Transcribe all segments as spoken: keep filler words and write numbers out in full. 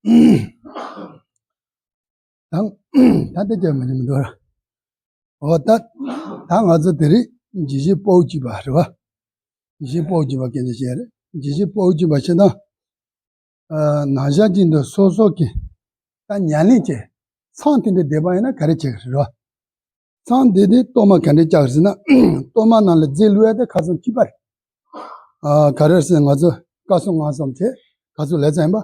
ད་ད་ལྟ་ཀྱང་མི་འདུག་མི་འདུག་ར། འོ་ད་ད་ང་ཚོ་དེ་རིང་ཇི་ཞིག་པོ་གཅིག་པ་རེད་བ། ཇི་ཞིག་པོ་གཅིག་པ་སྐད་ཆ་བཤད་རེད། ཇི་ཞིག་པོ་གཅིག་པ་བཤད་ན། ནང་བཞག་གཅིག་འདུག་སོ་སོ་གི་ད་ཉམས་ལེན་བྱེད། མཚམས་དེ་འདྲ་བསྡད་པ་ཡིན་ན་ག་རེ་བྱེད་གི་རེད་བ། མཚམས་བསྡད་དེ་གཏོར་མ་ག་འདྲ་བཅའ་གི་ཟེར་ན། གཏོར་མ་ནང་ལ་རྫས་བླུགས་ཡ་དེ་ཁ་སང་གཅིག་པ་རེད། ཨ་ག་རེ་ཟེར་ང་ཚོ་བཀའ་སྲུང་ལྔ་བསམ་བྱས་ག་ཚོད་ལས་ཙམ་ཡིན་པ།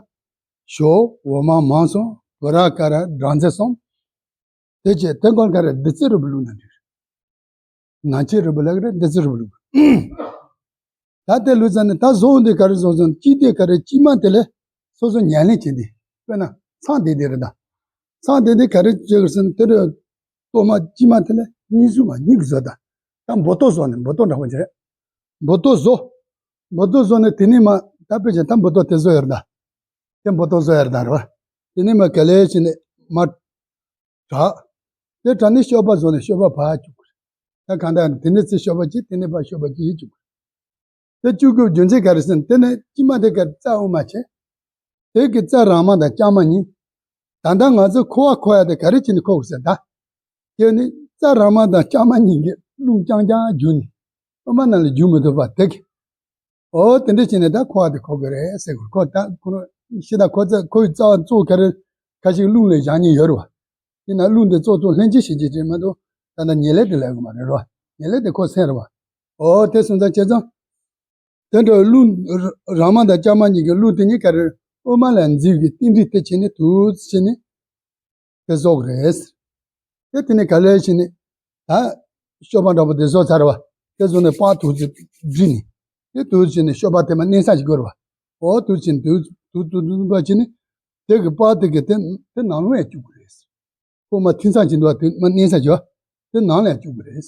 ཞོ་འོ་མ་མང་གསུམ་བུ་ར་ཀ་ར་སྦྲང་རྩི་གསུམ། དེ་བྱས་དེ་འཁོར་ག་རེ་བདུད་རྩི་རིལ་བུ་བླུགས་ན་འགྲིག་རེད། ནང་ཆས་རིལ་བུ་ལ་ག་རེ་བདུད་རྩི་རིལ་བུ་བླུགས། ད་དེ་ལུས་ཙམ་ནས་ད་བཟོ་འདི་ག་རེ་བཟོ་བཟོ་ཅི་དེ་ག་རེ་ཅི་མ་དེ་ལས་སོ་སོ་ཉམས་ལེན་བྱེད་འདི། དཔེར་ན་མཚམས་བསྡད་དེ་རེད་ད། མཚམས་བསྡད་དེ་ག་རེ་བྱེད་དགོས་ཟེར་ན་དེ་རེད། གཏོར་མ་ཅི་མ་དེ་ལས་གཉིས་བཟོ་མ་གཉིས་ཀྱི་བཟོ་ད། ད་འབུ་ཏོག་བཟོ་ནས་འབུ་ཏོག་འདྲ་པོ་བྱེད། འབུ་ཏོག་བཟོ། འབུ་ཏོག་བཟོ་ནས་དེ་ནས་མ་ད་དཔེ་བྱས་ད་འབུ་ཏོག་དེ་བཟོ་ཡོད་རེད་ད། དེ་འབུ་ཏོག་བཟོ་ཡོད་རེད་ད་རེད་བ། དེ་ནས་མ་ག་ལེ་བྱས་ནས་མ་དྲག་དེ་དྲག་ནས་གཤོག་པ་བཟོ་ནས་གཤོག་པ་ཕར་བཅུག་དགོས་རེད། ད་གང་ལྟར་དེ་ནས་ཚེ་གཤོག་པ་གཅིག་དེ་ནས་ཕར་གཤོག་པ་གཅིག་ཡིན་བཅུག་དགོས་རེད། དེ་བཅུག་དགོས་རྒྱུ་མཚན་ག་རེ་ཟེར་ན་དེ་ནས་དཀྱིལ་མ་དེ་ག་རྩ་དབུ་མ་བྱས། དེ་གི་རྩ་རང་མ་དང་རྐྱང་མ་གཉིས། ད་ལྟ་ང་ཚོ་ཁུ་བ་ཁུ་ཡ་དེ་ག་རེ་བྱས་ནས་ཁུ་དགོས་ཟེར་ད། དེ་ནི་རྩ་རང་མ་དང་རྐྱང་མ་གཉིས་ཀྱི་རླུང་རྐྱང་རྐྱང་རྒྱུག་ནས་དབུ་མ་ནང་ལ་རྒྱུག་མི་ཐུབ་པ་དེ་གི། འོ་དེ་འདྲ་བྱས་ནས་ད་ཁུ་བ་དེ་ཁུ་དགོས་རེད་ཟེར་དགོས། ཁོ་ད་ཁོ་ཤི་ད་ཁོ་རྩ་ཁོའི་རྩ་བ་གཙོ་ག་རེ་ཁ་ཤས་རླུང་ལས་བཞག་མཁན་ཡོད་རེད་བ། ཡིན་ན་རླུང་དེ་གཙོ་གཙོ་ལྷན་སྐྱེས་ཤེས་བྱེད་ཅིག་མ་གཏོགས་ད་ལྟ་ཉེར་ལེན་དེ་ལས་དགོས་མ་རེད་རོ། ཉེར་ལེན་དེ་ཁོ་སེམས་རེད་བ། འོ་དེ་སོང་ཙང་བྱས་ཙང་། དེ་འདྲ་རླུང་རང་མ་དང་རྐྱང་མ་གཉིས་ཀྱི་རླུང་དེ་གཉིས་ཀ་རེ་དབུ་མ་ལ་འཛུལ་གྱི་རྟེན་འབྲེལ་དེ་བྱས་ནས་དུས་བྱས་ནས་དེ་བཟོ་གི་རེད། དེ་དེ་ནས་ག་ལེ་བྱས་ནས་ད་གཤོག་པ་འདྲ་པོ་དེ་བཟོ་ཚར་བ། དེ་བཟོ་ནས་པགས་དུས་ཚོད་བསྒྲིགས་ནས་དེ་དུས་བྱས་ནས་གཤོག་པ་དེ་མ་མནན་ས་ཞིག་དགོས་རེད་བ། འོ་དུས་བྱས་ནས་དུས་དུས་དུས་དུས་དུས་བྱས་ནས་དེ་གི་པགས་དེ་གི་དེ་དེ་ནང་ལོགས་ཡང་བཅུག་གི་རེད། ཁོ་མ་ཐིམ་ཚང་གི་འདུག་བ་དེ་མ་མནན་ས་ཞོ། དེ་ནང་ལ་བཅུག་དགོས་རེད།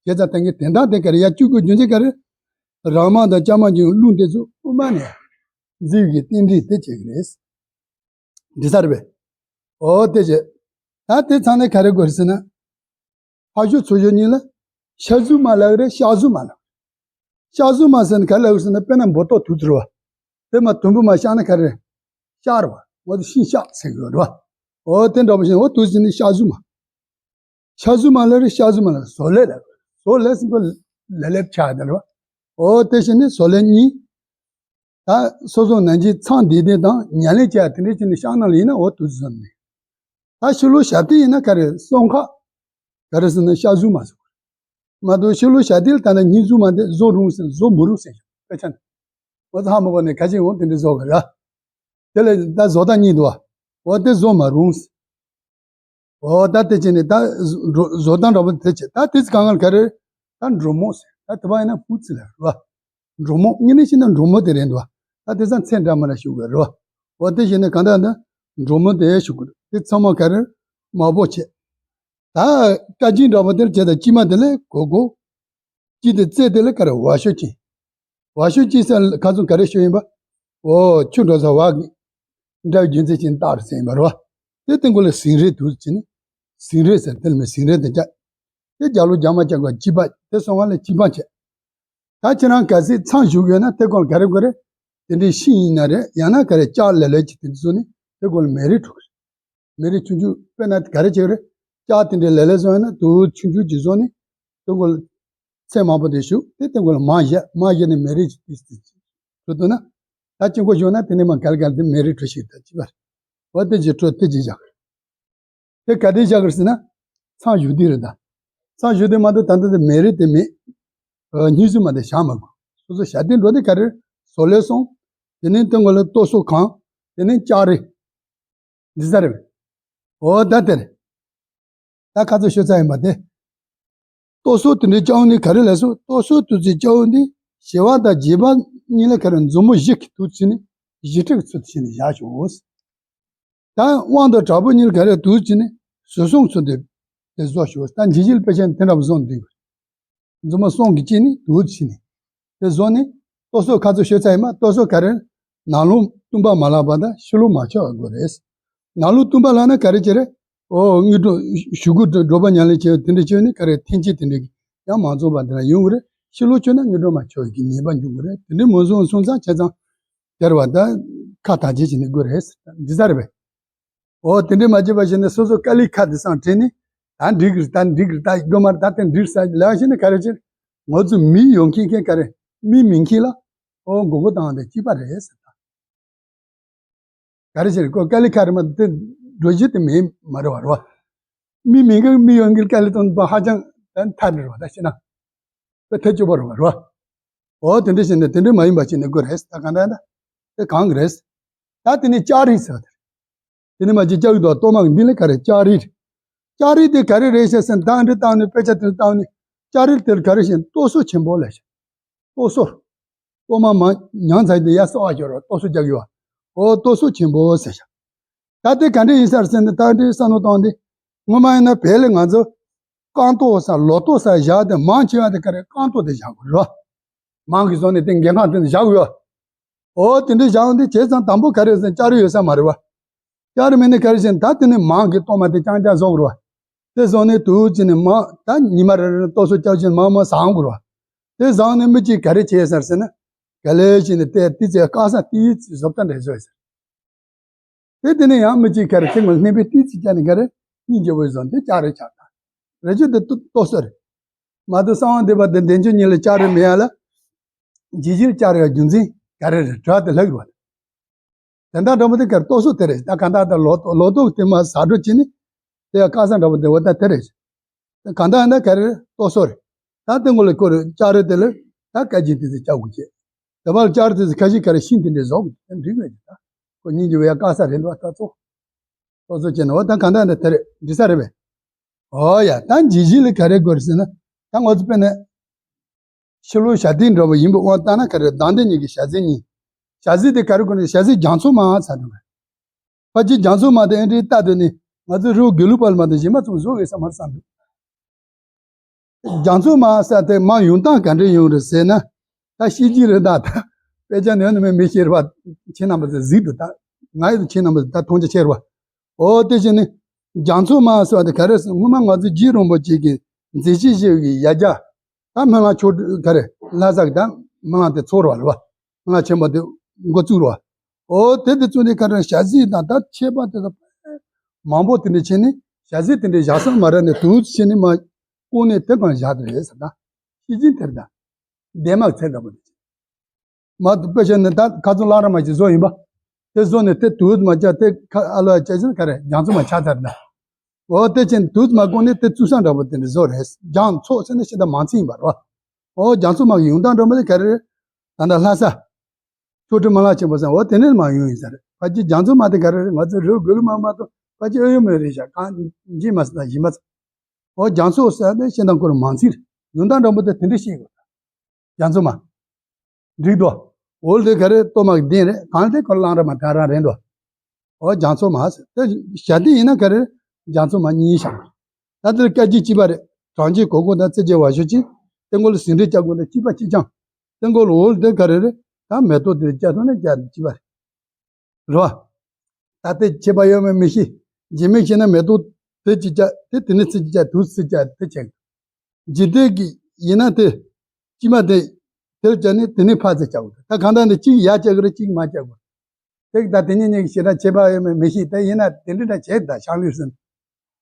བྱས་ཙང་ད་ངས་དེ་འདྲ་དེ་ག་རེ་ཡ་བཅུག་དགོས་རྒྱུ་མཚན་ག་རེ། རང་མ་དང་རྐྱང་མ་གྱི་རླུང་དེ་ཚོ་དབུ་མ་ནས་འཛུལ་གྱི་རྟེན་འབྲེལ་དེ་བྱེད་ཀྱི་རེད། འདི་ཚར་བས། འོ་དེ་བྱས། ད་དེ་ཚང་ནས་ག་རེ་དགོས་རེད་ཟེར་ན། ཕར་ཞོག་ཚུར་ཞོག་གཉིས་ལ། ཤ་ཟུར་མ་ལབ་རེད་ཤ་ཟུར་མ་ལབ། ཤ་ཟུར་མ་ཟེར་ན་ག་ལབ་ཟེར་ན་དཔེར་ན་འབུ་ཏོག་དུ་ཚུར་བ། དེ་མ་དུམ་བུ་མ་བཤགས་ན་ག་རེ། ཤ་རེད་བ། ང་ཚོ་ཤིང་ཤ་ཟེར་གི་ཡོད་རེད་བ། འོ་དེ་འདྲ་པོ་བཞིན་འོ་དུ་ཟེར་ནི་ཤ་ཟུར་མ། ཤ་ཟུར་མ་ལ་རེ་ཤ་ཟུར་མ་ལ་བཟོ་ལས་ལ། བཟོ་ལས་ཟིན་པ་ལ་ལེབ་ཆགས་དེ་ལ། འོ་དེ་བཞིན་ནི་བཟོ་ལས་གཉིས། ད་སོ་སོ་ནང་གི་མཚམས་བསྡད་དེ་དང་ཉམས་ལེན་བྱས་དེ་འདྲ་བྱས་ནས་ཤག་ནང་ལ་ཡིན་ན་འོ་དུ་ཟུར་ནི། ད་ཕྱི་ལོགས་ཞབས་བརྟན་ཡིན་ན་ག་རེ་སོང་ཁ། ག་རེ་ཟེར་ན་ཤ་ཟུར་མ་ཟུར། མ་གཏོགས་ཕྱི་ལོགས་ཞབས་བརྟན་ལ་ད་ནི་གཉིས་ཟུར་མ་དེ་བཟོ་རུང་ཟེར་བཟོ་མི་རུང་ཟེར་ཞུ་དཔེ་ཆ་ནི། འོ་ད་ཧ་མ་གོ་ནས་ག་ཅིག་འོང་དེ་འདྲ་བཟོ་ག་ར། དེ་ལས་ད་བཟོ་ལྟ་གཉིས་འདུག་བ། འོ་དེ་བཟོ་མ་རུང་ཟེར། འོ་ད་དེ་བྱས་ནས་ད་བཟོ་བཟོ་སྟངས་འདྲ་པོ་དེ་བྱས་ད་དེ་ཚོ་གང་ག་ག་རེ། ད་འབྲུ་མོ་ཟེར་ད་དེ་བ་ཡིན་ན་ཧུ་ཙི་ལ་རེད་བ། འབྲུ་མོ་ངེད་ནི་ཤི་ན་འབྲུ་མོ་དེ་རེད་འདུག་བ། ད་དེ་ཚང་ཚེ་འདྲ་མ་འདྲ་ཞུ་དགོས་རེད་བ། འོ་དེ་བྱས་ནས་གང་ལྟར་ད་འབྲུ་མོ་དེ་ཞུ་དགོས་རེད་དེ་ཚང་མ་ག་རེ་མ་པོ་བྱས། ད་བཀའ་སྦྱིན་འདྲ་པོ་དེར་བྱས་ད་དཀྱིལ་མ་དེ་ལས་གོ་གོ། དཀྱིལ་དེ་རྩེ་དེ་ལས་ག་རེ་བ་ཤོད་ཅིང་། བ་ཤོད་ཅིང་ཟེར་ཁ་ཚུན་ག་རེ་ཤོད་ཡིན་པ། འོ་ཆུ་འགྲོ་ས་བ་འདྲ་རྒྱུ་མཚན་ཅིག་བཏགས་རེད་ཟེར་ཡིན་པ་རེད་བ། དེ་སྟེང་གོ་ལ་ཟིང་རེ་དུ་བྱས་ནས། ཟིང་རེ་ཟེར་དེ་ལ་མི་ཟིང་རེ་དེ་བྱ། དེ་རྒྱ་ལོ་རྒྱ་མ་ཅག་ག་སྐྱིད་པ་དེ་སོང་བ་ལ་སྐྱིད་པ་བྱས། ད་ཁྱེད་རང་གལ་སྲིད་མཚམས་བཞུགས་ཡོད་ན་དེ་སྐོར་ག་རེ་དགོས་རེད། དེ་འདྲའི་ཤིང་ཡིན་ན་རེད་ཡང་ན་ག་རེ་ལྕགས་ལེ་ལོས་ཀྱི་དེ་ཚོ་ནི་དེ་སྐོར་ལ་མེ་རི་འཁྲུག་གི་རེད། མེ་རི་ཆུང་ཆུང་དཔེར་ན་ག་རེ་བྱེད་ཀྱི་རེད། ལྕགས་དེ་འདྲའི་ལེ་ལོས་བཟོ་ཡོད་ན་དུ་ཆུང་ཆུང་ཅིག་བཟོ་ནི་དེ་སྐོར་ལ་ཚད་མང་པོ་དེ་བཞུགས་དེ་དེ་སྐོར་ལ་མ་བཞག་མ་བཞག་ནི་མེ་རི་ཅིག་དེ་དེ་འཁྲུག་འདུག་ན། ད་དཀྱིལ་འཁོར་བཞུགས་ན་དེ་ནི་མ་གལ་གལ་དེ་མེ་རི་འཁྲུག་ཞིག་ད་ཅི་བར། འོ་དེ་ཅིག་འཁྲུག་དེ་ཅིག་བཞག་དེ་ག་དེ་བཞག་གི་རེད་ཟེར་ན། མཚམས་བཞུགས་དུས་རེད་ད། མཚམས་བཞུགས་དུས་མ་གཏོགས་ད་ལྟ་དེ་མེ་རི་དེ་མེད། ཨ་གཉིས་སུ་མ་དེ་བཞག་མ་དགོས། སོ་སོ་ཞབས་བརྟན་འགྲོ་དེ་ག་རེ། བཟོ་ལས་སོང་། དེ་ནས་སྟོན་གོ་ལ་ལྟོ་སོ་གང་། དེ་ནས་ལྕགས་རི། འདི་ས་རེད། འོ་ད་དེ་རེད། ད་ཁ་ཚོ་ཤོད་ཚར་ཡིན་པ་དེ། ལྟོ་སོ་དེ་འདྲའི་ལྕགས་འོང་ནི་ག་རེ་ལས་སོ་ལྟོ་སོ་དུ་ཚོད་ལྕགས་འོང་ནི་ཞི་བ་དང་རྒྱས་པ་གཉིས་ལ་ག་རེ་མཛུབ་མོ་བཞི་གི་དུ་ཚོད་ནི་བཞི་ཁྲི་གི་ཚུལ་དུ་བྱས་ནས་བཞག་ཤོག་ད་དབང་དང་དྲག་པོ་གཉིས་ལ་ག་རེ་དུ་བྱས་ནས་ཟུར་གསུམ་ཚུལ་དུ་དེ་བཟོ་ཤོག་ད་འཇིགས་བྱེད་དཔེ་ཆ་དེ་འདྲ་བཟོ་འདུག་མཛུབ་མོ་གསུམ་གྱིས་བཅད་ནས་དུ་བྱས་ནས་དེ་བཟོ་ནས་ལྟོ་སོ་ཁ་ཚོ་ཤོད་ཚར་ཡིན་མ་ལྟོ་སོ་ག་རེ་ནང་ལོགས་བཏུམ་པ་མ་ལགས་པ་དང་ཕྱི་ལོགས་མ་ཆགས་པ་དགོས་རེད། ནང་ལོགས་བཏུམ་པ་ལགས་ན་ག་རེ་བྱེད་རེད། ཨོ་དངོས་གྲུབ་ཞུ་སྒོ་འགྲོ་བ་ཉམས་ལེན་བྱེད་དེ་འདྲ་བྱས་ནས་ག་རེ་འཐེན་འཁྱེར་དེ་འདྲ་ཡང་མ་འཛོམས་པ་དེ་འདྲ་ཡོང་གི་རེད། ཕྱི་ལོགས་བྱས་ན་དངོས་གྲུབ་མ་ཆགས་ཀྱི་ཉེས་པ་འབྱུང་གི་རེད། དེ་འདྲ་མ་བཟུང་སོང་ཙང་བྱས་ཙང་དེར་བ་ད་ཁ་ཐག་བཅད་བྱས་ནས་དགོས་རེད། འདི་ཚར་རེད་པས། འོ་དེ་འདྲས་མ་བྱེད་པ་བྱས་ནས་སོ་སོ་དཀའ་ལས་ཁག་དེ་སང་དྲན་ནས། ད་འགྲིག་གི་རེད། ད་འགྲིག་གི་རེད། ད་དགོས་མ་རེད། ད་དེ་འགྲིག་ས་ལབ་བྱས་ནས་ག་རེ་བྱས། ང་ཚོ་མི་ཡོང་མཁན་མཁན་ག་རེ། མི་མིན་མཁན་ལ། འོ་མགོ་སྐོར་བཏང་བ་དེ་གཅིག་པ་རེད་ཟེར། ད་ག་རེ་བྱས་ནས་ཁོ་དཀའ་ལས་ཁག་རེད་མ་གཏོགས་འགྲོ་གཞི་དེ་མེད་མ་རེད་བ། རེད་བ། མི་མིན་མཁན་མི་ཡོང་མཁན་དཀའ་ལས་གཏོང་པ་ཧ་ཅང་ད་ཐག་རེད་བ། ད་ཤེས་ན། དཔེ་ཐག་ཆོད་པ་རེད་བ། རེད་བ། འོ་དེ་འདྲ་བྱས་ནས་དེ་འདྲ་མ་ཡིན་པ་བྱས་ནས་དགོས་རེད། ད་གང་ལྟར་ད་དེ་གང་གི་རེད། ད་དེ་ནས་ལྕགས་རིགས་ཟེར་བ་དེ་རེད། དེ་ནས་མ་གཅིག་ལྕགས་ཀྱི་དོ་གཏོར་མ་གི་མདུན་ལ་ག་རེ་ལྕགས་རིགས་རེད། ལྕགས་རིགས་དེ་ག་རེ་རེད་ཟེར་ཟིན་ད་འདི་བཏང་ནས་དཔེ་ཆ་དེ་བཏང་ནས་ལྕགས་རིགས་དེར་ག་རེ་བྱས་ནས་གཏོར་ཟོར་ཆེན་པོ་ལས་བྱས། གཏོར་ཟོར། གཏོར་མ་མ་མྱང་ཚར་དེ་ཡར་གསོ་བ་ཤོར་བ་གཏོར་ཟོར་རྒྱག་ཡོད་བ། འོ་གཏོར་ཟོར་ཆེན་པོ་ཟེར་བྱས། ད་དེ་ག་འདྲ་ཡིན་ས་རེད་ཟེར་ན་ད་འདི་བསམ་བློ་བཏང་སྟེ། སྔོན་མ་ཡིན་ན་བལ་ལས་ང་ཚོ་རྐང་གཏོར་ས་ལོ་གཏོར་ས་བཞག་དེ་མང་ཆེ་བ་དེ་ག་རེ་རྐང་གཏོར་དེ་བཞག་དགོས་རེད་བ། མང་གི་བཟོ་ནས་དེ་འགན་ཁག་དེ་བཞག་དགོས་བ། འོ་དེ་འདྲ་བཞག་འདི་བྱས་ཙང་དང་པོ་ག་རེ་ཟེར་ལྕགས་རི་ཡོད་ས་མ་རེད་བ། ལྕགས་རི་མེད་ནས་ག་རེ་བྱས་ད་དེ་ནས་མང་གི་གཏོར་མ་དེ་རྐྱང་རྐྱང་བཟོ་དགོས་རེད་བ། དེ་བཟོ་ནས་དུས་ཅི་ནས་མང་ད་ཉི་མ་རེ་རེ་གཏོར་ཟོར་རྒྱག་བྱས་མང་མང་བཟང་དགོས་རེད་བ། དེ་བཟང་ནས་མི་གཅིག་ག་རེ་བྱས་ཟེར་ཟེར་ན། ག་ལེ་བྱས་ནས་དེ་ཏི་ཙེ་དཀར་ས་ཏི་ཙི་བཟོ་ལྟ་འདྲ་བཟོས་ཟེར། དེ་དེ་ནས་ཡང་མི་གཅིག་ག་རེ་ཚིག་མ་སྣེ་པའི་ཏི་ཙི་བྱས་ནས་ག་རེ་སྙིང་རྗེ་བོའི་བཟོ་འདི་ལྕགས་རི་ཆགས་ད། རེ་ཅི་དེ་ཏོ་ཏོ་སོ་རེད། མ་གཏོགས་གསང་བ་འདུས་པ་དེ་འདན་ཆོས་ཉིད་ལ་ལྕགས་རི་མེད་ཡ་ལ། ཇི་ཞིག་ལྕགས་རི་ཡ་རྒྱུ་མཚན་ག་རེ་རེད་དྲི་བ་དེ་ལྷག་རུ་བ། དེ་འདྲ་འདྲ་མོ་དེ་གར་གཏོར་ཟོར་དེ་རེད། ད་ག་འདྲ་ད་ལོ་ལོ་ཏོག་དེ་མ་ཟ་འགྲོ་བྱས་ནས་དེ་ཡང་དཀར་ས་འདྲ་པོ་དེ་འོ་ད་དེ་རེད། ད་ག་འདྲ་ཡིན་ན་ག་རེ་རེད་གཏོར་ཟོར་རེད། ད་དེ་ངོ་ལ་ཁོ་རེ་ལྕགས་རི་དེ་ལ་ད་སྐད་ཅིག་དེ་ཚོ་ལྕགས་དགུ་བྱས། དེ་བར་ལྕགས་རི་དེ་ཚོ་ཁ་ཤས་ག་རེ་ཤིང་དེ་འདྲས་བཟོ་དགོས་དེ་འགྲིག་མེད་ཀྱི་ད། ཁོ་སྙིང་རྗེ་བའི་ཡ་དཀར་ས་རེད་འདུག་ད་ཚོ། གཏོར་ཟོར་བྱས་ནས་འོ་ད་ག་འདྲ་ཡིན་ན་དེ་རེད་འགྲིག་ས་རེད་པས། འོ་ཡ་ད་ཇི་ཞིག་ལ་ག་རེ་དགོས་རེད་ཟེར་ན། ད་ང་ཚོ་དཔེར་ན། ཕྱི་ལོ་ཞྭ་སྟེང་འདྲ་བོ་ཡིན་པའི་དབང་བཏང་ན་ག་རེ་དང་དེ་གཉིས་ཀྱི་ཞྭ་རྩེ་གཉིས། ཞྭ་རྩེ་དེ་ག་རེ་དགོས་ན་ཞྭ་རྩེ་རྒྱ་མཚོ་མ་ཚ་དང་། ཕལ་ཆེར་རྒྱ་མཚོ་མ་དེ་ཨེ་འདྲའི་ལྟ་དུས་ནི་ང་ཚོ་རི་བོ་དགེ་ལུགས་པ་ལ་མ་གཏོགས་གཞན་མ་ཚོ་བཟོ་འོས་ས་མ་རེད་བསམ་འདུག་རྒྱ་མཚོ་མ་ས་དེ་མ་ཡོང་སྟངས་ག་འདྲ་ཡོང་རེད་ཟེར་ན། ད་ཤེས་ཀྱི་རེད་ད་ད། དཔེ་ཆ་ནས་ནི་མི་མི་ཤེས་རེད་བ། ཁྱེད་རྣམ་པ་ཚོ་གཟིགས་འདུག་ད། ང་ཡི་ཁྱེད་རྣམ་པ་ཚོ་ད་མཐོང་རྒྱ་ཆེ་རེད་བ། འོ་དེ་བཞིན་ནི། རྒྱ་མཚོ་མ་ཟེར་བ་དེ་ག་རེ་ཟེར་སྔོན་མ་ང་ཚོ་རྗེ་རིན་པོ་ཆེ་གི་མཛད་རྗེས་ཞེས་པའི་ཡ་གྱལ། ད་སྨོན་ལམ་ཆོས་ག་རེ་ལྷ་ས་གི་ད་སྨོན་ལམ་དེ་ཚོགས་རེད་བ། སྨོན་ལམ་ཆེན་པོ་དེ་འགོ་བཙུགས་རེད་བ། འོ་དེ་དེ་བཙུགས་དེ་ག་རེ་ཞྭ་རྩེ་དང་ད་ཁྱད་པར་དེ་ཚོ་མང་པོ་དེ་འདྲ་བྱས་ནས་ཞྭ་རྩེ་དེ་འདྲ་བཞག་ས་མ་རེད་ནས་དུས་བྱས་ནས་མ་བསྐོར་ནས་དེ་གང་བཞག་དེ་རེད་ཟེར་ད། ཤེས་ཀྱིན་དེར་ད། འདན་མ་གི་ཚལ་འདྲ་པོ་དེ། མ་དཔེ་བྱས་ནས་ད་ཁ་ཚོན་བླ་ར་མ་ཞིག་བཟོ་ཡིན་པ། དེ་བཟོ་ནས་དེ་དུས་མ་བཅད་དེ་ཁ་ཨ་ལོ་ཡ་བཅད་ཅིན་ག་རེ་རྒྱ་མཚོ་མ་ཆགས་ཚར་ན། འོ་དེ་ཕྱིན་དུས་མ་གོང་ནས་དེ་བཙུགས་ས་འདྲ་པོ་དེ་འདྲ་བཟོ་རེད། རྒྱ་མཚོ་ཟེར་ན་ཤིན་ཏུ་མང་ཚིག་ཡིན་པ་རེད་བ། འོ་རྒྱ་མཚོ་མ་གི་ཡོང་སྟངས་འདྲ་པོ་དེ་ག་རེ་རེད། ད་ལྟ་ལྷ་ས། ཆོ་འཕྲུལ་སྨོན་ལམ་ཆེན་པོ་ཟེར་འོ་དེ་ནས་མ་ཡོང་ཡིན་ས་རེད། ཕལ་ཆེར་རྒྱ་མཚོ་མ་དེ་ག་རེ་རེད། ང་ཚོ་རི་བོ་དགེ་ལུགས་མ་མ་གཏོགས་ཕལ་ཆེར་ཨེ་ཡོད་མེད་རེད་ཤག་གང་འཇིག་མ་སོང་ད་ཡིན་མ་སོང་། འོ་རྒྱ་མཚོ་ཟེར་ནས་ཤིན་ཏུ་ཁོ་རང་མང་ཚིག་རེད། ཡོང་སྟངས་འདྲ་པོ་དེ་དེ་འདྲ་ཤེས་དགོས། རྒྱ་མཚོ་མ། འགྲིག་འདུག་འོ་དེ་ག་རེ་གཏོར་མ་གི་གདན་རེད། གང་དེ་ཁོ་བླ་ར་མ་ད་རང་རེད་འདུག་འོ་རྒྱ་མཚོ་མ་ཟེར་དེ་ཞྭ་སྟེང་ཡིན་ན་ག་རེ་རེད། རྒྱ་མཚོ་མ་གཉིས་བཞག་ད་དེར་སྐད་ཅིག་གཅིག་པ་རེད། གྲངས་ཀྱི་གོ་གོ་དང་རྩེ་རྒྱལ་བ་ཞོ་གཅིག་སྟེང་གོ་ལ་ཟིན་བྲིས་བཅའ་དགོས་ན་གཅིག་པ་གཅིག་རྐྱང་། སྟེང་གོ་ལ་འོ་དེ་ག་རེ་རེད། ད་མེ་ཏོག་དེ་བཅའ་ཐུབ་ན་བཅའ་གཅིག་པ་རེད། རེད་བ། ད་དེ་ཁྱད་པར་ཡོད་མེད་མི་ཤེས། རྗེས་མའི་ཤེས་ན་མེ་ཏོག་དེ་གཅིག་བཅའ་དེ་དེ་ནས་ཚིག་གཅིག་བཅའ་དུས་ཚིག་བཅའ་དེ་བྱེད། འཇིག་རྟེན་གྱི་ཡིན་ན་དེ། དཀྱིལ་མ་དེ། དེར་བཅར་ནས་དེ་ནས་ཕར་ཚུར་བཅར་དགོས། ད་གང་ལྟར་འདི་གཅིག་ཡར་བཅར་དགོས་རེད། གཅིག་མར་བཅར་དགོས་རེད། དེ་ད་དེ་གཉིས་གཉིས་ཀྱི་བྱེ་བྲག་ཁྱད་པར་ཡོད་མེད་མི་ཤེས། དེ་ཡིན་ན་དེ་འདྲ་འདྲ་བྱས་ད་ཤང་ལུས་ཟིན།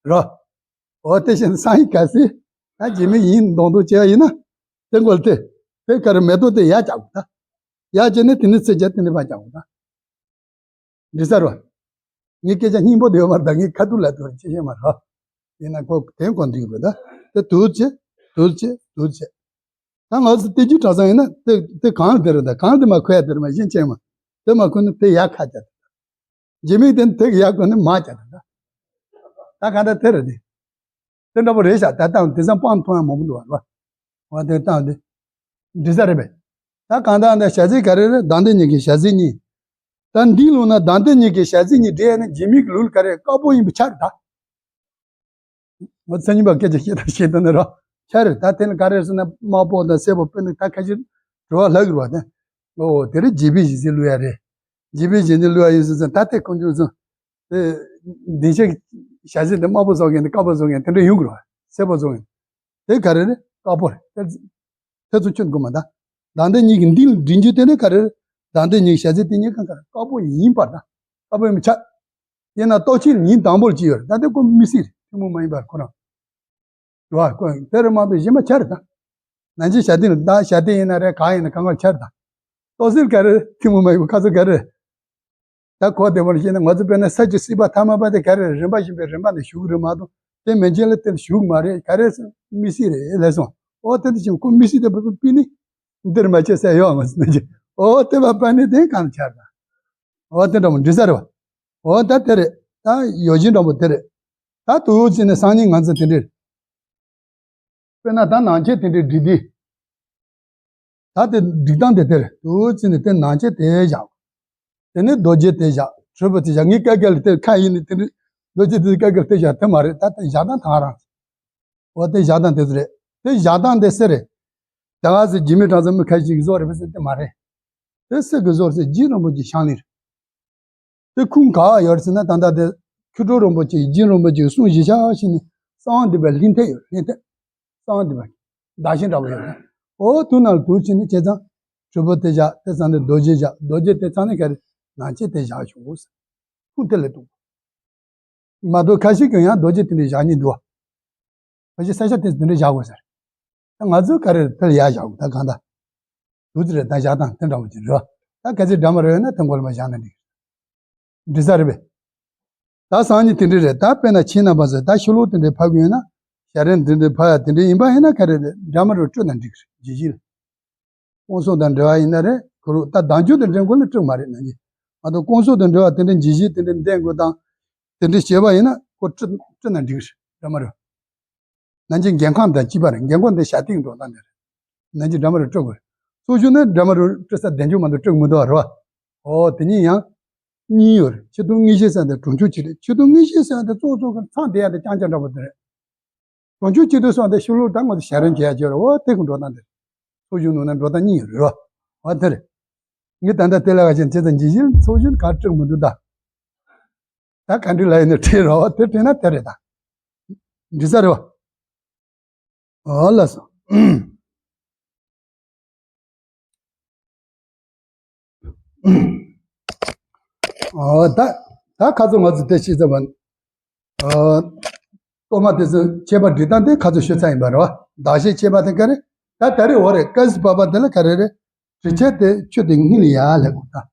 རོ། འོ་དེ་བཞིན་སང་ཡིག་ག་སི། ད་རྗེས་མའི་ཡིན་མདོག་མདོག་བྱས་ཡིན་ན། དེ་འགོལ་ཏེ། དེ་ག་རེ་མེ་ཏོག་དེ་ཡར་བཅར་དགོས་ད། ཡར་བཅར་ནས་དེ་ནས་ཚུར་བཅར་དེ་ནས་ཕར་བཅར་དགོས་ད། འདི་ཟེར་བ། ངའི་སྐད་ཆ་སྙིང་པོ་དེ་ཡོད་མ་རེད། ད་ངའི་ཁ་ཐུག་ལ་དེ་བར་ཅི་བཤད་མ་རེད། ཡིན་ན་ཁོ་དེ་གོ་འགྲིག་རེད་ད། དེ་དུས་ཆེ། དུས་ཆེ། དུས་ཆེ། ད་ང་ཚོ་དེ་རྒྱུ་གྲྭ་ཚང་ཡིན་ན་དེ་དེ་གང་དེ་རེད། ད་གང་དེ་མ་ཁོ་ཡ་དེ་རེད་མ་གཞན་ཆེ་མ། དེ་མ་ཁོ་ནི་དེ་ཡ་ཁ་ཅག་དེ། རྗེས་མའི་དེ་དེ་ཡ་ཁོ་ནི་མ་ཅག་དེ་ད། ད་གང་ད་དེ་རེད་དེ། དེ་འདྲ་པོ་རེད་ཤག་ད་ལྟ་དེང་སང་སྤང་ཐུབ་ཡ་མང་པོ་འདུག་བ། རེད་བ། འོ་དེ་བཏང་དེ། འགྲིག་ས་རེད་པས། ད་གང་ལྟར་འདི་ཞྭ་རྩེ་ག་རེ་རེད། དང་དེ་གཉིས་ཀྱི་ཞྭ་རྩེ་གཉིས། ད་འདི་ལུགས་ན་དང་དེ་གཉིས་ཀྱི་ཞྭ་རྩེ་གཉིས་འགྲིག་ཡ་ནི་རྗེས་མའི་གི་ལུགས་ལ་ག་རེ་དཀར་པོ་ཡིན་པ་ཆགས་རེད་ད། ང་མཚན་ཉིད་པ་སྐད་ཆ་བཤད་དང་བཤད་དོན་ནི་རོ། ཆགས་རེད་ད། དེ་ནི་ག་རེ་ཟེར་ན་དམར་པོ་དང་སེར་པོ་དཔེར་ན་ད་ཁ་ཤས་བྲོ་བ་ལྷག་གི་རེད་བ་དེ། ཨོ་དེ་རིང་བརྗེ་པོའི་གཞི་རྩའི་བླུག་ཡ་རེད། བརྗེ་པོའི་གཞི་རྩའི་བླུག་ཡ་ཡིན་ཟེར་ཟེར་ད་དེ་ཁོང་ཚོས་ཟེར། དེ། འདི་ཤག་ཞྭ་རྩེ་དེ་དམར་པོ་བཟོ་མཁན་དེ་དཀར་པོ་བཟོ་མཁན་དེ་འདྲ་ཡོང་གི་རེད་བ། སེར་པོ་བཟོ་མཁན། དེ་ག་རེ་རེད། དཀར་པོ་རེད། དེ་ཚོ་ཁྱོད་དགོས་མ་ད། དང་དེ་གཉིས་ཀྱི་འདི་ལ་འདྲི་རྒྱུ་དེ་ནི་ག་རེ་རེད། དང་དེ་གཉིས་ཞྭ་རྩེ་དེ་གཉིས་ཀ་ག་རེ་དཀར་པོ་ཡིན་པར་ད། དཀར་པོ་ཡིན་པ་ཆགས། ཡིན་ན་ལྟོ་ཆས་ཉིན་དང་པོར་གཅིག་ཡོད་རེད། ད་དེ་ཁོ་མི་སྲིད་རེད། ཐུན་མོང་མ་ཡིན་པར་ཁོ་རང་། རེད་བ། ཁོ་དེ་རེད་མ་གཏོགས་གཞན་པ་ཆ་རེད་ད། ནང་ཆེན་ཞྭ་ཏི་ལ་ད་ཞྭ་ཏི་ཡིན་ན་རེད། གང་ཡིན་ན་གང་ག་ཆ་རེད་ད། ལྟོ་ཟེར་ག་རེ་ཐུན་མོང་མ་ཡིན་པ་ཁ་ཚོ་ག་རེ། ད་གོ་བདེ་མོ་བཤད་ན་ང་ཚོ་དཔེར་ན་ས་བཅུ་སྲིད་པ་ཐ་མལ་པ་དེ་ག་རེ་རིམ་པ་བཞིན་པའི་རིམ་པ་ནས་ཞུགས་རེད་མ་གཏོགས་དེ་མན་ཆད་ལ་དེ་ཞུགས་མ་རེད། ག་རེ་མི་སྲིད་རེད་ལས་སོང་། ཨོ་དེ་འདྲ་བྱུང་ཁོ་མི་སྲིད་དེ་པི་ནི་འདིར་མ་ཆད་ཟེར་ཡོད་ང་ཚོ་ནས་ཀྱི། ཨོ་དེ་བ་པ་ནི་དེ་གང་ཆར་ད། ཨོ་དེ་འདྲ་མོ་འདྲི་ས་རེད་བ། ཨོ་ད་དེ་རེད། ད་ཡོ་བྱད་འདྲ་མོ་དེ་རེད། ད་དུ་ཅི་ནས་སང་ཉིན་ང་ཚོ་དེ་འདྲ་རེད། དཔེར་ན་ད་ནང་ཆེན་དེ་འདྲའི་སྒྲིག་འདི། ད་དེ་སྒྲིག་སྟངས་དེ་དེར་དུ་ཅི་ནས་དེ་ནང་ཆེན་དེ་བཞག་དེ་ནས་རྡོ་རྗེ་དེ་བཞག་གྲུབ་པ་དེ་བཞག་ངའི་སྐད་སྐད་ལ་དེ་ཁ་ཡིན་ནི་དེ་འདྲའི་རྡོ་རྗེ་དེ་སྐད་སྐད་ལ་དེ་བཞག་དེ་མ་རེད། ད་དེ་བཞག་སྟངས་དང་རང་། འོ་དེ་བཞག་སྟངས་དེ་ཚོ་རེད། དེ་བཞག་སྟངས་དེ་སེ་རེད། ད་ག་ཟེ་འཇིགས་མེད་གྲྭ་ཚང་མི་ཁ་ཤས་ཀྱིས་བཟོ་རེད་པས་ཟེར་དེ་མ་རེད། དེ་སེ་གི་བཟོ་རེད་ཟེར་རྗེ་རིན་པོ་ཆེ་ཕྱག་ལེན་རེད། དེ་ཁུངས་ག་བ་ཡོད་རེད་ཟེར་ན་ད་ལྟ་དེ་མཁས་གྲུབ་རིན་པོ་ཆེ་རྗེ་རིན་པོ་ཆེའི་གསུང་བཞེས་ཤག་ཤིག་ནི་གསང་བ་འདུས་པའི་ལྷན་ཐད་ཡོད་ལྷན་ཐད། གསང་བ་འདུས་པ་བདག་གཞན་འདྲ་བོ་ཡོད་རེད། ཨོ་དུ་ནང་དུ་ཕྱིན་ནི་བྱས་ཙང་གྲུབ་པ་དེ་བཞག་དེ་ཚང་ནས་རྡོ་རྗེ་བཞག་རྡོ་རྗེ་དེ་ཚང་ནས་ག་རེ་ནང་ཆེན་དེ་བཞག་ཆོག་གོ་ཟེར། ཁུངས་དེ་ལས་འདུག་མ་གཏོགས་ཁ་ཤས་ཀྱིས་ཡང་རྡོ་རྗེ་དེ་འདྲའི་བཞག་ཉེན་འདུག་ཁ་ཤས་ས་ཆ་དེ་དེ་འདྲའི་བཞག་དགོས་ཟེར། ད་ང་ཚོས་ག་རེ་དེ་ལ་ཡར་བཞག་དགོས་ད་གང་ལྟར། དུ་ཙི་རེད་ད་བཞག་སྟངས་དེ་འདྲ་བོ་ཅིག་རེད་བ། ད་གལ་སྲིད་འདྲ་མ་རེད་ན་དེ་མགོ་ལ་མ་བཞག་ན་འགྲིག་འགྲིག་ས་རེད་པས། ད་སང་ཉིན་དེ་འདྲའི་རེད། ད་དཔེར་ན་ཁྱེད་རྣམ་པ་ཚོས་ད་ཤོ་ལོ་དེ་འདྲའི་ཕབ་གི་ཡོད་ན་ཞལ་རས་དེ་འདྲའི་ཕབ་ཡ་དེ་འདྲའི་ཡིན་པ་ཡིན་ན་ག་རེ་རེད། འདྲ་མ་རེད་སྤྲོད་ན་འགྲིག་རེད་ཇི་བཞིན། སྐུ་གསུང་དང་འབྲེལ་བ་ཡིན་ན་རེད་ཁོ་རུ་ད་བདག་འཇུག་དང་འབྲེལ་དགོས་ན་སྤྲོད་མ་རེད་ནང་གི། མ་གཏོགས་སྐུ་གསུང་དང་འབྲེལ་བ་དེ་འདྲའི་ཇི་བཞིན་དེ་འདྲའི་འདོན་དགོས་དང་། དེ་འདྲའི་བྱས་པ་ཡིན་ན་ཁོ་སྤྲོད་སྤྲོད་ན་འགྲིག་རེད་འདྲ་མ་རེད། ནང་གི་འགན་ཁང་དང་གཅིག་པ་རེད། འགན་ཁང་དེ་བྱ་སྟེང་འགྲོ་སྟངས་དེ་རེད། ནང་གི་འདྲ་མ་རེད་སྤྲོད་དགོས་རེད། ཚོགས་ཞུགས་ནི་འདྲ་མ་རེད་སྤྲོད་ས་བདེ་འཇུག་མ་གཏོགས་སྤྲོད་མི་འདུག་རེད་བ། ཨོ་དེ་གཉིས་ཡང་གཉིས་ཡོད་རེད། ཆེད་དུ་དངོས་གཞི་ཟེར་དེ་གྲོང་ཆོག་ཆེད་དུ་ཆེད་དུ་དངོས་གཞི་ཟེར་དེ་གཙོ་གཙོ་གི་མཚམས་དེ་ཡང་དེ་རྐྱང་རྐྱང་འདྲ་པོ་དེ་རེད། གྲོང་ཆོག་ཆེད་དུ་སོང་དེ་ཤུལ་ལུགས་དང་ང་ཚོ་ཞལ་རས་མཇལ་ཡ་བྱེད་རོགས་དེ་གི་འགྲོ་སྟངས་དེ་རེད། ཚོགས་ཞུགས་ནང་ན་འགྲོ་སྟངས་གཉིས་ཡོད་རེད་བ། ཨོ་དེ་རེད། ངས་ད་ལྟ་དེ་ལ་བ་ཅན་ཚེ་དང་ཇི་བཞིན་ཚོགས་ཞུགས་ག་སྤྲོད་མི་འདུག་ད། ད་ག་འདྲི་ལ་ཡིན་ནས་ཁྲིད་རོགས་དེ་དྲན་ན་དེ་རེད་ད། འདྲི་ས་རེད་བ། ཨོ་ལ་སོ། ཨོ་ད་ད་ཁ་ཚོ་ང་ཚོ་དེ་ཤེས་ཚར་བ། ཨོ། གཏོར་མ་དེ་ཚོ་ཁྱད་པར་འདྲི་སྟངས་དེ་ཁ་ཚོ་ཤོད་ཚར་ཡིན་པ་རེད་བ། བདག་གཞན་ཁྱད་པར་དེ་ག་རེ། ད་ད་རེ་འོ་རེད་ཀ་སི་པ་པ་དེ་ལ་ག་རེ་རེད། དྲི་ཆད་དེ་ཆུ་དེ་སྔུན་ལ་ཡར་ལྷག་དགོས་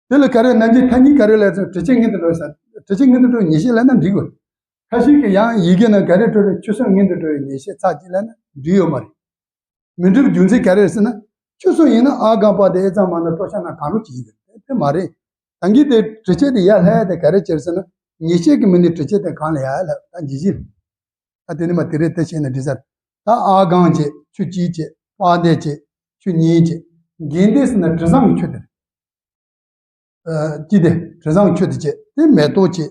ད། དེ་ལ་ག་རེ་ནམ་རྒྱུན་ཐ་སྙད་ག་རེ་ལབ་ཚེ་དྲི་ཆད་སྔོན་དུ་འགྲོ་ས། དྲི་ཆད་སྔོན་དུ་འགྲོ་ཉེས་བཤད་ལབ་ན་འགྲིག་གོ། ཁ་ཤས་ཀྱིས་ཡང་ཡི་གེ་ནང་ག་རེ་འགྲོ་རེད་ཆུ་སྲང་སྔོན་དུ་འགྲོ་ཉེས་བཤད་ཚར་གཅིག་ལབ་ན་འགྲིག་ཡོད་མ་རེད། མི་འགྲིག་རྒྱུ་མཚན་ག་རེ་རེད་ཟེར་ན། ཆུ་སྲང་ཡིན་ན་ཨ་གང་པ་དེ་ཨེ་ཙམ་མ་ན་སྤྲོ་ཤ་ན་གང་རུ་གྱིས་ཡིན་རེད་དེ་མ་རེད། ད་གིན་དེ་དྲི་ཆད་དེ་ཡར་ལྷག་དེ་ག་རེ་བྱེད་ཟེར་ན། ཉེས་བཤད་ཀྱི་མི་ནི་དྲི་ཆད་དེ་གང་ལ་ཡར་ལྷག་ད་ཇི་བཞིན། ད་དེ་ནི་མ་དེ་རེད་དེ་བྱས་ན་འགྲིག་ས་རེད། ད་ཨ་གང་བྱེད་ཆུ་གཅིག་བྱེད་པ་དེ་བྱེད་ཆུ་གཉིས་བྱེད་འགན་དེ་ཟེར་ན་དྲི་བཟང་གི་ཆུ་དེ་རེད། ཨ་ཅི་དེ་དྲི་བཟང་ཆུ་དེ་བྱས་དེ་མེ་ཏོག་བྱས་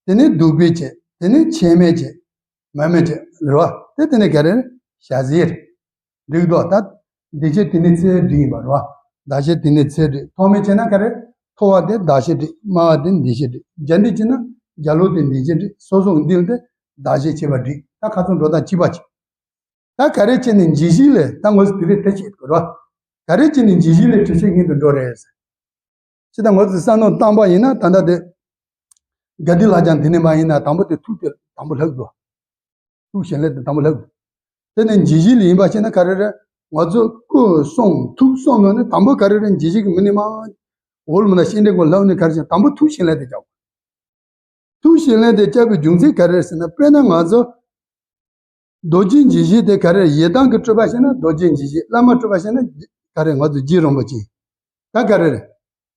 དེ་ནས་བདུག་སྤོས་བྱས་དེ་ནས་ཕྱེ་མས་བྱས་མ་མས་བྱས་རེད་བ། དེ་དེ་ནས་ག་རེ་ཞལ་ཟས་རེད། འགྲིག་འདུག་ད་འདི་བྱས་དེ་ནས་ཚེ་འགྲིག་ཡིན་པ་རེད་བ། ཟླ་ཤས་དེ་ནས་ཚེ་འགྲིག་ཐོག་མེད་བྱས་ན་ག་རེ། མཐོ་བ་དེ་ཟླ་ཤས་འགྲིག་དམའ་བ་དེ་འདི་ཤས་འགྲིག་རྒྱ་འདི་བྱས་ན་རྒྱ་ལོ་དེ་འདི་ཤས་འགྲིག་སོ་སོ་འདི་ལ་དེ་ཟླ་ཤས་བྱས་པ་འགྲིག་ད་ཁ་ཚོན་འགྲོ་སྟངས་གཅིག་པ་བྱས། ད་ག་རེ་བྱས་ནས་འཇིགས་ཤིང་ལས་ད་ངོས་སུ་དེ་རེད་དེ་བྱེད་དགོས་རོ། ག་རེ་བྱས་ནས་འཇིགས་ཤིང་ལས་དྲི་ཆད་སྔོན་དུ་འགྲོ་རེད། ཅི་ད་ངོས་སུ་བསམ་བློ་བཏང་པ་ཡིན་ན་ད་ལྟ་དེ། དགའ་ལྡན་ལྷ་ལྕམ་དེ་ནས་མ་ཡིན་ན་དང་པོ་དེ་ཐུགས་དེ་དང་པོ་ལྷག་འདུག་ཐུགས་ཞལ་ལས་དེ་དང་པོ་ལྷག་འདུག་དེ་ནས་འཇིགས་ཤིང་ལས་ཡིན་པ་བྱས་ན་ག་རེ་རེད། ང་ཚོ་སྐུ་གསུང་ཐུགས་གསུང་ནང་ནས་དང་པོ་ག་རེ་རེད་འཇིགས་ཤིང་གི་མི་ནི་མ། འོལ་མོ་ན་ཤིང་འབྲས་ཀོ་ལྷག་ནས་ག་རེ་བྱས་དང་པོ་ཐུགས་ཞལ་ལས་དེ་རྒྱག་ཐུགས་ཞལ་ལས་དེ་བཅའ་བའི་རྒྱུ་མཚན་ག་རེ་རེད་ཟེར་ན་དཔེར་ན་ང་ཚོ། རྡོ་རྗེ་འཇིགས་བྱེད་དེ་ག་རེ་ཡེ་དང་གི་སྤྲུལ་པ་བྱས་ན་རྡོ་རྗེ་འཇིགས་བྱེད་བླ་མ་སྤྲུལ་པ་བྱས་ན་ག་རེ་ང་ཚོ་རྗེ་རིན་པོ་ཆེ། ད་ག་རེ་རེད།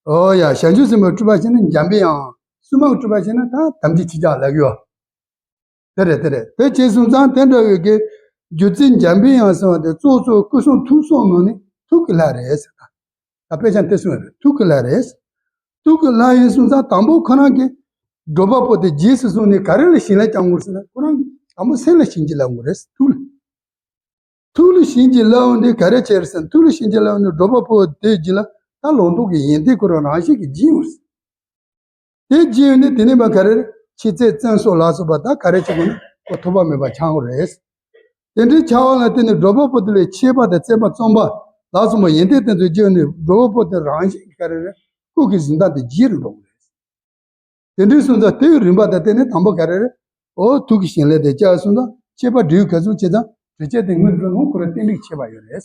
ཨོ་ཡ་བྱང་ཆུབ་སེམས་དཔའི་སྤྲུལ་པ་བྱས་ན་འཇམ་པའི་དབྱངས། སྲུང་མའི་སྤྲུལ་པ་བྱས་ན་ད་དམ་ཅན་ཁྱེད་ཅག་ལབ་ཡོད། དེ་རེད་དེ་རེད་དེ་བྱས་སོང་ཙང་དེ་འདྲ་བའི་གི་རྒྱུ་མཚན་འཇམ་པའི་དབྱངས་ཟེར་བ་དེ་གཙོ་གཙོ་སྐུ་གསུང་ཐུགས་གསུང་ནང་ནས་ཐུགས་ཀྱི་ལྷ་རེད་ཟེར་ད། ད་དཔེ་ཆ་དེ་གསུངས་རེད་ཐུགས་ཀྱི་ལྷ་རེད། ཐུགས་ཀྱི་ལྷ་ཡིན་སོང་ཙང་དང་པོ་ཁོ་རང་གི་སྒྲུབ་པ་པོ་དེ་རྗེས་སུ་བཟུང་ནས་ག་རེ་ལ་བྱིན་རླབས་བསྐྱང་དགོས་ཟེར་ན་ཁོ་རང་གི་དང་པོ་སེམས་ལ་བྱིན་གྱིས་བརླབ་དགོས་རེད་ཐུགས་ལ། ཐུགས་ལ་བྱིན་གྱིས་བརླབས་འོང་དུས་ག་རེ་བྱས་རེད་ཟེར་ན་ཐུགས་ལ་བྱིན་གྱིས་བརླབས་འོང་དུས་སྒྲུབ་པ་པོ་དེ་རྗེས་ལ་ད་ལུང་རྟོགས་ཀྱི་ཡོན་ཏན་ཁོ་རང་རང་བཞིན་གྱིས་སྦྱིན་ཡོང་ཟེར། དེ་རྗེས་ནས་དེ་ནས་མ་ག་རེ་རེད་ཕྱི་ཚེ་བཙན་སོགས་ལ་སོགས་པ་ད་ག་རེ་བྱེད་དགོས་ན་ཁོ་ཐོགས་པ་མེད་པ་འཆང་དགོས་རེད། དེ་འདྲའི་འཆང་བ་ལ་བརྟེན་ནས་སྒྲུབ་པ་པོ་དེ་ལས་མཆོད་པ་དང་བརྩེགས་པ་རྩོམ་པ་ལ་སོགས་པ་ཡོན་ཏན་དེ་ཚོ་རྗེས་ནས་སྒྲུབ་པ་པོ་དེ་རང་བཞིན་གྱིས་ག་རེ་རེད་སྐུ་གི་གཟི་མདངས་དེ་རྒྱས་རུ་འགྲོ་དགོས་རེད། དེ་འདྲའི་སོང་ཙང་དེའི་རིམ་པ་དང་བསྟུན་ནས་དང་པོ་ག་རེ་རེད། འོ་ཐུགས་ཀྱི་བྱིན་རླབས་དེ་བསྐྱར་སོང་ཙང་ཁྱད་པར་འབྲས་བུ་ག་ཚོད་བྱས་ཙང་དྲི་ཆབ་དེ་སྔོན་འགྲོ་ནང་ཁོ་རང་གཏན་འཇགས་བྱས་པ་ཡོད་རེད།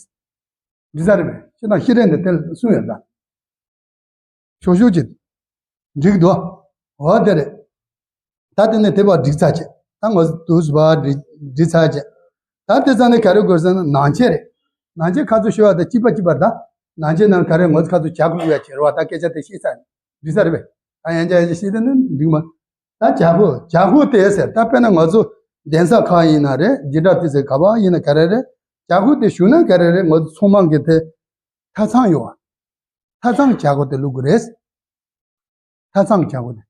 འདི་ས་རེད་པས། ཅི་དང་ཤེས་རབ་འདི་དེ་གསུངས་ཡོད་ད། ཤོག་ཤོག་ཅིག་འགྲིག་འདུག་འོ་དེ་རེད། ད་དེ་ནས་དེ་བར་འགྲིག་ཚར་བྱས། ད་ངོ་དུས་སུ་བར་འགྲིག་འགྲིག་ཚར་བྱས། ད་དེ་ཙང་ནས་ག་རེ་དགོས་ཟེར་ན་ནང་ཆས་རེད། ནང་ཆས་ཁ་ཚུར་ཤོར་བ་དང་གཅིག་པ་གཅིག་པ་ད། ནང་ཆས་ནང་ག་རེ་ངོ་ཁ་ཚུར་བྱ་དགོས་ཡ་བྱེད་རོགས་ད་སྐད་ཆ་དེ་ཤེས་ཚར། འགྲིག་ས་རེད་པས། ད་ཡང་བསྐྱར་ཡང་བསྐྱར་ཤེས་དེ་ནི་འགྲིག་མ། ད་བྱ་དགོས་བྱ་དགོས་དེ་ཟེར་ད་དཔེར་ན་ང་ཚོ་གདན་ས་ཁག་ཡིན་ན་རེད་རྒྱུ་འབྲས་དེ་ཟེར་ག་བ་ཡིན་ན་ག་རེ་རེད། བྱ་དགོས་དེ་ཞུ་ན་ག་རེ་རེད་ང་ཚོ་ཚང་མ་གི་དེ། ཐབ་ཚང་ཡོད་བ། ཐབ་ཚང་བྱ་དགོས་དེ་བླུག་དགོས་རེད། ཐབ་ཚང་བྱ་དགོས་དེ།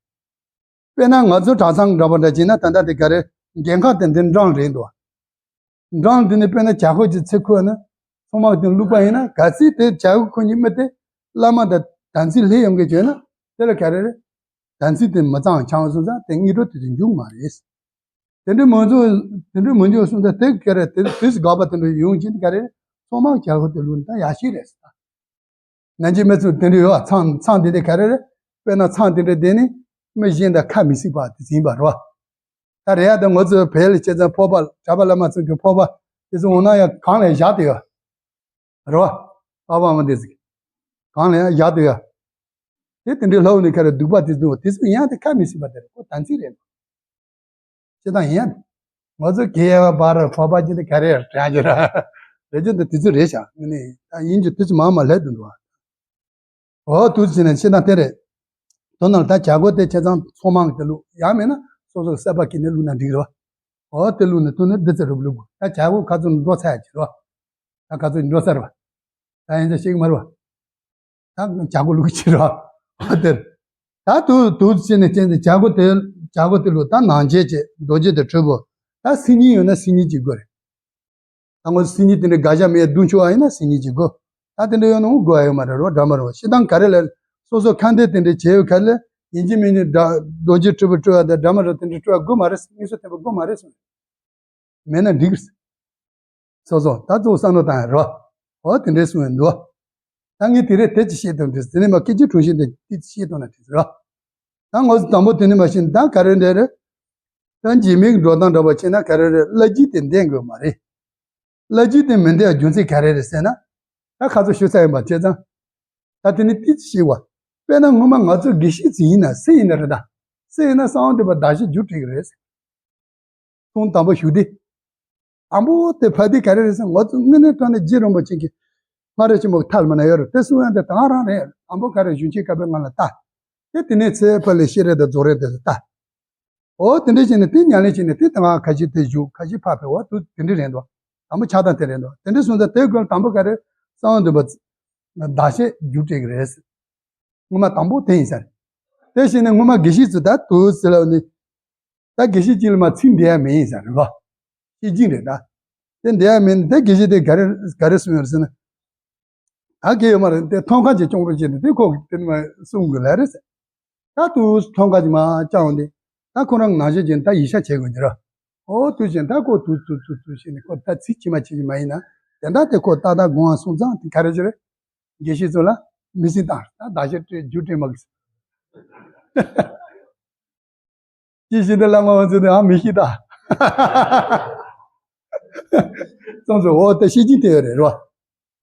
དཔེར་ན་ང་ཚོ་གྲྭ་ཚང་འདྲ་པོ་འདྲ་བྱས་ན་ད་ལྟ་དེ་ག་རེ་འགན་ཁག་དེ་འདི་འབྲང་རེད་འདུག་འབྲང་དེ་ནི་དཔེར་ན་བྱ་དགོས་ཀྱི་ཚེ་ཁོ་ན་ཚང་མ་དེ་བླུག་པ་ཡིན་ན་གལ་སྲིད་དེ་བྱ་དགོས་ཁོ་གཉིས་མི་དེ་བླ་མ་དང་དམ་ཚིག་ལྷད་ཡོང་གི་བྱས་ན་དེ་ལ་ག་རེ་རེད། དམ་ཚིག་དེ་མི་གཙང་ཆགས་སོང་ཙང་དེ་དངོས་གྲུབ་དེ་དུ་འཇུག་མ་རེད། དེ་འདྲའི་མང་ཚོགས་དེ་འདྲའི་མང་ཚོགས་གསུམ་དང་དེ་ག་རེ་དེ་དུས་སུ་དགག་པ་དེ་འདྲ་ཡོང་གྱིན་ག་རེ་ཚང་མ་རྒྱ་གར་དེ་ལུགས་ད་ཡག་ཤོས་རེད་ཟེར། ནང་ཆེན་མི་ཚོས་དེ་འདྲ་ཡོད་ཚང་ཚང་དེ་འདྲ་ག་རེ་རེད། དཔེར་ན་ཚང་དེ་འདྲ་དེ་ནི་མི་གཞན་དང་ཁ་མི་སྲིད་པ་དེ་ཡིན་པ་རེད་བ། ད་རེད་ཡ་ད་ང་ཚོའི་བལ་ལ་བྱས་ཙང་ཕོར་པ་གྲྭ་པ་བླ་མ་ཚོ་གི་ཕོར་པ་དེ་ཚོ་འོ་ན་ཡང་གང་ལ་བཞག་དེ་ཡོད་རེད་བ། ཨ་བ་མ་དེ་ཚོ་གང་ལ་ཡང་བཞག་དེ་ཡོད། དེ་དེ་འདྲའི་ལྷ་བོ་ནི་ག་རེ་སྡིག་པ་དེ་ཚོ་དེ་ཚོ་ཡང་དེ་ཁ་མི་སྲིད་པ་དེ་རེད་ཁོ་དམ་ཚིག་རེད། ཅི་དང་ཡིན། ང་ཚོ་གེ་བ་བར་ཕོ་བ་ཅི་དེ་ག་རེ་དྲན་རྒྱུ་ར། རེ་ཅི་འདི་དུས་ཚོད་རེད་ཤག་ངས་ནི་ད་ཡིན་རྒྱུ་དུས་ཚོད་མང་མ་ལྷད་དུ་འདུག་བ། འོ་དུས་ཚོད་ནས་ཤི་ན་དེ་རེད། དོ་ནང་ད་བྱ་སྒོ་དེ་ཆ་ཚང་ཚང་མང་དེ་ལུགས་ཡང་མེད་ན་སོ་སོ་གསར་པ་ཁྱེར་ནས་བླུགས་ན་འགྲིག་རེད་བ། འོ་དེ་བླུགས་ནས་དུ་ནས་འདི་ཚེ་རུབ་བླུགས་དགོས་ད་བྱ་སྒོ་ཁ་ཚོ་འགྲོ་ཚར་ཡ་ཅི་རེད་བ། ད་ཁ་ཚོ་འགྲོ་ཚར་བ། ད་ཡིན་ཚེ་ཤེས་ཀྱི་མ་རེད་བ། ད་བྱ་སྒོ་ལུགས་ཕྱིར་རོ། དེར། ད་དུ་དུ་ཕྱིན་ནས་ཅན་དེ་བྱ་སྒོ་དེ་བྱ་སྒོ་དེ་ལུགས་ད་ནང་བྱེད་ཅེས་རྡོ་རྗེ་དེ་གྲུབ་བོ། ད་སིལ་སྙིང་ཡོད་ན་སིལ་སྙིང་གཅིག་དགོས་རེད། ད་ངོ་སིལ་སྙིང་དེ་འདྲའི་དགའ་ཞག་མེད་བརྡུང་ཆོག་ཨ་ཡིན་ན་སིལ་སྙིང་གཅིག་དགོས། ད་དེ་འདྲ་ཡོད་ན་འུ་དགོས་ཨ་ཡོད་མ་རེད་རོ་འདྲ་མ་རོ་ཤི་དང་ག་རེ་ལས། སོ་སོ་ཁ་འདོན་དེ་འདྲའི་བྱས་ཡོད་ཁ་ལས་ཡིན་གཅིག་མིན་གཅིག་རྡོ་རྗེ་གྲུབ་བོ་སྤྲོ་བ་དང་འདྲ་མ་རོ་དེ་འདྲའི་སྤྲོ་བ་དགོས་མ་རེད་སྙིང་སོ་ཐེབས་པ་དགོས་མ་རེད་སོང་། མེད་ན་འགྲིག་སོ་སོ་ད་གཙོ་བསམ་བློ་བཏང་ཡ་རོ། འོ་དེ་འདྲའི་གསུང་ཡ་འདུག་ད་ངས་དེ་རེད་དེ་ཅི་བཤད་དང་འདྲི་དེ་ནས་མ་སྐད་ཅིག་དྲུང་བཤད་དེ་ཏི་ཅི་བཤད་དང་ན་དྲི་རོ། ད་ངོ་ཚོ་དང་པོ་དེ་ནས་མ་ཤེས་ད་ག་རེ་འདྲ་རེད། ད་འཇིགས་མེད་འགྲོ་སྟངས་འདྲ་བ་བྱས་ན་ག་རེ་རེད་བླ་རྒྱུད་དེ་འདེང་དགོས་མ་རེད། བླ་རྒྱུད་དེ་མི་འདེང་བ་རྒྱུ་མཚན་ག་རེ་རེད་ཟེར་ན། ད་ཁ་ཚོ་ཞུ་ཚར་ཡིན་པ་བྱས་ཙང་། ད་དེ་ནས་ཏི་ཅི་བཤད་བ། དཔེར་ན་ངོ་མ་ང་ཚོ་དགེ་བཤེས་ཅིག་ཡིན་ན་སུ་ཡིན་ན་རེད་ད། སུ་ཡིན་ན་གསང་བ་འདུས་པ་ཟླ་ཤས་རྒྱུ་འབྲས་རེད། ཐུང་དང་པོ་ཞུ་དེ། དང་པོ་དེ་ཕ་དེ་ག་རེ་རེད་ཟེར་ང་ཚོ་དངོས་གནས་དྲང་གནས་རྗེ་རིན་པོ་ཆེ་གི་སྨ་རེ་ཆེན་པོ་ཐལ་མ་ན་ཡོད་རེད་དེ་གསུང་ཡང་དེ་དང་རང་རེད་དང་པོ་ག་རེ་གཞུང་ཆེན་བཀའ་པོད་ལྔ་ལ་ལྟ། དེ་དེ་ནས་ཚེ་ཕ་ལས་ཤེས་རེ་དང་རྫོགས་རེ་དེ་ལ་ལྟ། འོ་དེ་འདྲ་བྱས་ནས་དེ་ཉམས་ལེན་བྱས་ནས་དེ་དང་ཁ་ཤས་དེ་བཞུགས་ཁ་ཤས་ཕ་ཕེ་བ་དུ་དེ་འདྲ་རེད་འདུག་དང་པོ་ཆགས་སྟངས་དེ་རེད་འདུག་དེ་འདྲ་སོང་ཙང་དེ་དགོས་དང་པོ་ག་རེ་གསང་བ་འདུས་པ་ཟླ་ཤས་རྒྱུ་འབྲས་ཀྱི་རེད། སྔོན་མ་དང་པོ་དེ་ཡིན་ས་རེད། དེ་བཞིན་ནས་སྔོན་མ་དགེ་བཤེས་ཚོ་ད་དུ་ཟེར་ལབ་ནས། ད་དགེ་བཤེས་གཅིག་ལ་མ་ཚིག་འདི་ཡང་མེད་ཡིན་ས་རེད་བ། ཤེས་ཀྱིན་རེད་ད། དེ་འདི་ཡང་མེད་ནས་དེ་དགེ་བཤེས་དེ་ག་རེ་ག་རེ་གསུང་ཡོད་རེད་ཟེར་ན། ད་གལ་ཡོད་མ་རེད་དེ་ཐོང་ཁ་ཅིག་སྐྱོང་རོགས་བྱས་ནས་དེ་ཁོ་གི་དེ་ནི་མ་གསུང་དགོས་ལ་རེད་ཟེར། ད་དུ་ཐོང་ཁ་ཅིག་མ་བཅངས་འོང་དེ། ད་ཁོ་རང་ནང་བཞིན་བྱས་ནས་ད་ཡིད་ཆ་བྱེད་དགོས་ཀྱི་རེད། ཨོ་དུ་བྱས་ད་ཁོ་དུ་དུ་དུ་དུ་བྱས་ནས་ཁོ་ད་ཚིག་ཅི་མ་བྱེད་ཀྱི་མ་ཡིན་ན། དེ་འདྲ་དེ་ཁོ་ཏག་ཏག་དགོངས་ཨ་སོང་ཙང་དེ་ག་རེ་ཅི་རེད། དགེ་བཤེས་ཚོ་ལ་མི་སྲིད་དང་ད་ཟླ་ཤས་སྤྲད་རྒྱུ་སྤྲད་མ་གི། ཅི་ཞིག་འདི་བླ་མ་འོ་ཚོ་ནི་ཨ་མི་ཤི་ད། ཙང་ཚོ་འོ་དེ་ཤེས་ཀྱིན་དེ་ཡོད་རེད་རོ།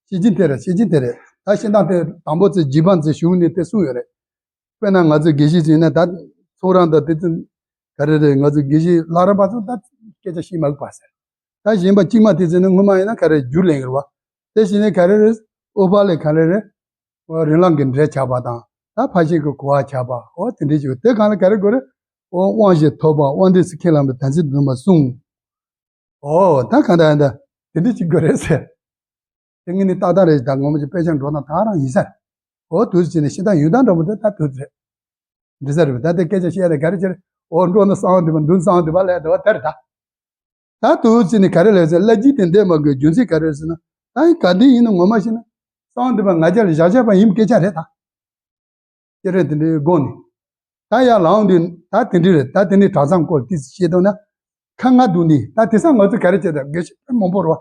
ཤེས་ཀྱིན་དེ་རེད་ཤེས་ཀྱིན་དེ་རེད་ད་ཤེས་སྟངས་དེ་དང་པོ་ཚོ་རྗེ་འབངས་ཚོ་ཞུགས་ནས་དེ་གསུངས་ཡོད་རེད། དཔེར་ན་ང་ཚོ་དགེ་བཤེས་ཚོ་ཡིན་ན་ད་ཚོགས་རང་དང་དེ་ཚོ་ག་རེ་རེད་ང་ཚོ་དགེ་བཤེས་བླ་རབས་པ་ཚོ་ད་སྐད་ཆ་བཤད་མ་གི་པ་ཟེར། ད་གཞན་པ་གཅིག་མ་དེ་ཚོ་ནི་སྔོན་མ་ཡིན་ན་ག་རེ་རྒྱུ་ལེན་གི་རེད་བ། དེ་བཞིན་ནས་ག་རེ་རེད། ཨོ་པ་ལས་ག་རེ་རེད། ཨོ་རིན་ལང་གི་འབྲས་ཆགས་པ་དང་ད་ཕ་ཤིང་གི་གོ་བ་ཆགས་པ་ཨོ་དེ་འདྲས་ཅིག་དེ་གང་ལ་ག་རེ་དགོས་རེད། ཨོ་དབང་ཞིག་ཐོབ་པ་དབང་འདུས་སུ་ཁས་བླངས་པའི་དམ་ཚིག་འདུན་པ་གསུངས། ཨོ་ད་གང་ལྟར་ཡིན་ད་དེ་འདྲས་ཅིག་དགོས་རེད་ཟེར། དེ་ངས་ནི་ཏག་ཏག་རེད་ད་ངོ་མ་ཅིག་དཔེ་ཆ་འགྲོ་སྟངས་ད་རང་ཡིན་ས་རེད། ཨོ་དུས་ཚོད་ནས་ཤི་སྟངས་ཡོང་སྟངས་འདྲ་པོ་དེ་ད་དུས་ཚོད་རེད། འདི་ས་རེད་པས་ད་ལྟའི་སྐད་ཆ་བཤད་ཡ་དེ་ག་རེ་ཆེ་རེད། འོ་འགྲོ་ན་གསང་བ་འདུས་པ་འདུག་གསང་བ་འདུས་པ་ལས་དེ་བ་དེ་རེད་ད། ད་དུ་ཅི་ནི་ག་རེ་ལས་ཟེར་བླ་རྒྱུད་དེ་འདས་མ་དགོས་རྒྱུ་མཚན་ག་རེ་རེད་ཟེར་ན། ད་ཡིན་ག་འདི་ཡིན་ན་ངོ་མ་ཤེས་ན། གསང་བ་འདུས་པ་ང་རྒྱལ་ལ་བཞག་བཞག་པ་ཡིན་སྐད་ཆ་རེད་ད། ཅི་རེད་དེ་འདྲའི་སྒོ་ནས། ད་ཡར་ལངས་དུས་ད་དེ་འདྲའི་རེད་ད་དེ་འདྲའི་གྲྭ་ཚང་སྐོར་ཏི་ཙི་བཤད་དོན་ན། ཁ་ང་འདུག་ནི་ད་དེ་ས་ང་ཚོ་ག་རེ་བྱེད་ད་དགེ་བཤེས་དཔེ་མང་པོ་རེད་བ།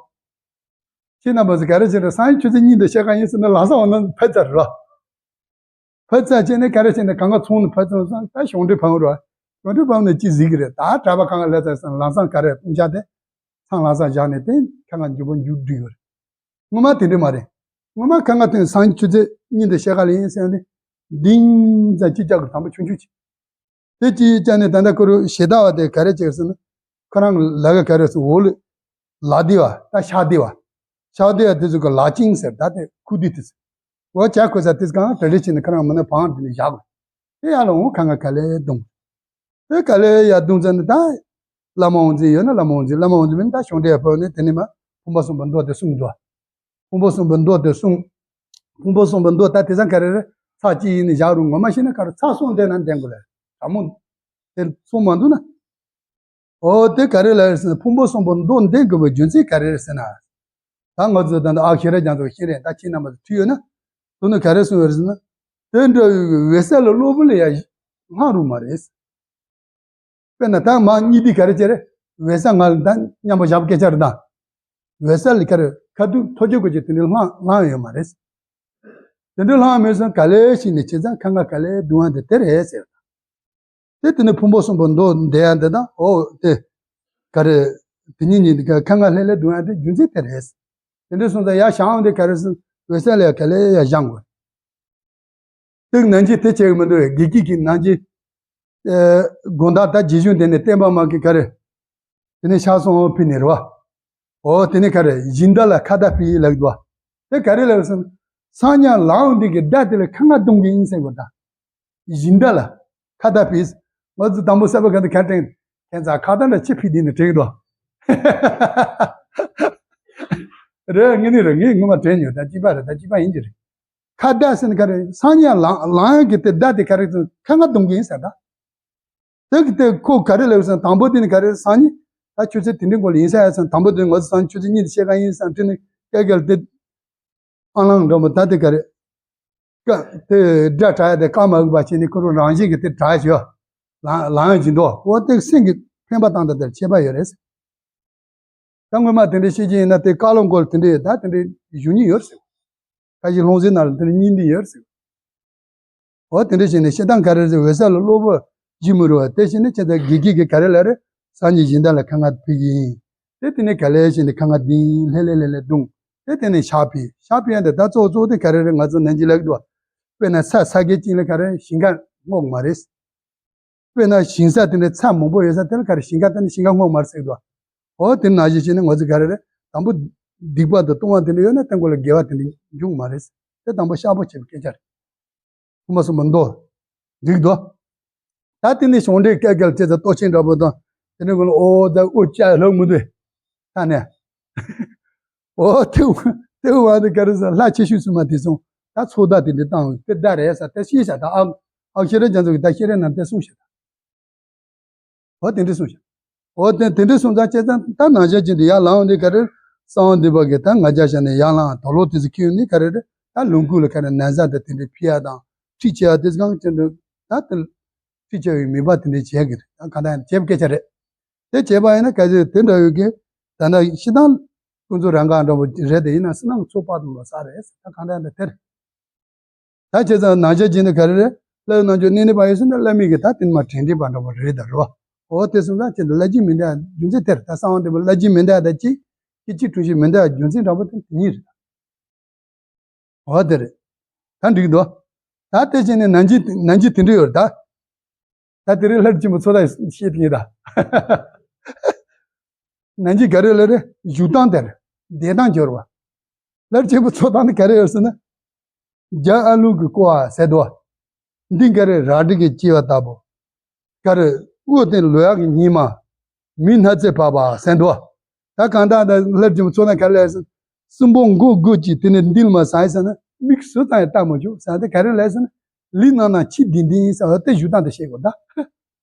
ཁྱེད་རྣམ་པ་ཚོ་ག་རེ་བྱེད་ད་སང་ཉིན་ཆུ་ཚོད་གཉིས་འདི་བཤད་ག་ཡིན་ཟེར་ན་ལམ་སང་འོང་ན་ཕེབས་ཚར་རེད་བ། ཕར་ཚུར་བྱས་ནས་ག་རེ་བྱས་ནས་གང་ག་ཚོང་ནས་ཕར་ཚུར་སོང་ད་གཞུང་འབྲེལ་ཕར་རོ། གཞུང་འབྲེལ་ཕར་ནས་ཅི་ཟིག་གི་རེད། ད་གྲྭ་པ་གང་ག་ལ་ཚར་སོང་ལམ་སང་ག་རེ་གཏོང་བྱ་དེ་ཚང་ལམ་སང་བཞག་ནས་དེ་ཁ་ང་འཇུག་པ་འཇུག་འགྲིག་གི་རེད། ངོ་མ་དེ་འདྲ་མ་རེད། ངོ་མ་གང་ག་དེ་སང་ཆུ་ཚོད་གཉིས་དང་ཕྱེད་ཀ་ལ་ཡིན་ཟེར་ནས་འདིང་ཙམ་ཅི་བྱ་གི་དང་པོ་ཆུང་ཆུང་ཅིག་དེ་ཅི་བྱས་ནས་ད་ལྟ་ཁོ་རང་ཞེ་ད་བ་དེ་ག་རེ་བྱས་ཟེར་ན། ཁོ་རང་ལ་ག་ག་རེ་ཟེར་འོག་ལ་ལག་དེ་བ་ད་ཤག་དེ་བ། ཤག་དེ་བ་དེ་ཚོ་གི་ལག་ཅིང་ཟེར་ད་དེ་ཁུ་དེ་དེ་ཟེར། འོ་བྱ་ཁོ་ས་དེ་གང་གྲ་སྒྲིག་བྱས་ནས་ཁོ་རང་མི་ནས་བང་དེ་ནས་བཞག་དགོས། དེ་ཡར་ལ་འོང་ཁ་ང་ག་ལེ་རྡུང་། དེ་ག་ལེ་ཡར་རྡུང་ཙམ་ནས་ད་བླ་མ་དབང་འཛིན་ཡོད་ན་བླ་མ་དབང་འཛིན། བླ་མ་དབང་འཛིན་མིན་ད་གཞུང་འབྲེལ་ཡར་ཕབ་ནས་དེ་ནས་མ་ཕུང་པོ་གསུམ་པོ་མདོ་དེ་གསུངས་འདུག་ཕུང་པོ་གསུམ་པོ་མདོ་དེ་གསུངས། ཕུང་པོ་གསུམ་པོ་མདོ་ད་དེ་ཚང་ག་རེ་རེད། ཚར་གཅིག་ཡིན་ནས་བཞག་རུང་ངོ་མ་ཤེས་ན་ག་རེ་ཚར་གསུམ་བསྡད་ན་བསྡད་དགོས་ལེ། དྲང་མོ་དེ་གསུངས་མ་འདུག་ན། འོ་དེ་ག་རེ་ལ་རེད་ཟེར་ན་ཕུང་པོ་གསུམ་པོ་མདོ་འདོན་དགོས་པའི་རྒྱུ་མཚན་ག་རེ་རེད་ཟེར་ན། ད་ང་ཚོ་ད་ལྟ་ཨ་ཤེས་རབ་རྒྱ་མཚོ་ཤེས་རེད་ད་ཁྱེད་རྣམ་པ་ཚོ་ཐུག་ཡོད་ན། དེ་ནི་ག་རེ་གསུངས་ཡོད་རེད་ཟེར་ན། དེ་འདྲ་བའི་འོད་གསལ་ལ་གློ་བུར་ལ་ཡང་སླང་རུང་མ་རེད། དཔེར་ན་ད་མ་གཉིས་འདི་ག་རེ་བྱས་རེད། འོད་གསལ་ང་ལ་ད་མཉམ་པོ་བཞག་སྐད་ཆ་རེད་ད། འོད་གསལ་ལ་ག་རེ་ཁ་ཐུག་ཐོ་ཅོ་གོ་ཅོ་དེ་འདྲ་སླང་སླང་ཡོད་མ་རེད། དེ་འདྲ་སླང་མེད་སོང་ག་ལེ་ཞིག་ནས་བྱས་ཙང་ཁ་ང་ག་ལེ་རྡུང་ཡ་དེ་དེ་རེད་ཟེར། དེ་དེ་ནས་ཕུང་པོ་གསུམ་པོ་མདོ་འདོན་ཡ་འདི་དང་འོ་དེ། ག་རེ། དེ་གཉིས་གཉིས་འདི་ག་ཁ་ང་ལྷེ་ལེ་རྡུང་ཡ་དེ་རྒྱུ་མཚན་དེ་རེད། དེ་འདྲ་སོང་ཙང་ཡ་བཞག་འོང་དེ་ག་རེ་སོང་འོད་གསལ་ལ་ཡ་ག་ལེ་ཡ་བཞག་དགོས། དེ་ནང་གི་དེ་བྱེད་གི་མི་འདུག་བས་དགེ་སྐྱིད་ཀྱི་ནང་གི། དགོང་དག་ད་རྗེས་གཞུང་དེ་ནས་བསྟན་པ་མ་གི་ག་རེ། དེ་ནས་ཤག་སོང་ཕི་ནི་རེད་བ། འོ་དེ་ནས་ག་རེ་སྦྱིན་བདག་ལ་ཁ་བརྡ་ཕི་ལགས་འདུག་བ། དེ་ག་རེ་ལགས་སོང་། སང་ཉིན་ལངས་འོང་དེ་གི་བརྡ་དེ་ལ་ཁ་ང་རྡུང་གི་ཡིན་ཟེར་དགོས་ད། སྦྱིན་བདག་ལ་ཁ་བརྡ་ཕི། ང་ཚོ་དང་པོ་གསར་པ་ག་འདི་ག་དྲན། ཁྱེད་ཚ་ཁ་བརྡ་འདྲ་ཅི་ཕི་དེ་ནས་དྲན་གི་འདུག་རེད་ངས་ནི་རེད་ངས་ངོ་མ་དྲན་ཡོད་ད་ཅི་པ་རེད་ད་ཅི་པ་ཡིན་གྱི་རེད། ཁ་བརྡ་ཟེར་ན་ག་རེ་སང་ཉིན་ལངས་ལངས་ཡོང་གི་དེ་བརྡ་དེ་ག་རེ་ཟེར་ཁ་ང་རྡུང་གི་ཡིན་ཟེར་ད། དེ་གི་དེ་ཁོ་ག་རེ་ལབ་ཟེར་དང་པོ་དེ་ནི་ག་རེ་སང་ཉིན་ད་ཆུ་ཚོད་དེ་འདྲའི་འགོར་ལ་ཡིན་ས་ཡ་ཟེར་དང་པོ་དེ་ནི་ང་ཚོ་སང་ཉིན་ཆུ་ཚོད་གཉིས་དང་ཕྱེད་ཀ་ཡིན་ཟེར་དྲིས་ནས་སྐད་སྐད་དེ་ཨ་ལང་འགྲོ་མོ་ད་དེ་ག་རེ་ཀ་དེ་སྒྲ་གྲགས་ཡ་དེ་ཀ་མ་འུག་པ་བྱས་ནས་ཁོ་རང་རང་བཞིན་གྱི་དེ་གྲགས་བྱོས་ལང་ལང་ཡ་ཇི་འདུག་འོ་དེ་སེམས་ཀྱི་འཕེན་པ་བཏང་ད་དེར་ཁྱད་པར་ཡོད་རེད། ད་སྔོན་མ་དེ་འདྲའི་བཤད་ཀྱི་ཡིན་ན་དེ་བཀའ་སློབ་སྐོར་དེ་འདྲའི་ཡོད་ད་དེ་འདྲའི་ཞུ་སྙིང་ཡོད་ཟེར། ཁ་ཞིག་སློབ་ཚན་ནང་ལ་དེ་འདྲའི་གཉིས་འདི་ཡོད་ཟེར། འོ་དེ་འདྲ་བྱས་ནས་བཤད་སྟངས་ག་རེ་ཟེར་འོད་གསལ་ལ་གློ་བུར་ཇི་མི་རུ་བ་དེ་བྱས་ནས་ཁྱེད་ཚོ་དགེ་སྐྱིད་ཀྱི་ག་རེ་ལ་རེ་སང་ཉིན་སྦྱིན་བདག་ལ་ཁ་ང་ཕུལ་གྱི་ཡིན། དེ་དེ་ནས་ག་ལེ་བྱས་ནས་ཁ་ང་དིང་ལྷེ་ལེ་ལེ་ལེ་བརྡུང་། དེ་དེ་ནས་ཤག་ཕུལ་ཤག་ཕུལ་ཡ་འདི་ད་གཙོ་བོ་གཙོ་བོ་དེ་ག་རེ་རེད་ང་ཚོ་ནན་གྱིས་ལབ་ཀྱི་འདུག་དཔེར་ན་ས་ས་གའི་གཅིག་ལ་ག་རེ་ཞིང་ཁ་སྔོག་མ་རེད། དཔེར་ན་ཞིང་ས་དེ་འདྲའི་ཚ་མང་པོ་ཡོད་ས་དེ་ལ་ག་རེ་ཞིང་ཁ་དེ་ནི་ཞིང་ཁ་སྔོག་མར་ཟེར་གི་འདུག་འོ་དེ་ནང་བཞིན་བྱས་ནས་ང་ཚོ་ག་རེ་རེད། དང་པོ་སྡིག་པ་དང་ལྟུང་བ་དེ་འདྲ་ཡོད་ན་དེ་འགོ་ལ་དགེ་བ་དེ་འདྲ་འབྱུང་མ་རེད། དེ་དང་པོ་ཤག་པོ་བྱེད་པའི་སྐད་ཆ་རེད། ཐུགས་མ་སོང་མ་མདོ་འགྲིག་འདུག་ད་དེ་ནི་གཞུང་འབྲེལ་སྐད་སྐད་ལ་བྱས་ཙང་ལྟོ་ཆེན་འདྲ་པོ་དང་དེ་འདྲ་ངོ་ལ་ཨོ་ད་ཨོ་ཅག་ལྷག་མི་འདུག་ད་ནས། ཨོ་ཐེའུ་ཐེའུ་བ་དེ་ག་རེ་ཟེར་ལྷ་ཆེ་ཤོས་སུ་མ་དེ་སོང་ད་ཚོགས་བདག་དེ་འདྲ་བཏང་དེ་བདག་རེད་ཟེར་དེ་ཤེས་བྱ་ད་ཨ་ཨ་ཤེས་རེ་རྒྱ་མཚོ་གི་ད་ཤེས་རེ་ནང་དེ་གསུངས་བྱ་ད། ཨོ་དེ་འདྲ་གསུངས་བྱ། ཨོ་དེ་དེ་འདྲ་གསུངས་ཙང་བྱས་ཙང་ད་ནང་བཞིན་ཅན་དེ་ཡར་ལངས་འདི་ག་རེ་གསང་བ་འདུས་པ་གི་ད་ང་རྒྱལ་བྱ་ནས་ཡར་ལངས་དོ་ལོ་དེ་ཚོ་ཁྱེར་ནི་ག་རེ་རེད་ད་ལུང་ཁུག་ལ་ག་རེ་ན་བཟའ་དེ་དེ་འདྲ་ཕི་ཡ་དང་ཁྲིད་བྱེད་ཡ་དེ་ཚོ་གང་ཅན་དུ་ད་དེ་ཁྲིད་བྱེད་པའི་མི་པ་དེ་འདྲ་བྱེད་གི་རེད་ད་གང་ལྟར་ཡང་བྱེད་པ་སྐད་ཆ་རེད། དེ་བྱས་པ་ཡིན་ན་གལ་སྲིད་དེ་འདྲ་ཡོད་ཀྱི། ད་ནི་ཤི་དང་། ཀུན་རྫོབ་རང་ག་འདྲ་པོ་རེད་དེ་ཡིན་ན་སུ་ནང་ཚོགས་དཔག་ཏུ་མ་ས་རེད་ད་གང་ལྟར་ཡང་དེར། ད་བྱས་ཙང་ནང་ཆ་ཅན་ནི་ག་རེ་རེད། བླ་ན་མཆོག་གནས་ནི་པ་ཡོད་སུ་ན་བླ་མེད་ཀྱི་ད་དེ་ནི་མ་དྲན་དྲན་པ་འདྲ་པོ་རེད་ད་རོ། འོ་དེ་སོང་ཙང་ཁྱེད་ཚོ་བླ་སྦྱིན་མི་འདའ་རྒྱུ་མཚན་དེར་ད་གསང་བ་འདུས་པ་བླ་སྦྱིན་མི་འདའ་ད་ཅི། སྐྱེ་འཆི་གྲོལ་ཞིང་མི་འདའ་རྒྱུ་མཚན་འདྲ་པོ་དེ་དེ་ཉིད་རེད། འོ་དེ་རེད། ད་འགྲིག་འདུག་ད་དེ་བྱས་ནས་ནན་གྱི་ནན་གྱི་དེ་འདྲ་ཡོད་རེད་ད། ད་དེ་རིང་ལྷ་རིས་ཆེན་པོ་ཚོགས་ལ་བཤད་དེ་ཉིད་ད། ནན་གྱི་ག་རེ་ལ་རེད་བཞུགས་སྟངས་དེར་བསྡད་སྟངས་སྦྱོར་བ། ལྷ་རིས་ཆེན་པོ་ཚོགས་སྟངས་དེ་ག་རེ་ཡོད་ཟེར་ན། རྒྱ་ཨ་ལུག་གི་ཀོ་བ་ཟེར་དོ། འདི་ག་རེ་རལ་གྲི་གི་ལྕི་བ་ལྟ་བུ། ག་རེ། དབུ་སྟེང་ལོ་ཡག་གི་ཉི་མ། མི་སྣ་རྩེ་བབས་པ་ཟེར་འདུག་ད་གང་ལྟར་ད་ལྷ་རིས་ཆེན་པོ་ཚོགས་ན་ག་ལས་ཟེར། སྲིན་པོ་མགོ་དགུ་གཅིག་དེ་ནས་འདིལ་མ་ཟ་ཡི་ཟེར་ན་མིག་ཟུར་ཙམ་ཡང་ལྟ་མ་བཅུག་ཟེར་ན་དེ་ག་རེ་ལས་ཟེར་ན། ལི་ནང་ན་ཁྱི་ལྡིང་ལྡིང་ཡིན་ཟེར་བ་དེ་བཞུགས་སྟངས་དེ་བཤད་དགོས་ད།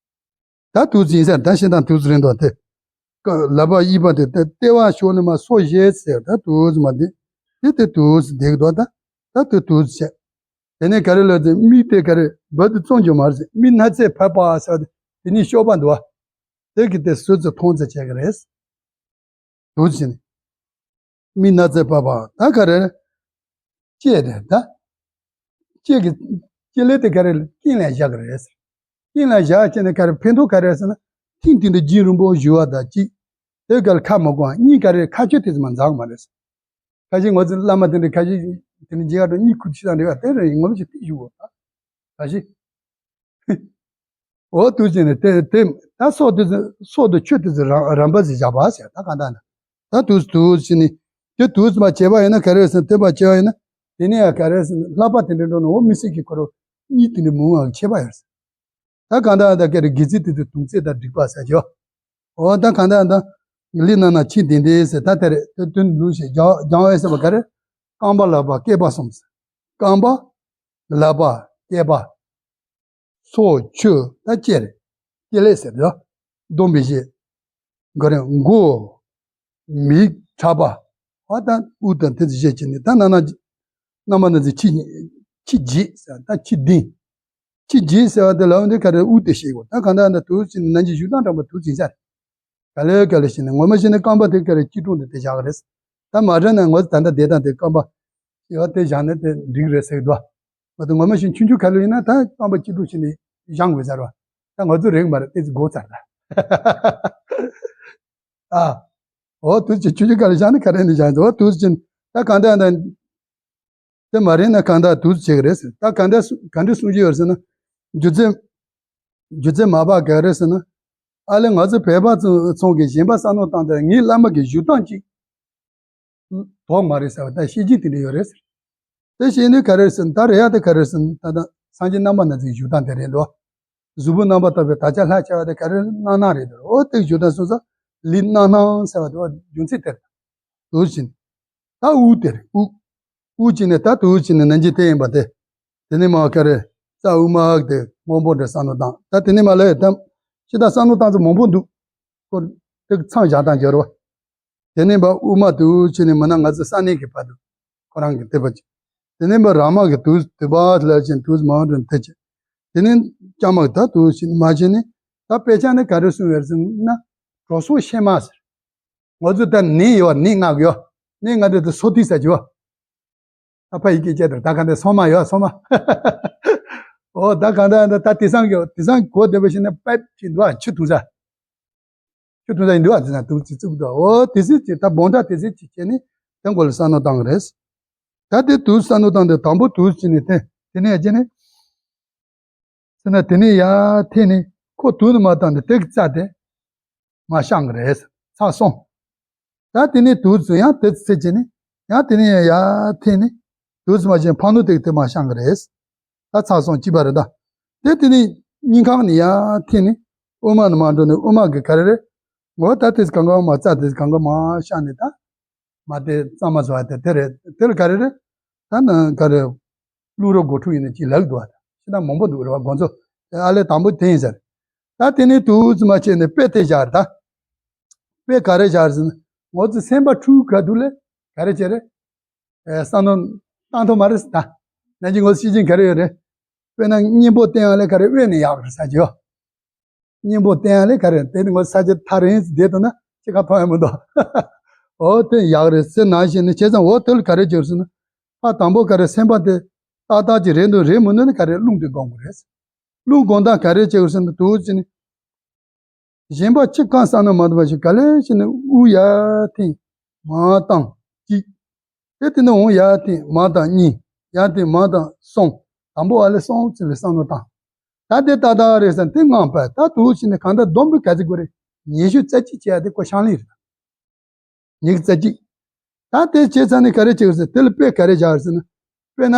ད་དུས་ཚོད་ཡིན་ཟེར་ད་བཤད་སྟངས་དུས་ཚོད་རིང་དོ་དེ། ལག་པ་གཡས་པ་དེ་ལྟེ་བ་ཕྱོགས་ནས་མར་སོ་བཞི་ཟེར་ད་དུས་ཚོད་མ་དེ། དེ་དེ་དུས་ཚོད་བསྡད་དོ་ད། ད་དུས་དུས་ཚོད་བྱས། དེ་ནས་ག་རེ་ལབ་དེ་མིག་དེ་ག་རེ་བར་དུ་བཙུམ་རྒྱུ་མ་རེད་ཟེར་མི་སྣ་རྩེ་བབས་པ་ཟེར་བ་དེ་དེ་ནི་གཤོག་པ་འདུག་བ། དེ་གི་དེ་ཟུར་ཙམ་མཐོང་ཙམ་བྱས་གི་རེད། དུས་ཚོད་ནི། མི་སྣ་རྩེ་བབས་པ་ད་ག་རེ། ལྕེ་རེད་ད། ལྕེ་གི། སྐྱེ་ལེ་དེ་ག་རེ་རྐན་ལ་བཞག་གི་རེད། རྐན་ལ་བཞག་བྱས་ནས་ག་རེ་ཕན་ཐོགས་ག་རེ་ཟེར་ན། ཐེངས་དེ་འདྲ་རྒྱུན་རིང་པོ་བཞུ་བ་དང་གཅིག་དེ་ག་ལ་ཁ་མ་གང་གཉིས་ག་རེ་ཁ་ཆུ་དེ་ཚོ་མ་འཛག་མ་རེད། ཁ་ཤས་ང་ཚོ་བླ་མ་དེ་འདྲ་ཁ་ཤས་དེ་འདྲ་མཇལ་ཁ་འགྲོ་གཉིད་ཁུག་ཆུ་དང་འདྲ་བ་དེ་རེད། ངོ་མ་ཞིག་བལྟས་བཞུགས་འོ་ད་ཁ་ཤས། འོ་དུས་ཙམ་ནས་དེ་དེ་ད་སྲོག་དེ་ཚོ་སྲོག་དང་ཆོས་དེ་ཚོ་རང་རང་འབད་ཟེར་བཞག་པ་ཟེར་ད་གང་ལྟར་ན། ད་དུས་དུས་ཙམ་ནས་དེ་དུས་ཙམ་བྱས་པ་ཡིན་ན་ག་རེ་ཟེར་དེ་བ་བྱས་པ་ཡིན་ན་དེ་ནས་ཡང་ག་རེ་ཟེར་ལྷག་པ་དེ་འདྲ་འགྲོ་ན་འོ་མི་སྲིད་ཀྱི་ཁོ་རང་གཉིད་དེ་འདྲ་མུན་བ་ཁྱད་པར་ཡོད་ཟེར། ད་གང་ལྟར་ད་ག་རེ་དགེ་ཚུལ་དེ་ཚོ་དུང་རྩེ་དང་འགྲིག་པ་ཟེར་གྱི། འོ་ད་གང་ལྟར་ད་ལི་ན་ན་ཆི་དེ་འདྲ་ཟེར་ད་དེ་རེད། དེ་དོན་ལུགས་ཤིག་སྦྱང་སྦྱང་བས་ཟེར་བ་ག་རེ། རྐང་པ་ལག་པ་སྐེད་པ་གསུམ་ཟེར། རྐང་པ། ལག་པ། སྐེད་པ། སོ་ཆུ་ད་ལྕེ་རེད། སྐེ་ལས་ཟེར་རོ། སྡོམ་པའི་བཞེས། ག་རེ་མགོ། མིག་ཁྲག་པ། ཨ་ད་དབུ་དང་དེ་ཚོ་བཞེས་བྱས་ནས་ད་ན་ན་རྣམ་པ་ན་ཚོ་ཁྱི་ཁྱི་འཇིག་ཟེར་ད་ཁྱི་ལྡིང་། ཁྱི་འཇིག་ཟེར་བ་དེ་ལ་འོན་ཏེ་ག་རེ་དབུ་དེ་བཞེས་དགོས། ད་གང་ལྟར་ན་དུས་ཚོད་ནི་ན་འཇིག་བཞུགས་སྟངས་དྲང་པོ་དུས་ཚོད་ཟེར། ག་ལེ་ག་ལེ་བྱས་ནས་ངོ་མ་བྱས་ནས་རྐང་པ་དེ་ག་རེ་སྐྱིལ་ཀྲུང་དུ་དེ་བཞག་གི་རེད། ད་མ་དྲན་ན་ངོ་ད་ལྟ་བསྡད་སྟངས་དེ་རྐང་པ་ཡོད་དེ་བཞག་ན་དེ་འགྲིག་རེད་ཟེར་གི་འདུག་བ། ད་ངོ་མ་བྱས་ཆུང་ཆུང་ག་ལེ་ཡིན་ན་ད་རྐང་པ་སྐྱིལ་ཀྲུང་བྱས་ནས་བཞེངས་དགོས་ཟེར་བ། ད་ང་ཚོ་རེད་མ་རེད་དེ་ཚོ་དགོས་ཚར་ལ། ཨ། འོ་དུས་ཚོད་ཆུང་ཆུང་ག་ལེ་བཞག་ན་ག་རེ་ནས་བཞག་འོ་དུས་ཚོད་ད་གང་ལྟར་ད། དེ་མ་རེད་ན་གང་ལྟར་དུས་ཚོད་བྱེད་ཀྱི་རེད་ཟེར། ད་གང་ལྟར་ག་འདྲ་གསུང་གི་ཡོད་ཟེར་ན། སྒྱུ་རྩལ། སྒྱུ་རྩལ་མ་པ་ག་རེ་ཟེར་ན། ཨ་ལེ་ང་ཚོ་བོད་པ་ཚོ་ཚང་གི་གཞན་པ་བསམ་བློ་བཏང་སྟེ་ངའི་བླ་མ་གི་བཞུགས་སྟངས་ཅིག་དོག་མ་རེད་ཟེར་བ་ད་བཤད་ཀྱིན་དེ་འདྲ་ཡོད་རེད་ཟེར། དེ་བཤད་ནས་ག་རེ་ཟེར་ན་ད་རེད་ཡ་དེ་ག་རེ་ཟེར་ན་ད་ད་སངས་རྒྱས་རྣམ་པ་སྣ་ཚོགས་ཀྱི་བཞུགས་སྟངས་དེ་རེད་འདུག་གཟུགས་པོ་རྣམ་པར་དག་པའི་དག་ཆ་ལྷ་བྱ་བ་དེ་ག་རེ་སྣང་སྣང་རེད་འདུག་འོ་དེ་བཞུགས་སྟངས་སོང་ཙང་ལི་སྣང་སྣང་ཟེར་བ་དེ་བ་རྒྱུ་མཚན་དེ་རེད། དུས་ཕྱིན། ད་དབུགས་དེར་དབུགས། དབུགས་ཕྱིན་ནས་ད་དུས་ཕྱིན་ནས་ནན་གྱིས་བལྟས་ཡིན་པ་དེ། དེ་ནས་མ་ག་རེ། རྩ་དབུ་མ་དེ་མང་པོ་འདྲ་བསམ་བློ་བཏང་ད་དེ་ནས་མ་ལས་དམ། ཕྱི་ད་བསམ་བློ་བཏང་ཚོ་མང་པོ་འདུག་ཁོ། དེ་མཚམས་བཞག་སྟངས་སྦྱོར་བ། དེ་ནས་པ་དབུ་མ་དུས་ཕྱིན་ནས་མི་ན་ང་ཚོ་ས་གནས་ཀྱི་བར་དུ། ཁོ་རང་གི་དེ་པ་ཅིག་དེ་ནས་པ་ར་མ་གི་དུས་དེ་པ་ལ་ཕྱིན་དུས་མ་འདྲ་དེ་ཅིག་དེ་ནས་ལྕམ་མ་གི་ད་དུས་ཕྱིན་མ་ཕྱིན་ནས་ད་དཔེ་ཆ་ནས་ག་རེ་གསུངས་ཡོད་ཟེར་ན། གྲོ་སོ་ཤེ་མ་ཟེར། ང་ཚོ་ད་ནས་ཡོད་ནས་ང་གི་ཡོད་ནས་ང་དེ་དུ་སོ་ཏི་ས་ཅི་བ། ཨ་ཕ་ཡི་གེ་བཅད་དུ་ད་ག་འདི་སོ་མ་ཡོད་སོ་མ། ཨོ་ད་ག་འདི་ད་དེ་སང་གི་དེ་སང་གོ་བདེ་བ་ཞིག་ནས་པེབ་ཅིག་འདུག་ཨ་ཆུ་འཐུང་ས། ཆུ་འཐུང་ས་ཡིན་འདུག་ཨ་དེ་སང་དུ་ཅི་བཙུགས་འདུག་ཨོ་དེ་སི་ཅི་ད་བོང་ད་དེ་སི་ཅི་བྱས་ནས་དེ་མགོ་ལ་ས་ནོ་བཏང་གི་རེད། ད་དེ་དུ་ས་ནོ་བཏང་དེ་དང་པོ་དུ་ཅི་ནས་དེ་དེ་ནས་ཅི་ནས། ཟེར་ན་དེ་ནས་ཡར་འཐེན་ནས་ཁོ་དུས་ནས་མར་བཏང་ནས་དེ་གི་རྩ་དེ་མར་བཤང་གི་རེད། ཚར་སོང་། ད་དེ་ནས་དུས་ཚོད་ཡང་དེ་ཚེ་བྱས་ནས་ཡང་དེ་ནས་ཡར་འཐེན་ནས་དུས་ཚོད་མ་བྱས་ཕ་ནུ་དེ་གི་དེ་མར་བཤང་གི་རེད། ད་ཚར་སོང་གཅིག་པ་རེད་ད། དེ་དེ་ནས་སྙིང་ཁང་ནས་ཡར་འཐེན་ནས་དབུ་མ་ནས་མར་འགྲོ་ནས་དབུ་མ་གི་ག་རེ་རེད། ངོ་ད་དེ་གང་ག་མ་རྩ་དེ་གང་ག་མར་བཤང་ནས་ད། མ་དེ་གཙང་མ་བཟོ་བ་དེ་དེ་རེད་དེ་ལ་ག་རེ་རེད། ད་ནི་ག་རེ། བླུགས་རོགས་སྒོ་ཕྲུག་ཡིན་ན་ཅི་ལགས་འདུག་བ། ཤི་ད་མང་པོ་འདུག་རེད་བ་དགོན་ཚོ། ཨ་ལས་དང་པོ་དེ་ཡིན་ཟེར། ད་དེ་ནས་དུས་ཙམ་མ་བྱས་ནས་དཔེ་དེ་བཞག་རེད་ད། དཔེ་ག་རེ་བཞག་རེད་ཟེར་ན། ངོ་ཚོ་སེམས་པ་འཁྲུག་ག་འདུག་ལས་ག་རེ་བྱས་རེད། ཨེ་བསམ་བློ་བཏང་ཐུབ་མ་རེད་ཟེར་ད། ནང་གི་ངོ་ཚོ་ཤེས་ཀྱིན་ག་རེ་ཡོད་རེད། དཔེར་ན་གཉེན་པོ་བསྟེན་ཡ་ལས་ག་རེ་དབེན་ནས་ཡག་རེད་ས་ཅིག་ཡོད། གཉེན་པོ་བསྟེན་ཡ་ལས་ག་རེ་དེ་ནི་ངོ་ས་ཆ་ཐག་རིང་ཟིག་བསྡད་ཐུབ་ན་ཅི་ག་ཐོན་ཡ་མི་འདུག་ཨོ་དེ་ཡག་རེད་ཟེར་ནང་བཞིན་ནི་བྱས་ཙང་འོ་དེ་ལ་ག་རེ་བྱེད་དགོས་ཟེར་ན། ཕ་དང་པོ་ག་རེ་སེམས་པ་དེ་ཏག་ཏག་ཅིག་རེད་འདུག་རེད་མི་འདུག་ནི་ག་རེ་རླུང་དེ་སྒོམ་དགོས་རེད། རླུང་སྒོམ་སྟངས་ག་རེ་བྱེད་དགོས་ཟེར་ན་དུ་ཅི་ནི། གཞན་པ་ཅི་གང་བསམ་ན་མ་འདུག་པ་ཞིག་ག་ལེ་ཞིག་ནི་དབུགས་ཡར་འཐེན་མར་བཏང་གཅིག་དེ་དེ་ནས་འོང་ཡར་འཐེན་མར་བཏང་གཉིས། ཡར་འཐེན་མར་བཏང་གསུམ། དང་པོ་ཨ་ལེ་གསུམ་ཙམ་ལ་བསམ་བློ་བཏང་། ད་དེ་ཏག་ཏག་རེད་ཟེར་དེ་ངང་པ་ད་དུ་ཕྱིན་ནས་གང་ལྟར་སྡོམ་པའི་ག་ཚོད་དགོས་རེད། ཉི་ཤུ་རྩ་གཅིག་བྱས་ཏེ་ཁོ་ཤང་ལི་རེད། ཉི་ཤུ་རྩ་གཅིག་ད་དེ་བྱས་ཚར་ནས་ག་རེ་བྱེད་དགོས་ཟེར་དེ་ལ་དཔེ་ག་རེ་བཞག་ཟེར་ན། དཔེར་ན།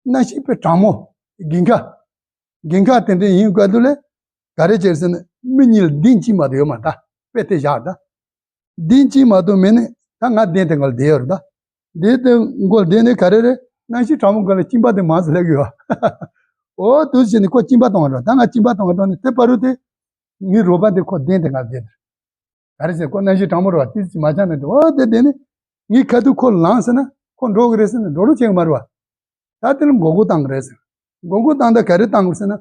གནམ་གཤིས་དཔེ་གྲང་མོ། དགུན་ཁ། དགུན་ཁ་དེ་འདྲ་ཡིན་དགོས་འདུག་ལས། ག་རེ་བྱེད་ཟེར་ན་མི་གཉིས་ལ་གདན་གཅིག་མ་གཏོགས་ཡོད་མ་རེད་ད། དཔེ་དེ་བཞག་ད། གདན་གཅིག་མ་གཏོགས་མེད་ནས་ད་ང་གདན་དེ་སྒང་ལ་བསྡད་ཡོད་རེད་ད། གདན་དེ་སྒང་ལ་བསྡད་ནས་ག་རེ་རེད། གནམ་གཤིས་གྲང་མོ་སྒང་ལ་གཅིན་པ་དེ་མང་ཙམ་སླེབས་ཡོད། འོ་དུས་ཕྱིན་ནས་ཁོ་གཅིན་པ་གཏོང་བ་འགྲོ་ད་ང་གཅིན་པ་གཏོང་བ་འགྲོ་ནས་དེ་བར་དུ་དེ། ངའི་རོགས་པ་དེ་ཁོ་གདན་དེ་སྒང་ལ་བསྡད་དེ། ག་རེ་ཟེར་ཁོ་གནམ་གཤིས་གྲང་མོ་རེད་བ་ཏི་ཙི་མ་ཆགས་ནས་འདུག་འོ་དེ་དེ་ནི། ངའི་ཁ་ཐུག་ཁོ་ལངས་ཟེར་ན་ཁོ་འགྲོ་གི་རེད་ཟེར་ན་འགྲོ་རོགས་བྱེད་གི་མ་རེད་བ། ད་དེ་ལ་མགོ་སྐོར་བཏང་གི་རེད་ཟེར། མགོ་སྐོར་བཏང་ད་ག་རེ་བཏང་གི་ཟེར་ན།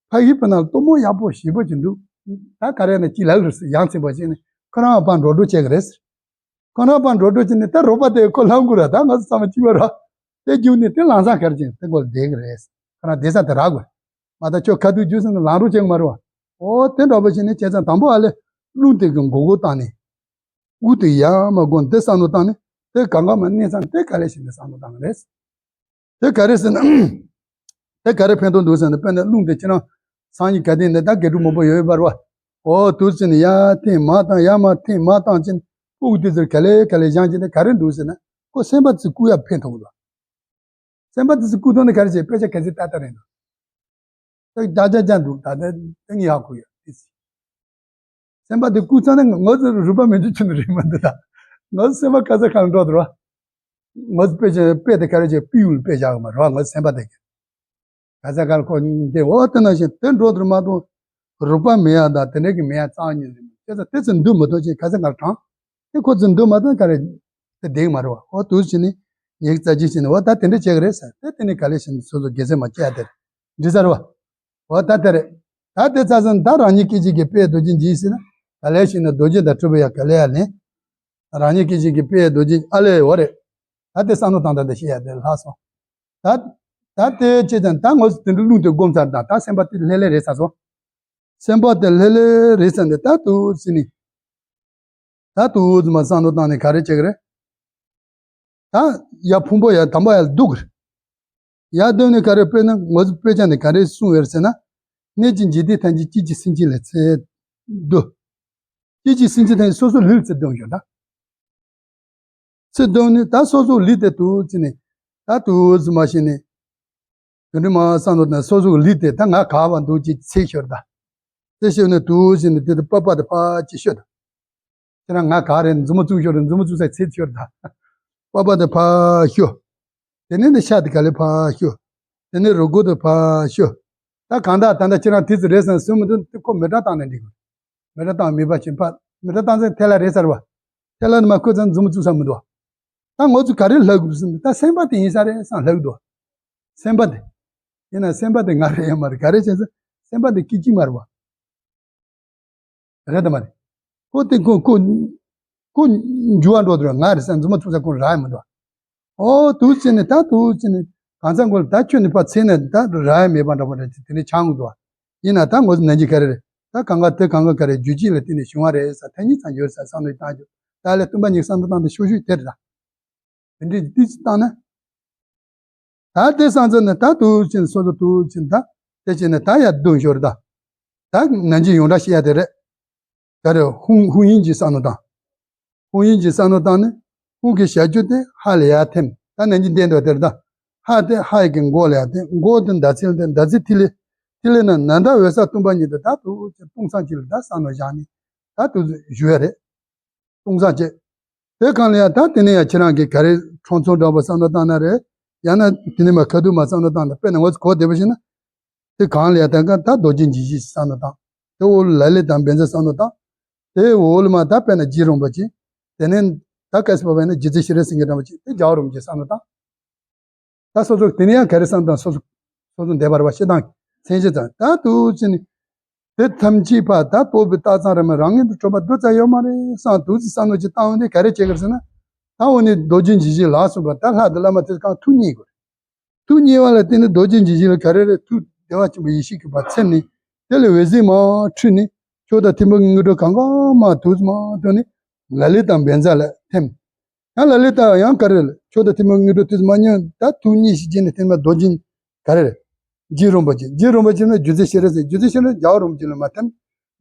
ཕ་གི་བུ་ན་ལྟོ་མོ་ཡག་པོ་ཞེ་པོ་ཅིག་འདུག་ད་ག་རེ་ན་ཅི་ལབ་གི་རེད་ཟེར་ཡང་ཚིག་པ་བྱས་ནས་ཁོ་རང་ཨ་ཕ་འགྲོ་འགྲོ་བྱེད་གི་རེད་ཟེར། ཁོ་རང་ཨ་ཕ་འགྲོ་འགྲོ་བྱས་ནས་ད་རོགས་པ་དེ་ཁོ་ལངས་དགོས་ར་ད་ང་ཚོ་ཚང་མ་གཅིག་པ་ར། དེ་རྒྱུགས་ནས་དེ་ལངས་ས་ག་རེ་བྱས་དེ་མགོ་ལ་བསྡད་གི་རེད་ཟེར། ཁྱོད་རང་བསྡད་ས་དེ་རག་དགོས། མ་གཏོགས་ཁྱོད་ཁ་ཐུག་རྒྱུགས་སོང་ན་ལངས་རོགས་བྱེད་གི་མ་རེད་བ། འོ་དེ་འདྲ་པོ་བྱས་ནས་བྱས་ཙང་དང་པོ་ཨ་ལས་རླུང་དེ་གི་མགོ་སྐོར་བཏང་ནས། དབུགས་དེ་ཡར་མར་བསྒོམ་དེ་བསམ་བློ་བཏང་ནས་དེ་གང་ག་མ་གནས་ཚང་དེ་ག་ལེ་བྱས་ནས་བསམ་བློ་བཏང་གི་རེད། དེ་ག་རེ་ཟེར་ན། དེ་ག་རེ་ཕན་ཐོགས་འདུག་ཟེར་ན། དཔེར་ན་རླུང་དེ་ཁྱེད་རང་སང་ཉིན་ག་དུས་ནས་ད་དགེ་ཕྲུག་མང་པོ་ཡོད་པར་བ། འོ་དུས་ཚོད་ནས་ཡར་འཐེན་མར་བཏང་ཡར་མར་འཐེན་མར་བཏང་ཅིན་དབུགས་དེ་ཚོར་ག་ལེ་ག་ལེ་བཞེངས་ཀྱི་ནས་ག་རེ་འདུག་ཟེར་ན། ཁོ་སེམས་པ་ཚོ་བཀུག་ཡ་ཕན་ཐོགས་འདུག། སེམས་པ་དེ་ཚོ་བཀུག་ཐོག་ནས་ག་རེ་བྱེད། དཔེ་ཆ་ག་ཚོད་ལྟ་ལྟ་རེད་འདུག། ད་རྒྱ་རྒྱ་རྒྱ་འདུག། ད་ལྟ་ཏིང་ཡག་གོ་ཡོད་དེ། སེམས་པ་དེ་བཀུག་ཚར་ན་ང་ཚོ་རུས་པ་མི་འཇུ་ཆུ་ནི་རེད་མ་འདུག་ད། ང་ཚོ་སེམས་པ་ག་ས་གང་འགྲོ་འདུག་ར། ང་ཚོ་དཔེ་ཆ་དཔེ་དེ་ག་རེ་བྱེད། སྤུས་ཡུལ་དཔེ་བཞག་གི་མ་རེད་བ། ང་ཚོ་སེམས་པ་དེ་ག་ས་གང་ཁོ་དེ་འོ་དེ་ནང་བཞིན་དེ་འགྲོ་འདུག་མ་གཏོགས། རུས་པ་མེད་ཡ་དང་དེ་འདྲ་གི་མེད་ཡ་རྩ་བ་ཉིད་རེད། དེ་ཚོ་དེ་ཚོ་འདུག་མི་ཐུབ་ཅིང་ག་ས་གང་དྲང་། དེ་ཁོ་ཚོ་འདུག་མ་ཐུབ་ག་རེ། དེ་བསྡད་གི་མ་རེད་བ། འོ་དུས་ཕྱིན་ནས་ཉེས་རྩ་ཅིག་ཕྱིན་ནས་འོ་ད་དེ་འདྲ་བྱེད་གི་རེད་ཟེར། དེ་དེ་ནས་ག་ལེ་ཕྱིན་ནས་སོ་སོ་དགེ་སེམས་མ་སྐྱེ་ཡ་དེ་རེད། འགྲིག་ས་རེད་བ། འོ་ད་དེ་རེད། ད་དེ་ཚ་ཚ་ད་རང་ཉིད་སྐད་ཅིག་གིས་དཔལ་རྡོ་རྗེ་འཇིགས་ཟེར་ན། ག་ལེ་ཕྱིན་ནས་རྡོ་རྗེ་དང་གྲུབ་པའི་ཡ་ག་ལེ་ཡ་ལེན། རང་ཉིད་སྐད་ཅིག་གིས་དཔལ་རྡོ་རྗེ་ཨ་ལས་འོ་རེད། ད་དེ་བསམ་བློ་བཏང་ད་དེ་བཤད་ཡ་དེ་ལྷག་སོང་། ད་ད་དེ་བྱས་ཙང་ད་ངོ་སོ་དེ་འདྲ་རླུང་དེ་བསྒོམ་ཚར་དང་ད་སེམས་པ་དེ་ལྷོད་ལྷོད་རེད་ཚར་སོང་། སེམས་པ་དེ་ལྷོད་ལྷོད་རེད་ཚར་ནས་ད་དུ་ཟིན་ནས། ད་དུ་ཟིན་མ་བསམ་བློ་བཏང་ནས་ག་རེ་བྱེད་གི་རེད། ད་ཡ་ཕུང་པོ་ཡ་དམ་པ་ཡ་སྡུག་གི་རེད། ཡ་སྡུག་ནས་ག་རེ། དཔེར་ན་ངོ་སོ་དཔེ་ཆ་ནས་ག་རེ་གསུངས་ཡོད་ཟེར་ན། གནས་ཀྱི་འཇིག་རྟེན་ཐམས་ཅད་སྐྱེ་འཆི་སེམས་ཅན་ལ་ཚེ་འདུ། སྐྱེ་འཆི་སེམས་ཅན་ཐམས་ཅད་སོ་སོ་ལུས་ཚེ་འདུ་ཡོད་ད། ཚེ་འདུ་ནི་ད་སོ་སོ་ལུས་དེ་དུ་ཚེ་ནི། ད་དུ་ཚེ་མ་ཤི་ནི། དེ་འདྲ་མ་བསམ་བློ་ན་སོ་སོ་ལུས་དེ་ད་ང་ག་བ་འདུག་ཅིག་ཚེ་ཤོར་ད། ཚེ་ཤོར་ནི་དུ་ཚེ་ནི་དེ་དུ་པགས་པ་དེ་ཕར་ཅིག་ཤོར་ད། ཁྱེད་རང་ང་ག་རེད། མཛུབ་མོ་བཙུགས་ཤོར་རེད། མཛུབ་མོ་བཙུགས་ས་ཚེ་ཤོར་ད། པགས་པ་དེ་ཕར་ཤོར། དེ་ནས་ནི་ཤ་དེ་ག་ལེ་ཕར་ཤོར། དེ་ནས་རུས་ཁུག་དེ་ཕར་ཤོར། ད་གང་ལྟར་ད་ལྟ་ཁྱེད་རང་དུས་ཚོད་རེད་བསམ་སོང་མི་འདུག། དེ་ཁོ་མེ་སྲེག་བཏང་ནས་འགྲིག་གི་རེད། མེ་སྲེག་བཏང་མེད་པ་ཅིག་ཕར་མེ་སྲེག་བཏང་ཚེ་ཐལ་བ་རེད་ཟེར་བ། ཐལ་བ་ནི་མ་ཁོ་ཚང་མཛུབ་མོ་བཙུགས་ས་མི་འདུག། ད་ངོ་ཚོ་ག་རེ་ལྷག་དགོས་ཟེར་ན་ད་སེམས་པ་དེ་ཡིན་ས་རེད་བསམ་ལྷག་འདུག། སེམས་པ་དེ། ཡིན་ན་སེམས་པ་དེ་ང་རེད་ཡོད་མ་རེད། ག་རེ་བྱས་ཟེར། སེམས་པ་དེ་སྐྱིད་ཀྱི་མ་རེད་བ། རེད་དམ་མ་རེད། ཁོ་དེ་ཁོ་ཁོ་ཁོ་འགྱུར་བ་འགྲོ་དུས་ང་རེད་བསམ་མཛུབ་མོ་བཙུགས་ས་ཁོ་རག་ཡ་མི་འདུག། ཨོ་དུ་ཚེ་ནི་ད་དུ་ཚེ་ནི་གང་ཚང་ཁོ་ལ་ད་ཁྱོད་ནི་ཕར་ཚེ་ནི་ད་རག་ཡ་མེད་པ་འདྲ་པོ་རེད། དེ་ནི་ཆགས་འདུག། ཡིན་ན་ད་ངོ་ནན་གྱི་ག་རེ་རེད། ད་གང་ག་དེ་གང་ག་ག་རེ་རྒྱུ་གཅིག་ལ་བརྟེན་ནས་བྱུང་བ་རེད་ས་ཐ་སྙད་ཙམ་ཡོད་ས་བསམ་བློ་བཏང་རྒྱུ། ད་ལས་སྟོན་པ་ཉིད་བསམ་བློ་བཏང་དུ་ཤོག་ཤོག་དེ་རེད་ད། དེ་འདྲའི་དུས་སུ་བཏང་ན། ད་དེ་སང་ཚེ་ནི་ད་དུ་ཕྱིན་སོ་སོ་དུ་ཕྱིན་ད། དེ་ཕྱིན་ནི་ད་ཡར་བདུན་ཤོར་ད། ད་ནན་གྱི་ཡོངས་གྲགས་བཤད་ཡ་དེ་རེད། ག་རེ་ཧུང་ཧུང་ཡིན་གྱི་བསམ་བློ་བཏང་། ཧུང་ཡིན་གྱི་བསམ་བློ་བཏང་ནི། ཧུང་གི་བྱ་རྒྱུ་དེ་ཧ་ལ་ཡར་ཐིམ། ད་ནན་གྱི་བསྟན་དོ་དེ་རེད་ད། ཧ་དེ་ཧ་ཡི་གི་མགོ་ལ་ཡར་ཐིམ། མགོ་དེ་ཟླ་ཚེས་དེ་ཟླ་ཚེས་ཐིག་ལེ། ཐིག་ལེ་ན་ནན་ད་འོད་གསལ་སྟོང་པ་ཉིད་དེ་ད་དུ་ཕྱིན་སྟོང་སང་གཅིག་ལ་ད་བསམ་བློ་བཞག་ནི། ད་དུ་བཞུགས་ཡ་རེད། སྟོང་སང་བྱེད། དེ་གང་ལ་ཡང་ད་དེ་ནས་ཡང་ཁྱེད་རང་གིས་ག་རེ་ཁྲོམ་ཚོང་འདྲ་པོ་བསམ་བློ་བཏང་ན་རེད། ཡང་ན་དེ་ནས་མ་ཁ་ཐུག་མ་བསམ་བློ་བཏང་ན། དཔེར་ན་ངོ་ཚ་གོ་བདེ་པོ་ཞིག་ན། དེ་གང་ལ་ཡང་ད་ག་ད་རྡོ་རྗེ་འཇིགས་བྱེད་བསམ་བློ་བཏང་། དེ་འོག་ལ་ལ་ལས་དང་བན་ཚ་བསམ་བློ་བཏང་། དེ་འོག་ལ་མ་ད་དཔེར་ན་རྗེ་རིན་པོ་ཆེ། དེ་ནས་ད་སྐལ་སྲིད་པ་བས་ན་རྗེ་བཙུན་ཤེས་རབ་སེང་གེ་འདྲ་པོ་ཅིག་དེ་རྒྱལ་བ་རིན་པོ་ཆེ་བསམ་བློ་བཏང་། ད་སོ་སོ་དེ་ནས་ཡང་ག་རེ་བསམ་དང་སོ་སོ་སོ་སོ་འདས་པར་བ་ཤེས་དང་མཚན་གཞི་ཙམ་ད་དུ་ཕྱིན་ནས། དེ་ཐམས་ཅད་པ་ད་སྤོབས་པའི་སྟག་ཚང་རེ་མ་རང་ངོས་དུ་གྲུབ་པ་རྡོ་རྩ་ཡོད་མ་རེད་བསམ་དུ་ཙི་བསམ་བློ་ཅིག་བཏང་འོང་དེ་ག་རེ་བྱེད་གི་རེད་ཟེར་ན། ད་འོ་ནི་རྡོ་རྗེ་འཇིགས་བྱེད་ལགས་སོ་པ་ད་ལྷ་དང་བླ་མ་དེ་གང་ཐུགས་མཉེས་དགོས་རེད། ཐུགས་མཉེས་པ་ལ་བརྟེན་ནས་རྡོ་རྗེ་འཇིགས་བྱེད་ལ་ག་རེ་རེད། ཐུགས་བདེ་བ་ཆེན་པོ་ཡེ་ཤེས་ཀྱི་བར་ཚིམ་ནས། དེ་ལས་འོད་ཟེར་མར་འཕྲོས་ནས་མཆོག་དང་ཐུན་མོང་དངོས་གྲུབ་གང་ག་མར་དུ་ཙི་མར་ཐོན་ནས་ལ་ལས་དང་བན་ཚ་ལ་ཐིམ། ཡང་ལ་ལས་དང་ཡང་ག་རེ་ལ་མཆོག་དང་ཐུན་མོང་དངོས་གྲུབ་དུས་མ་ཉམས་ད་ཐུགས་མཉེས་ཤིག་བྱས་ནས་ཐེངས་མ་རྡོ་རྗེ་ག་རེ་རེད། རྗེ་རིན་པོ་ཆེ། རྗེ་རིན་པོ་ཆེ་ནི་རྗེ་བཙུན་ཤེས་རབ་སེང་། རྗེ་བཙུན་ཤེས་རབ་རྒྱལ་བ་རིན་པོ་ཆེ་ལ་མར་ཐིམ།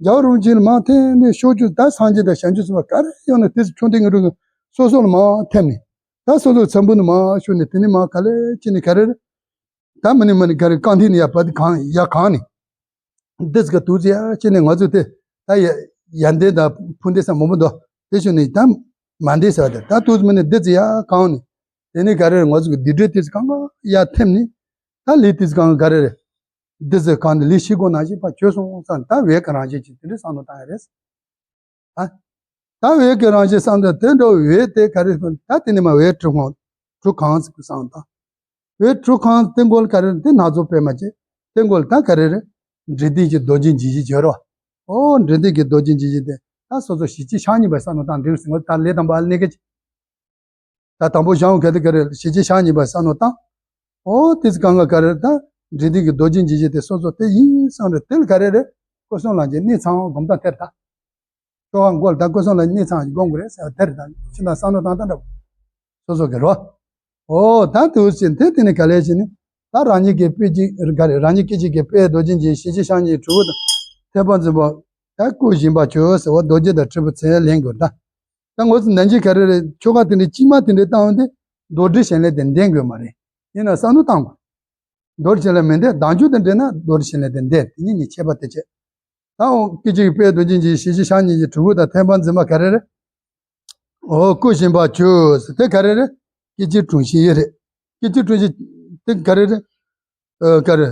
རྒྱལ་བ་རིན་པོ་ཆེ་ལ་མར་ཐིམ་ནས་ཕྱོགས་བཅུ་ད་སངས་རྒྱས་དང་བྱང་ཆུབ་སེམས་དཔའ་ག་རེ་ཡོད་ན་དེ་ཚོ་མཆོག་ལྡན་དངོས་གྲུབ་སོ་སོ་ལ་མར་ཐིམ་ནས། ད་སོ་སོ་ཚེམ་བུ་ནས་མར་ཤོར་ནས་དེ་ནས་མར་ག་ལེ་ཅི་ནས་ག་རེ་རེད། ད་མི་ནི་མི་ནི་ག་རེ་རྐང་མཐིལ་ནས་ཡར་བབས་ཏེ་གང་ཡར་གང་ནས། འདི་ཚོ་ག་དུས་ཚོད་ཡར་བྱས་ནས་ང་ཚོ་དེ་ད་ཡ་ཡར་འདེད་དང་འཕུར་འདེད་ས་མང་པོ་འདུག། དེ་ཞུ་ནས་ད་མར་འདེད་ཟེར་བ་དེ་ད་དུས་ཚོད་མི་ནི་འདི་ཚོ་ཡར་གང་ནས། དེ་ནས་ག་རེ་ང་ཚོ་གི་སྡིག་སྒྲིབ་དེ་ཚོ་གང་ག་ཡར་ཐིམ་ནས། ད་ལས་དེ་ཚོ་གང་ག་ག་རེ་རེད། འདི་ཚོ་གང་ནས་ལས་བྱེད་དགོས་ནང་བཞིན་ཕར་བྱོལ་སོང་བསམ། ད་འོད་ཀྱི་རང་བཞིན་གྱིས་དེ་འདྲའི་བསམ་བློ་བཏང་ཡ་རེད། ཨ། ད་འོད་ཀྱི་རང་བཞིན་བསམ་དུས་དེ་འདྲ་འོད་དེ་ག་རེ་སོང་ད་དེ་ནས་མར་འོད་དྲུག་གང་དྲུག་གང་ཟེར་གི་བསམ་དང་། འོད་དྲུག་གང་དེ་མགོ་ལ་ག་རེ་དེ་སྣ་ཚོགས་པད་མ་བྱས། དེ་མགོ་ལ་ད་ག་རེ་རེད། འབྲས་ལྡན་གྱི་རྡོ་རྗེ་འཇིགས་བྱེད་སྦྱོར་བ། ཨོ་འབྲས་ལྡན་གྱི་རྡོ་རྗེ་འཇིགས་བྱེད་དེ་ད་སོ་སོ་ཞི་བྱེད་ཕྱག་གཉིས་པ་བསམ་བློ་བཏང་འགྲིག་ཟེར་ངོ་ད་ལས་དང་པོ་ཨ་ལས་ཀ་ཅིག། ད་དང་པོ་བཞག་ག་དེ་ག་རེ་ཞི་བྱེད་ཕྱག་གཉིས་པ་བསམ་བློ་བཏང་། ཨོ་དེ་ཚོ་གང་ག་ག་རེ་ད། འབྲས་ལྡན་གྱི་རྡོ་རྗེ་འཇིགས་བྱེད་དེ་སོ་སོ་དེ་ཡིན་བསམ་རེད། དེ་ལ་ག་རེ་རེད། སྐུ་གསུམ་ལ་ཅིག་གནས་ཚང་སྒོམ་སྟངས་དེར་ད། ཆོ་ག་མགོ་ལ་ད་སྐུ་གསུམ་ལ་གནས་ཚང་ཞིག་སྒོམ་དགོས་རེད་ཟེར་བ་དེར་ད་ཕྱི་ནང་བསམ་བློ་བཏང་སྟངས་འདྲ་པོ། སོ་སོ་གི་རོ། ཨོ་ད་དུ་ཟིན་དེ་དེ་ནི་ག་ལས་ཟིན་ནི། ད་རང་ཉིད་ཀྱི་དཔེ་གཅིག་ག་རེ་རང་ཉིད་སྐད་ཅིག་གི་དཔེ་རྡོ་རྗེ་འཇིགས་ཞི་བྱེད་ཕྱག་གཉིས་གྲུ་བོ་དང་ཐེག་པ་འཛིན་པ། ད་བསྐུལ་བཞིན་པ་ཁྱོད་ཟེར་བ་རྡོ་རྗེ་དང་དྲིལ་བུ་ཚེ་ལེན་དགོས་ད། ད་ངོས་སུ་ནན་གྱི་ག་རེ་རེད། ཆོ་ག་དེ་འདྲའི་དཀྱིལ་མ་དེ་འདྲའི་བཏང་བ་དེ་རྡོར་དྲིལ་བྱེད་ལས་དེ་འདེང་དགོས་མ་རེད། ཡིན་ན་བསམ་བློ་བཏང་དགོས། རྡོར་བྱེད་ལས་མི་འདེང་། བདག་འཇུག་དང་འབྲེལ་ན་རྡོར་བྱེད་ལས་དེ་འདེང་། དེ་གཉིས་གཉིས་ཁྱད་པར་དེ་བྱེད། ད་འོང་སྐད་ཅིག་དཔེ་རྡོ་རྗེ་འཇིགས་ཞི་བྱེད་ཕྱག་གཉིས་ཀྱི་གྲུ་བོ་དང་ཐེག་པ་འཛིན་པ་ག་རེ་རེད། ཨོ་བསྐུལ་བཞིན་པ་ཁྱོད་ཟེར་དེ་ག་རེ་རེད། སྐད་ཅིག་དྲུང་བཞི་ཡོད་རེད། སྐད་ཅིག་དྲུང་བཞི་དེ་ག་རེ་རེད། ཨ་ག་རེ།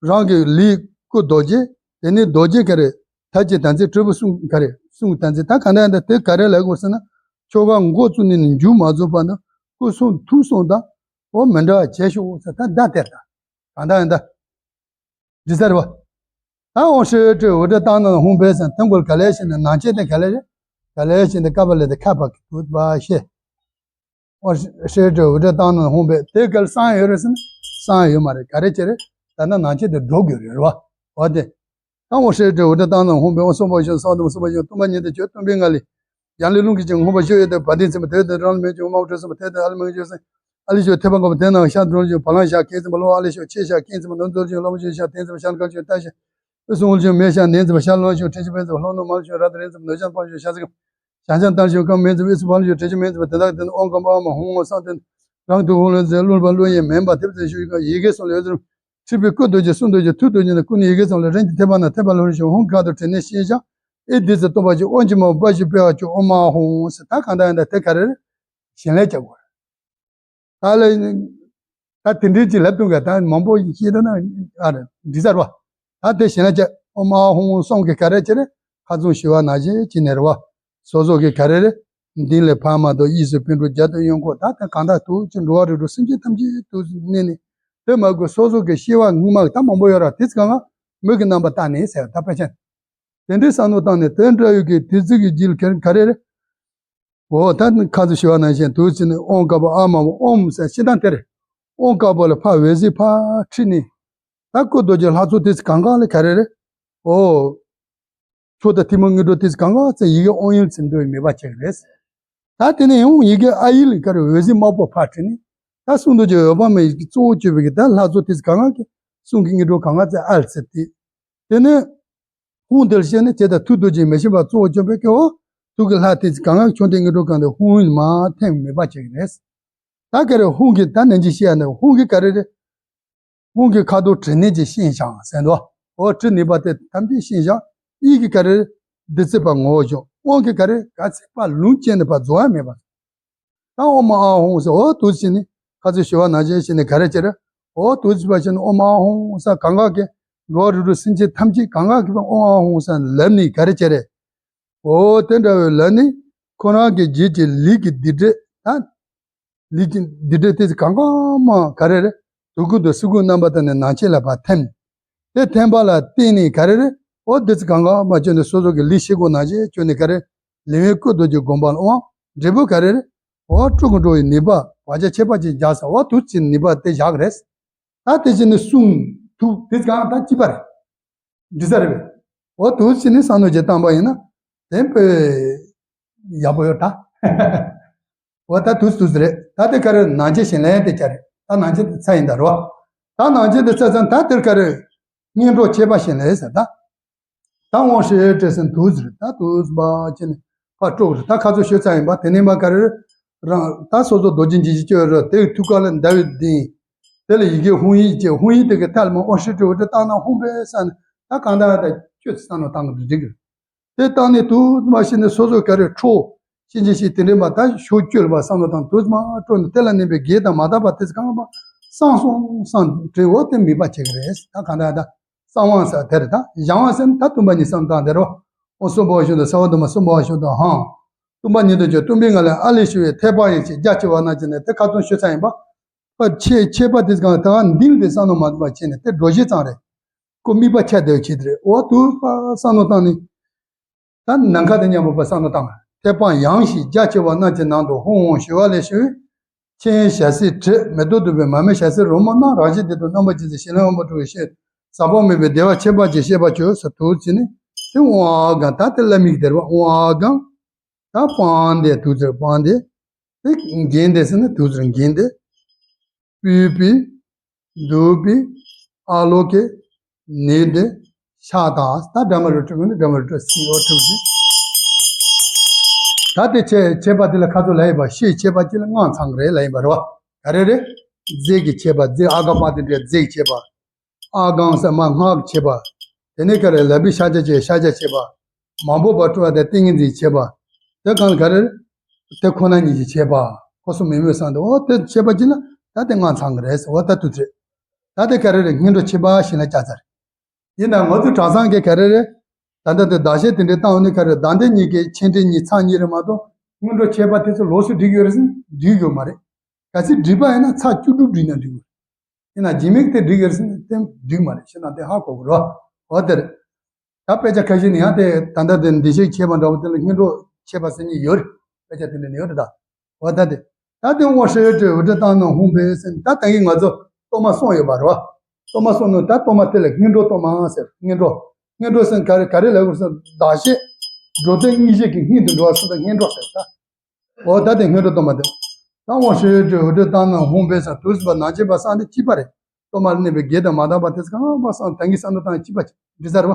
རང་གི་ལུས་སྐུ་རྡོ་རྗེ། དེ་ནས་རྡོ་རྗེ་ག་རེ། མཐའ་བརྒྱད་དམ་ཚིག་གྲུ་བོ་གསུམ་ག་རེ་གསུམ་དམ་ཚིག་ད་ག་འདྲ་འདྲ་དེ་ག་རེ་ལབ་དགོས་ཟེར་ན། ཆོ་ག་འགོ་བཙུགས་ནས་ནི་མཇུག་མ་རྫོགས་བར་དུ་སྐུ་གསུམ་ཐུགས་གསུམ་དང་། ཨོ་མི་འདྲ་བ་བྱེད་ཤོག་ཟེར་ད་བརྡ་སྟེར་ད། ག་འདྲ་འདྲ། འདི་ཟེར་བ། ད་འོང་ཧྲཱིཿ་ཧྲཱིཿ་འུར་སྒྲ་བཏང་ནས་ཧཱུྃ་ཕཊ་ཟེར་དེ་མགོ་ལ་ག་ལས་བྱས་ནས་ནང་ཆེན་དེ་ག་ལས་རེད། ག་ལས་བྱས་ནས་ཀ་པ་ལས་དེ་ཁ་པ་གི་དུ་བ་ཤེ། འོང་ཧྲཱིཿ་ཧྲཱིཿ་འུར་སྒྲ་བཏང་ནས་ཧཱུྃ་ཕཊ་དེ་ག་ལ་གསང་ཡོད་རེད་ཟེར་ན། གསང་ཡོད་མ་རེད། ག་རེ་བྱས་རེད། ད་ནི་ནང་ཆེན་དེ་འགྲོ་དགོས་རེད་བ། འོ་དེ། ད་འོང་ཧྲཱིཿ་ཧྲཱིཿ་འུར་སྒྲ་བཏང་ནས་ཧཱུྃ་ཕཊ། འོང་སྲུང་མ་ཤོག་སྲུང་མ་སྲུང་མ་ཤོག་སྟོང་པ་ཉིད་དུ་ཆོས་སྟོང་པའི་ངང་ལས། ཡང་ལས་རླུང་གིས་ཀྱང་མངོན་པར་གཞོལ་བའི་དེ་བ་དན་ཚིམ་པ་དེ་དེ་རང་ལ་མེད་ཀྱང་དམར་པོ་དྲི་ཟིན་པ་དེ་དེ་ཨ་ལས་མི་འགྱུར་ཟིན། ཨ་ལས་ཤོག་ཐེག་པ་འགོག་པ་དེ་རྣམས་ཤར་འགྲོ་ལ་ཞོག་བ་ལང་ཞག་སྐད་འཛིན་པ་ལོ་ཨ་ལས་ཤོག་ཆེ་ཞག་སྐད་འཛིན་པ་ནོར་འཛོལ་ཞིང་སློབ་མ་ཞོག་ཞག་དན་འཛིན་པ་ཤར་གང་ཞོག་ལྟ་ཞིག་ཨུ་སུ་འུལ་ཞིང་མེ་ཞག་ནན་འཛིན་པ་ཤར་ལོང་ཞོག་ཁྲེ་ཞིག་བན་འཛིན་པ་ལྷོ་ནུབ་མར་ཞོག་ར་དེ་རེ་འཛིན་པ་ནོར་ཞག་སྤང་ཞོག་ཞག་ཟིག་ཞག་ཞག་ལྟར་ཞོག་གང་མེ་འཛིན་པ་ཨུ་སུ་བ་ལང་ཞོག་ཁྲེ་ཞིག་མེ་འཛིན་པ་དེ་དག་དེ་ནི་ཨོང་གམ་པ་ཨ་མ་ཧོང་ཧོང་སང་དེ་རང་དུ་ཧོང་ལོ་ཟེར་གླུ་པ་གླུ་ཡིན་མིན་པ་དེབ་ཙེ་ཞུ་ཡི་ག་ཡི་གེ་སོང་ལས་ཟེར། ཁྲི་པའི་སྐུ་རྡོ་རྗེ་གསུང་རྡོ་རྗེ་ཐུགས་རྡོ་རྗེ་ནི་སྐུ་ནི་ཡི་གེ་ཙམ་ལས་རིན་གྱི་ཐེག་པ་ན་ཐེག་པ་ལྷུར་ཞིང་ཧཱུྃ་གི་ཁ་དོག་དྲི་ནས་ཤེས་བྱ། ཨེ་བདུད་རྩི་སྟོང་པ་ཅིག་དབང་ཆེན་མ་པ་ཞིག་སྤེལ་བར་གྱུར་ཨོཾ་ཨཱཿཧཱུྃ་ཟེར་ད་གང་ལྟར་ཡང་ད་དེ་ག་རེ་རེད། ཞིང་ལས་བྱ་དགོས་རེད། ད་ལ་ད་དེ་འདྲའི་ཅིག་ལབ་དུས་ག་ད་མང་པོ་ཤེས་ད་ན་ཨ་རེ་འདི་ཟེར་བ། ད་དེ་ཞིང་ལས་བྱ་ཨོཾ་ཨཱཿཧཱུྃ་གསུམ་གི་ག་རེ་ཅི་རེད་ཁ་ཚོན་ཞུ་བ་ནང་བཞིན་ཅི་ནས་རེད་བ། སོ་སོ་གི་ག་རེ་རེད། མདུན་ལས་ཕར་མ་གཏོགས་གཡས་སུ་པུས་འགྲོ་རྒྱབ་ཏུ་གཡོན་སྐོར་ད་ལྟ་གང་དག་ཐུགས་ཀྱི་འགྲོ་བ་རིགས་དྲུག་སེམས་ཅན་ཐམས་ཅད་དུ་གནས་ནས། དེ་མ་དགོས་སོ་སོ་གི་སྐྱེ་བ་སྔོན་མ་གི་ད་མང་པོ་ཡོད་ར་དེ་ཚོ་གང་ག་མིག་གི་རྣམ་པ་བལྟས་ནས་ཟེར་ད་དཔེ་ཆ། དེ་འདྲའི་བསམ་བློ་བཏང་ནས་དེ་འདྲ་ཡོད་ཀྱི་དེ་ཚོ་གི་རྒྱུད་ག་རེ་རེད། འོ་ད་ཁ་ཚོ་ཞུ་བ་ནང་བཞིན་དུ་ཕྱིན་ནས་ཨོཾ་དཀར་པོ་ཨ་མ་མ་ཨོཾ་ཟེར་ཤེས་དང་དེ་རེད། ཨོཾ་དཀར་པོ་ལ་ཕར་འོད་ཟེར་ཕར་ཁྲིད་ནས། ད་སྐུ་རྡོ་རྗེ་ལྷ་ཚོགས་དེ་ཚོ་གང་ག་ལ་ག་རེ་རེད། འོ། མཆོག་དང་ཐུན་མོང་དངོས་གྲུབ་དེ་ཚོ་གང་ག་ཚེ་ཡི་གེ་དབང་ཡུལ་ཚེ་འདོད་མེད་པ་ཅིག་རེད། ད་དེ་ནས་ཡང་ཡི་གེ་ཨ་ཡིག་ལ་ག་རེ་འོད་ཟེར་དམར་པོ་ཕར་ཁྲིད་ནས། ད་གསུང་རྡོ་རྗེ་འོད་དཔག་མེད་ཀྱི་གཙོ་བོ་གཅོད་པའི་གི་ད་ལྷ་ཚོགས་དེ་ཚོ་གང་ག་གི་གསུང་གི་དངོས་གྲུབ་གང་ག་ཚེ་ཨ་ལ་ཚེ་དེ། དེ་ནས། ཧཱུྃ་དེ་ལ་བཤད་ནས་དེ་ལྟར་ཐུགས་རྡོ་རྗེ་མི་ཤིགས་པ་གཙོ་བོ་བཅོམ་པའི་སྐད་འོ། ཐུགས་ཀྱི་ལྷ་དེ་ཚོ་གང་ག་མཆོག་ལྡན་དངོས་གྲུབ་གང་དེ་ཧཱུྃ་ཡིག་མ་ཐེམ་མེད་པ་ཅིག་རེད། ད་ག་རེ་ཧཱུྃ་གི་ད་ནན་གྱིས་བཤད་ཡ་ནི་ཧཱུྃ་གི་ག་རེ་རེད། ཧཱུྃ་གི་ཁ་དོག་དྲི་ནད་ཀྱི་ཤིན་ཤང་ཟེར་འདུག་འོ་དྲི་ནད་པ་དེ་ཐམས་ཅད་ཤིན་ཤང་། ཡིག་གི་ག་རེ་རེད། བདུད་རྩི་པ་ངོ་བོ་བྱུང་། དབང་གི་ག་རེ་རེད། ག་ཚད་པ་ལུང་བཅད་ནས་པ་རྫོགས་ཡ་མེད་པ། ད་ཨོཾ་ཨཱཿཧཱུྃ་ཟེར་འོ་དུ་ཕྱིན་ནས་ཁ་ཚོན་ཞུ་བ་ནང་བཞིན་ཕྱིན་ནས་ག་རེ་བྱེད་རེད། འོ་དུ་ཕྱིན་པ་ཕྱིན་ནས་ཨོཾ་ཨཱཿཧཱུྃ་ཟེར་གང་ག་གི་འགྲོ་བ་རིགས་དྲུག་སེམས་ཅན་ཐམས་ཅད་གང་ག་གི་པ་ཨོཾ་ཨཱཿཧཱུྃ་ཟེར་ལབ་ནས་ག་རེ་བྱེད་རེད། འོ་དེ་འདྲ་བའི་ལབ་ནས་ཁོ་རང་གི་རྗེས་ཀྱི་ལུས་ཀྱི་སྡིག་སྒྲིབ་ད། ལུས་ཀྱི་སྡིག་སྒྲིབ་དེ་ཚོ་གང་ག་མ་ག་རེ་རེད། དུས་ཀུན་དུ་སེ་གོལ་རྣམ་པ་དང་ནི་ནང་ཆེན་ལ་ཕར་ཐིམ། དེ་ཐིམ་པ་ལ་བརྟེན་ནས་ག་རེ་རེད། འོ་དེ་ཚོ་གང་ག་མ་བཅོས་ནས་སོ་སོ་གི་ལུས་ཤེལ་སྒོ་ནང་བཞིན་བཅོས་ནས་ག་རེ། ལས་དབེན་སྐུ་རྡོ་རྗེ་སྒོམ་པ་ལ་དབང་འབྲས་བུ་ག་རེ་རེད། འོ་སྤྲུལ་སྐུ་འགྲོ་བའི་ནུས་པ་བག་ཆགས་ཆད་པ་ཅིག་འཇགས་ས་འོ་དུ་ཕྱིན་ནུས་པ་དེ་བཞག་གི་རེད། ད་དེ་ཕྱིན་ནས་གསུང་ཐུགས་དེ་གང་ད་གཅིག་པ་རེད། འདི་ས་རེད་པས། འོ་དུ་ཕྱིན་ནས་བསམ་བློ་ཅིག་བཏང་པ་ཡིན་ན། དེ་དཔེ་ཡག་པོ་ཡོད་ད། འོ་ད་དུས་དུས་རེད། ད་དེ་ག་རེ་ནང་ཆེན་ཞིང་ལས་དེ་ཆ་རེད། ད་ནང་ཆེན་དེ་ཚ་ཡིན་ད་རོ། ད་ནང་ཆེན་དེ་ཚ་ཚ་ད་དེར་ག་རེ། སྙིང་གྲོགས་ཁྱད་པར་ཞིང་ལས་ཟེར་ད། ད་དབང་ཤེས་བྲལ་ཟིན་དུས་རེད། ད་དུས་པ་ཅི་ནས་ཕར་དཀྲོག་རེད། ད་ཁ་ཚོ་ཤོད་ཚ་ཡིན་པ་དེ་ནས་མ་ག་རེ་རང་ད་སོ་སོ་རྡོ་རྗེ་འཇིགས་བྱེད་སྤྱོད་རོ། དེ་ཐུགས་ཀ་ལ་མདའ་བའི་གདིང་། དེ་ལ་ཡི་གེ་ཧཱུྃ་ཡིག་བཅས་ཧཱུྃ་ཡིག་དེ་གི་ཐད་ལ་མ་དབང་ཤེས་བྲལ་བྲལ་བཏང་ན་ཧཱུྃ་པས་ས་ནས་ད་གང་ལྟར་ད་ཁྱོད་ཚོ་བསམ་བློ་བཏང་གི་འགྲིག་གི། དེ་བཏང་ནས་དུ་མ་ཤེས་ནས་སོ་སོ་ག་རེ་ཁྲོ། ཤེས་ཀྱི་ཤེས་དེ་འདྲའི་མ་ད་ཞོ་བཅོལ་བ་བསམ་བློ་བཏང་དུ་མ་སྤྲོ་ནས་དེ་ལ་གནས་པའི་དགེ་དང་མ་དག་པ་དེ་ཚོ་གང་པ་སང་སོང་སང་དྲན་འོ་དེ་མེད་པ་བྱེད་ཀྱི་རེད། ད་གང་ལྟར་ད་གསང་བ་ཟེར་དེ་རེད། ད་གཞང་བ་ཟེར་ན་ད་སྟོང་པ་ཉིད་བསམ་བཏང་དེ་རོ། འོ་གསུམ་པོ་བཞིན་དུ་ས་བ་དུ་མ་གསུམ་པོ་བཞིན་དུ་ཧང་། སྟོང་པ་ཉིད་དུ་གྱུར་སྟོང་པའི་ངང་ལས་ཨ་ལས་ཞུ་བའི་ཐེག་པ་ཡན་ཆད་རྒྱ་ཆེ་བ་རྣམས་ཀྱིས་ནི་དེ་ཁ་ཚོན་ཤོད་ཚ་ཡིན་པ། པ་ཆེ་ཆེ་བ་དེ་གང་ད་ག་འདིང་དེ་བསམ་བློ་མ་བཏང་བ་བྱས་ནས་དེ་སྒྲོ་གཞི་ཙམ་རེད། ཀོ་དམིགས་པ་ཆ་དེ་བྱེད་དེ་རེད། འོ་དུ་བསམ་བློ་བཏང་ནས། ད་ནམ་མཁའ་དང་མཉམ་པོ་བསམ་བློ་བཏང་། ཐེག་པ་ཡངས་ཤིང་རྒྱ་ཆེ་བ་རྣམས་ཀྱི་ནང་དུ་ཧཱུྃ་ཧཱུྃ་ཞུ་བ་ལས་ཞུ། མཆན་ཞལ་ཟས་བྲིས། མེ་ཏོག་བདུག་སྤོས་མར་མེ་ཞལ་ཟས་རོལ་མོ་རྣམས། རང་བཞིན་བདེ་སྟོང་རྣམ་པར་རྒྱལ་མཚན། གཞན་ལ་དབང་པོ་སྤྲོ་བའི་ཕྱིར། ཟག་པ་མེད་པའི་བདེ་བ་ཁྱད་པར་ཅན་བཤད་པར་བྱོས་ཟེར་དུས་ཙམ་ནས་དེ་དབང་སྒང་ད་དེ་བླ་མིག་དེར་བ་དབང་སྒང་ད་པང་དེ་དུས་ཙམ་པང་དེ་དེ་འགན་དེ་ཟེར་ན་དུས་ཙམ་འགན་དེ། སྤོས་པའི། བདུག་པའི། ཨ་ལོ་ཀེ། ནི་དེ། ཤ་དང་ད་འདྲ་མ་རུ་དྲུག་ནི་འདྲ་མ་རུ་དྲུག་སི་འོ་དྲུག་སི། ད་དེ་ཆེ་ཆེ་བ་དེ་ལ་ཁ་ཚོ་ལ་ཡིན་པ་ཤེས་ཆེ་བ་ཅི་ལ་ངང་ཚང་རེད་ལ་ཡིན་པ་རེད་བ། ག་རེ་རེད། རྫས་ཀྱི་ཆེ་བ་རྫས་ཨ་ག་པ་དེ་འདྲའི་རྫས་ཀྱི་ཆེ་བ། ཨ་གང་ས་མ་སྔགས་ཆེ་བ། དེ་ནས་ག་རེ་ལ་བི་ཤ་ཆ་ཆེ་ཤ་ཆ་ཆེ་བ། མང་པོ་བ་སྤྲོ་བ་དེ་ཏིང་ངེ་འཛིན་ཆེ་བ། དེ་གང་ག་རེ། དེ་ཁོ་ན་ཉིད་ཀྱི་ཆེ་བ། ཁོ་སོ་མི་མོས་སང་དུ་འོ་དེ་ཆེ་བ་ཅི་ལ་ད་དེ་ངང་ཚང་རེད་ཟེར་འོ་ད་དུ་ཚེ། ད་དེ་ག་རེ་རེད་སྔོན་འགྲོ་ཆེ་བ་ཞིག་ལ་བཅའ་ཚར། ཡིན་ན་ང་ཚོ་གྲྭ་ཚང་གི་ག་རེ་རེད། ད་ལྟ་དེ་བདག་བཤད་དེ་འདྲའི་བཏང་ནས་ག་རེ་བདག་འདི་གཉིས་ཀའི་ཆེ་འབྲིང་གཉིས་ཚང་གཉིས་རེད་མ་གཏོགས་སྔོན་འགྲོ་ཆེ་བ་དེ་ཚོ་ལོགས་སུ་འགྲིག་ཡོད་རེད་ཟེར་ན་འགྲིག་ཡོད་མ་རེད། གལ་སྲིད་འགྲིག་པ་ཡིན་ན་ཚར་བཅུ་དྲུག་འགྲིག་ན་འགྲིག་གི་རེད། ཡིན་ན་རྗེས་མའི་དེ་འགྲིག་ཡོད་རེད་ཟེར་ན་དེ་འགྲིག་མ་རེད་ཤེས་ན་དེ་ཧ་གོ་དགོས་རེད་བ། འོ་དེ་རེད། ད་དཔེ་ཆ་ཁ་ཤས་ནི་ཡང་དེ་ད་ལྟ་དེ་འདི་ཤེས་ཆེ་བ་འདྲ་བོ་དེ་ལ་སྔོན་འགྲོ་ཆེ་བ་ཟེར་ནི་ཡོད་རེད། དཔེ་ཆ་དེ་འདྲ་ནི་ཡོད་རེད་ད། འོ་ད་དེ། ད་དེ་དབང་ཧྲི་ཧྲི་འུ་ཏྲི་བཏང་ནང་ཧུང་བེ་ཟེར་ད་ད་གིན་ང་ཚོ་གཏོར་མ་གསུངས་ཡོད་པ་རེད་བ། གཏོར་མ་གསུངས་ནོ་ད་གཏོར་མ་དེ་ལ་སྔོན་འགྲོ་གཏོར་མ་ཟེར་སྔོན་འགྲོ། སྔོན་འགྲོ་ཟེར་ག་རེ་ག་རེ་ལབ་དགོས་ཟེར་བདག་བཤད། འགྲོ་དོན་སྙིང་རྗེ་གི་སྔོན་དུ་འགྲོ་བ་ཟེར་ད་སྔོན་འགྲོ་ཟེར་ད། འོ་ད་དེ་སྔོན་འགྲོ་གཏོར་མ་དེ། ད་དབང་ཧྲི་ཧྲི་འུ་ཏྲི་བཏང་ནང་ཧུང་བེ་ཟེར་དུས་སུ་བ་ནང་ཆེན་པ་སང་དེ་གཅིག་པ་རེད། གཏོར་མ་ལ་གནས་པའི་དགེ་དང་མ་དག་པ་དེ་ཚོ་གང་པ་སང་ད་གིན་སང་དུ་བཏང་གཅིག་པ་འདི་ཚར་བ།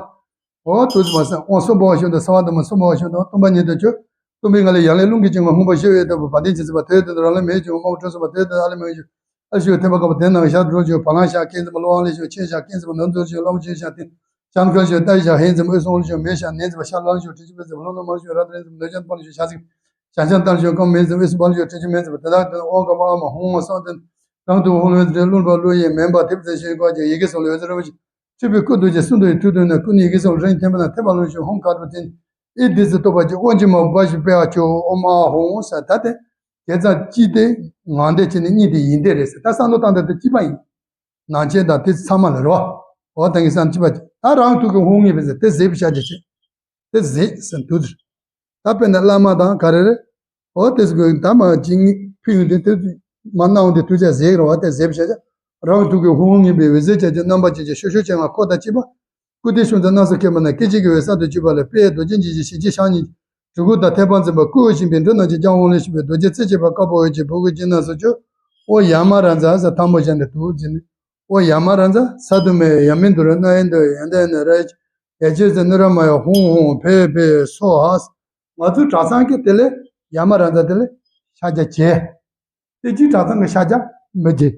འོ་དུས་སུ་བ་སང་དབང་གསུམ་པོ་བ་ཤོད་དང་སེ་བ་དུ་མ་གསུམ་པོ་བ་ཤོད་དང་སྟོང་པ་ཉིད་དུ་གྱུར། སྟོང་པའི་ངང་ལས་ཡར་ལས་རླུང་གིས་བཅིངས་པ་སྔོན་པོ་ཤེས་པའི་ལྟ་བུ་བ་དན་བྱིན་ཟིན་པ་དེའི་དོན་དུ་རང་ལས་མེད་ཀྱང་དབང་པོ་སྤྲོ་ཟིན་པ་དེའི་དོན་ཨ་ལས་མེད་ཀྱང་ཨ་ཤུ་ཐེམ་པ་དཀར་པོ་དེ་ནང་ཤར་འགྲོ་ཀྱང་བ་ལང་ཤར་སྐད་འཛིན་པ་ཀླུ་དབང་ལས་ཤོག་ཆེ་ཤར་སྐད་འཛིན་པ་ནོར་འཛིན་ཤོག་ཀླུ་དབང་ཆེ་ཤར་སྟེང་ཤར་མཁར་ཤོག་ལྟ་ཡི་ཤར་ཧེ་འཛིན་པ་ཨོ་སོང་ལས་ཤོག་མེ་ཤར་ནེ་འཛིན་པ་ཤར་ལང་ཤོག་དྲི་ཆུ་པེ་འཛིན་པ་ལྷོ་ནུབ་མར་ཤོག་ར་དེ་རེ་འཛིན་པ་ནོར་ཅན་པ་ལས་ཤོག་ཤར་སིང་ཤར་ཤར་ལྟ་ལས་ཤོག་ཀང་མེ་འཛིན་པ་ཨོ་སོང་པ་ལས་ཤོག་དྲི་ཆུ་མེ་འཛིན་པ་དེ་དག་དེ་ཨོ་ག་མ་ཨ་མ་ཧོང་ཨོ་སོང་དེ་དང་དུ་ཧོང་ལོ་འཛིན་རླུང་པ་ཀླུ་ཡི་མེན་པ་དེབ་ཙེ་ཤོག་ཀ་ཅེ་ཡི་གེ་སོང་ལོ་འཛིན་ར་བ་ཅིག་ཆུ་པའི་སྐུ་རྡོ་རྗེ་གསུང་དུ་ཡི་ཐུགས་དོན་ནི་སྐུ་ནི་ཡི་གེ་སོགས་རིང་ཐེམ་པ་ན་ཐེམ་པ་ལོན་ཞིང་ཧོང་ཁ་དྲོ་ཐེན། ཨི་དེ་ཚེ་བསྟོད་པ་ཅིག་ཨོ་ཅི་མ་བ་ཞིག་སྤེལ་བ་ཆོ་ཨོ་མ་ཧོང་ས་ད་དེ། དེ་ཙམ་ཅི་སྟེ་ངང་དེ་ཅི་ནི་གཉིས་དེ་ཡིན་དེ་རེད་ཟེར་ད་བསམ་བློ་བཏང་ད་དེ་གཅིག་པ་ཡིན། ནང་ཆེན་དང་དེ་ཚང་མ་ལ་རོ། ཨོ་ད་གི་བསམ་གཅིག་པ་ཅི་ད་རང་ཐུག་གི་ཧོང་ངེས་པའི་ཟེར་དེ་ཟེར་བ་ཤ་ཅི་ཆེ། དེ་ཟེར་ཟེར་དུས། ད་དཔེར་ན་བླ་མ་དང་ག་རེ་རེད། འོ་དེ་ཚོ་གི་ད་མ་ཅིག་ཕུལ་ཡོང་དུས་དེ་མ་གནང་འོང་དུས་དུས་ཚོད་ཟེགས་རོ་བ་དེ་ཟེབ་བྱ་བྱ། རང་ཐུག་གི་ཧུང་ངེས་པའི་འོད་ཟེར་བྱ་བྱ་རྣམ་པ་ཅན་གྱི་ཤོ་ཤོ་ཅན་ང་ཁོ་དང་གཅིག་པ། སྐུ་དེ་ཤུན་ཙ་གནམ་ས་ཁེ་མ་ན་སྐད་ཅིག་གི་འོད་གསལ་དུ་གྱུར་པ་ལ་དཔལ་རྡོ་རྗེ་འཇིགས་བྱེད་ཞི་བྱེད་ཕྱག་གཉིས། གྲི་གུག་དང་ཐེག་པ་འཛིན་པ་སྐུ་འོད་བཞིན་པའི་འབྲུ་རྣམས་ཀྱི་ལྕགས་དབང་ལས་བྱུང་བའི་རྡོ་རྗེ་རྩེ་གཅིག་པ་དཀར་པོ་འོད་ཀྱི་ཕུར་ཁུག་ཅན་སྣ་ཚོགས་ཀྱུ། ཨོ་ཡ་མ་ར་ཛ་ཟེར་ཐལ་མོ་བཞག་ནས་དུག་འཛིན། ཨོ་ཡ་མ་ར་ཛ་ས་དུ་མེ་ཡ་མིན་དུ་རུ་ན་ཡན་དུ་ཡན་དུ་ཡན་ར་ཡ་ཅེ་ཟེར་ནུ་ར་མ་ཡ་ཧུང་ཧུང་ཕེ་ཕེ་སོ་ཧ། ང་ཚོའི་གྲྭ་ཚང་གི་དེ་ལས་ཡ་མ་ར་ཛ་དེ་ལས་ཤ་རྒྱ་བྱེད། དེ་གཅིག་གྲྭ་ཚང་གི་ཤ་རྒྱ་མི་བྱེད།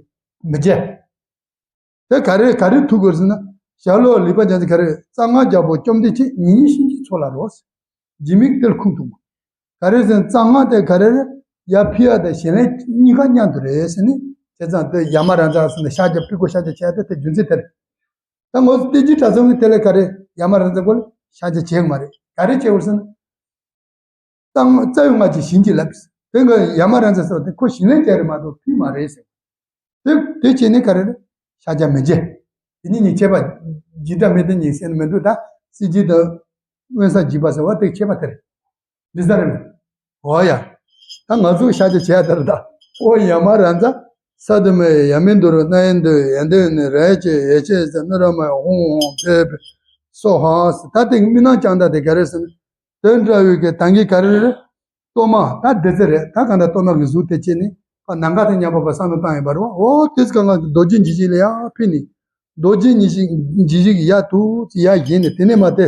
མི་བྱེད། དེ་ག་རེ་ག་རེ་ཐུག་དགོས་ཟེར་ན། ཞྭ་ལོ་ལི་པ་ཅན་ག་རེ་རྩ་སྔགས་རྒྱལ་པོ་བཅོམ་ལྡན་འདས་ཉིད་གཤིན་རྗེའི་ཚོགས་ལ་རོལ། རྗེ་མིག་དེར་ཁུངས་ཐུག་མ། ག་རེ་ཟེར་ན་རྩ་སྔགས་དེ་ག་རེ་རེད། ཡ་ཕི་ཡ་དང་ཞལ་ལས་གཉིས་ཀ་མཉམ་དུ་རེད་ཟེར་ནས་བྱས་ཙང་དེ་ཡ་མ་ར་ཛ་ཟེར་ནས་ཤ་རྒྱ་ཕི་གོ་ཤ་རྒྱ་བྱས་ཏེ་དེ་རྒྱུ་མཚན་དེ་རེད། ད་ངོ་ཚོ་བསྟན་འཛིན་གྲྭ་ཚང་གི་དེ་ལས་ག་རེ་ཡ་མ་ར་ཛ་གོ་ལ་ཤ་རྒྱ་བྱེད་གི་མ་རེད་ག་རེ་བྱེད་དགོས་ཟེར་ན། རྩ་སྔགས་རྩ་བའི་སྔགས་ཀྱི་བྱིན་གྱིས་བརླབས། དེ་ག་ཡ་མ་ར་ཛ་ཟེར་བ་དེ་ཁོ་ཞིང་ལས་ཀྱི་རེད་མ་གཏོགས་ཕི་མ་རེད་ཟེར། དེ་དེ་བྱས་ནས་ག་རེ་རེད། ཤ་རྒྱ་མི་བྱེད། དེ་གཉིས་གཉིས་ཁྱད་པར་འཇིགས་སྐྲག་མེད་དེ་གཉིས་ཟེར་ནས་མི་འདུག་ད་སྲིད་ཇི་དང་། དབེན་ས་འཇིགས་པ་ཟེར་བ་དེ་ཁྱད་པར་དེ་རེད། འདི་ས་རེད་མེད། འོ་ཡ། ད་ང་ཚོ་ཤ་རྒྱ་བྱས་ཡ་དེ་རེད་ད། ཨོ་ཡ་མ་ར་ཛ། ས་དུ་མེ་ཡ་མིན་དུ་རུ་ན་ཡན་དུ་ཡན་དུ་ནི་ར་ཡ་ཅེ་ཡ་ཅེ་ཟེར་ནུ་ར་མ་ཡ་ཧོང་ཧོང་ཕེ་ཕེ་སོ་ཧ་ཟེར་ད་དེ་མི་སྣང་རྐྱང་ད་དེ་ག་རེ་ཟེར་ན། དོན་འདྲ་བའི་གི་ད་གིན་ག་རེ་རེད། གཏོར་མ་ད་འདི་ཚེ་རེད་ད་ག་འདྲ་གཏོར་མ་གི་གཟུགས་དེ་བྱས་ནས་ཁ་ནམ་མཁའ་དང་མཉམ་པ་བ་བསམ་བློ་བཏང་ཡོད་པ་རེད་བ། འོ་དེ་ཚེ་ག་ང་རྡོ་རྗེ་འཇིགས་བྱེད་ལ་ཡར་ཕུལ་ནས་རྡོ་རྗེ་འཇིགས་བྱེད་ཀྱི་ཡར་དུ་ཡར་བཞེངས་ནས་དེ་ནས་མ་དེ་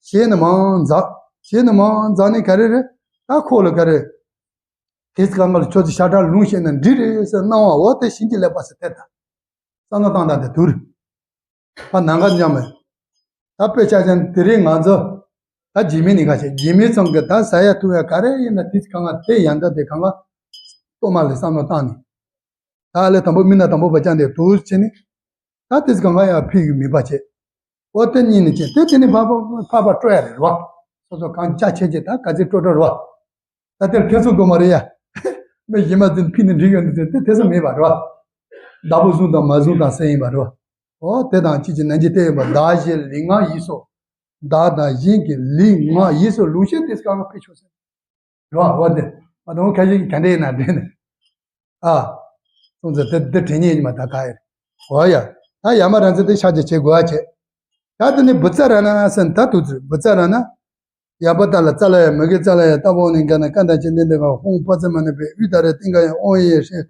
ཞལ་ནས་མར་འཛག་ཞལ་ནས་མར་འཛག་ནས་ག་རེ་རེད་ད་ཁོ་ལ་ག་རེ། དེ་ཚེ་ག་ང་ལ་ཁྱོད་ཚོ་ཤ་ཁྲག་ལུང་བཤད་ན་འགྲིག་རེད་ཟེར་གནང་བ་འོ་དེ་བྱིན་གྱིས་བརླབས་པ་ཟེར་དེ་ད་བསམ་བློ་བཏང་དང་དེ་དུར། ཕ་ནང་ག་འཇམ་མེད། ད་དཔེ་ཆ་ཅན་དེ་རིང་ང་ཚོ་ད་རྗེས་མའི་ནི་ཁ་ཤས་རྗེས་མའི་ཚང་གི་ད་ཟ་ཡ་འཐུང་ཡ་ག་རེ་ཡིན་ན་དེ་གང་ག་དེ་ཡན་ད་དེ་གང་ག་གཏོར་མ་ལ་བསམ་བློ་བཏང་ནས་ད་ལས་དང་པོ་མི་སྣ་དང་པོ་བ་ཅན་དེ་དུ་བྱས་ནས་ད་དེ་གང་ག་ཡ་ཕི་གི་མི་པ་བྱས་འོ་དེ་གཉིས་ནི་བྱས་དེ་དེ་ནི་ཕ་ཕ་ཕ་ཕ་སྤྲོ་ཡ་རེད་རོ། སོ་སོ་གང་ཅག་ཆེ་ཆེ་ད་ག་ཚོད་སྤྲོ་སྤྲོ་རོ། ད་དེར་ཐེ་ཚོམ་དགོས་མ་རེད་ཡ། མི་གཞན་མ་ཚོས་ཕུལ་ནས་འགྲིག་ཡོད་འདུག་ཟེར་དེ་ཐེ་ཚོམ་མེད་པ་རེད་བ། བདག་པོ་བཟུང་དང་མ་བཟུང་དང་ཟེར་ཡིན་པ་རེད་བ། འོ་དེ་དང་ཅི་ཅི་ནན་གྱིས་བལྟས་ཡོད་པ་བདག་གཞན་ལུས་ངག་ཡིད་གསུམ། བདག་དང་གཞན་གྱི་ལུས་ངག་ཡིད་གསུམ་ལུང་བཤད་དེ་གང་ག་ཕེ་ཆོག་ཟེར། རེད་བ། འོ་དེ་མ་གཏོགས་ཁ་ཤས་ཀྱིས་ག་འདྲ་ཡིན་ན་འདྲེན་ནས། ཨ། སོང་ཙང་དེ་འདི་དྲན་ཉེས་ཡིན་མ་ད་ག་ཡེ་རེད། འོ་ཡ། ད་ཡ་མ་ར་མཛེ་དེ་ཤ་ཅིག་བྱེད་དགོས་ཨ་བྱེད། ད་དེ་ནི་བུ་ཙ་ར་ན་ཟེར་ད་དུ་ཚུར་བུ་ཙ་ར་ན། ཡ་བ་ད་ལ་ཙ་ལ་ཡ་མི་གི་ཙ་ལ་ཡ་ཏ་བོ་ནི་ག་ན་ཀ་ད་ཅི་ནི་འདི་ག་ཧོང་པ་ཙ་མ་ནི་པེ་ཨུ་ད་རེ་ཏིང་ག་ཡ་ཨོ་ཡེ་ཧྲེ།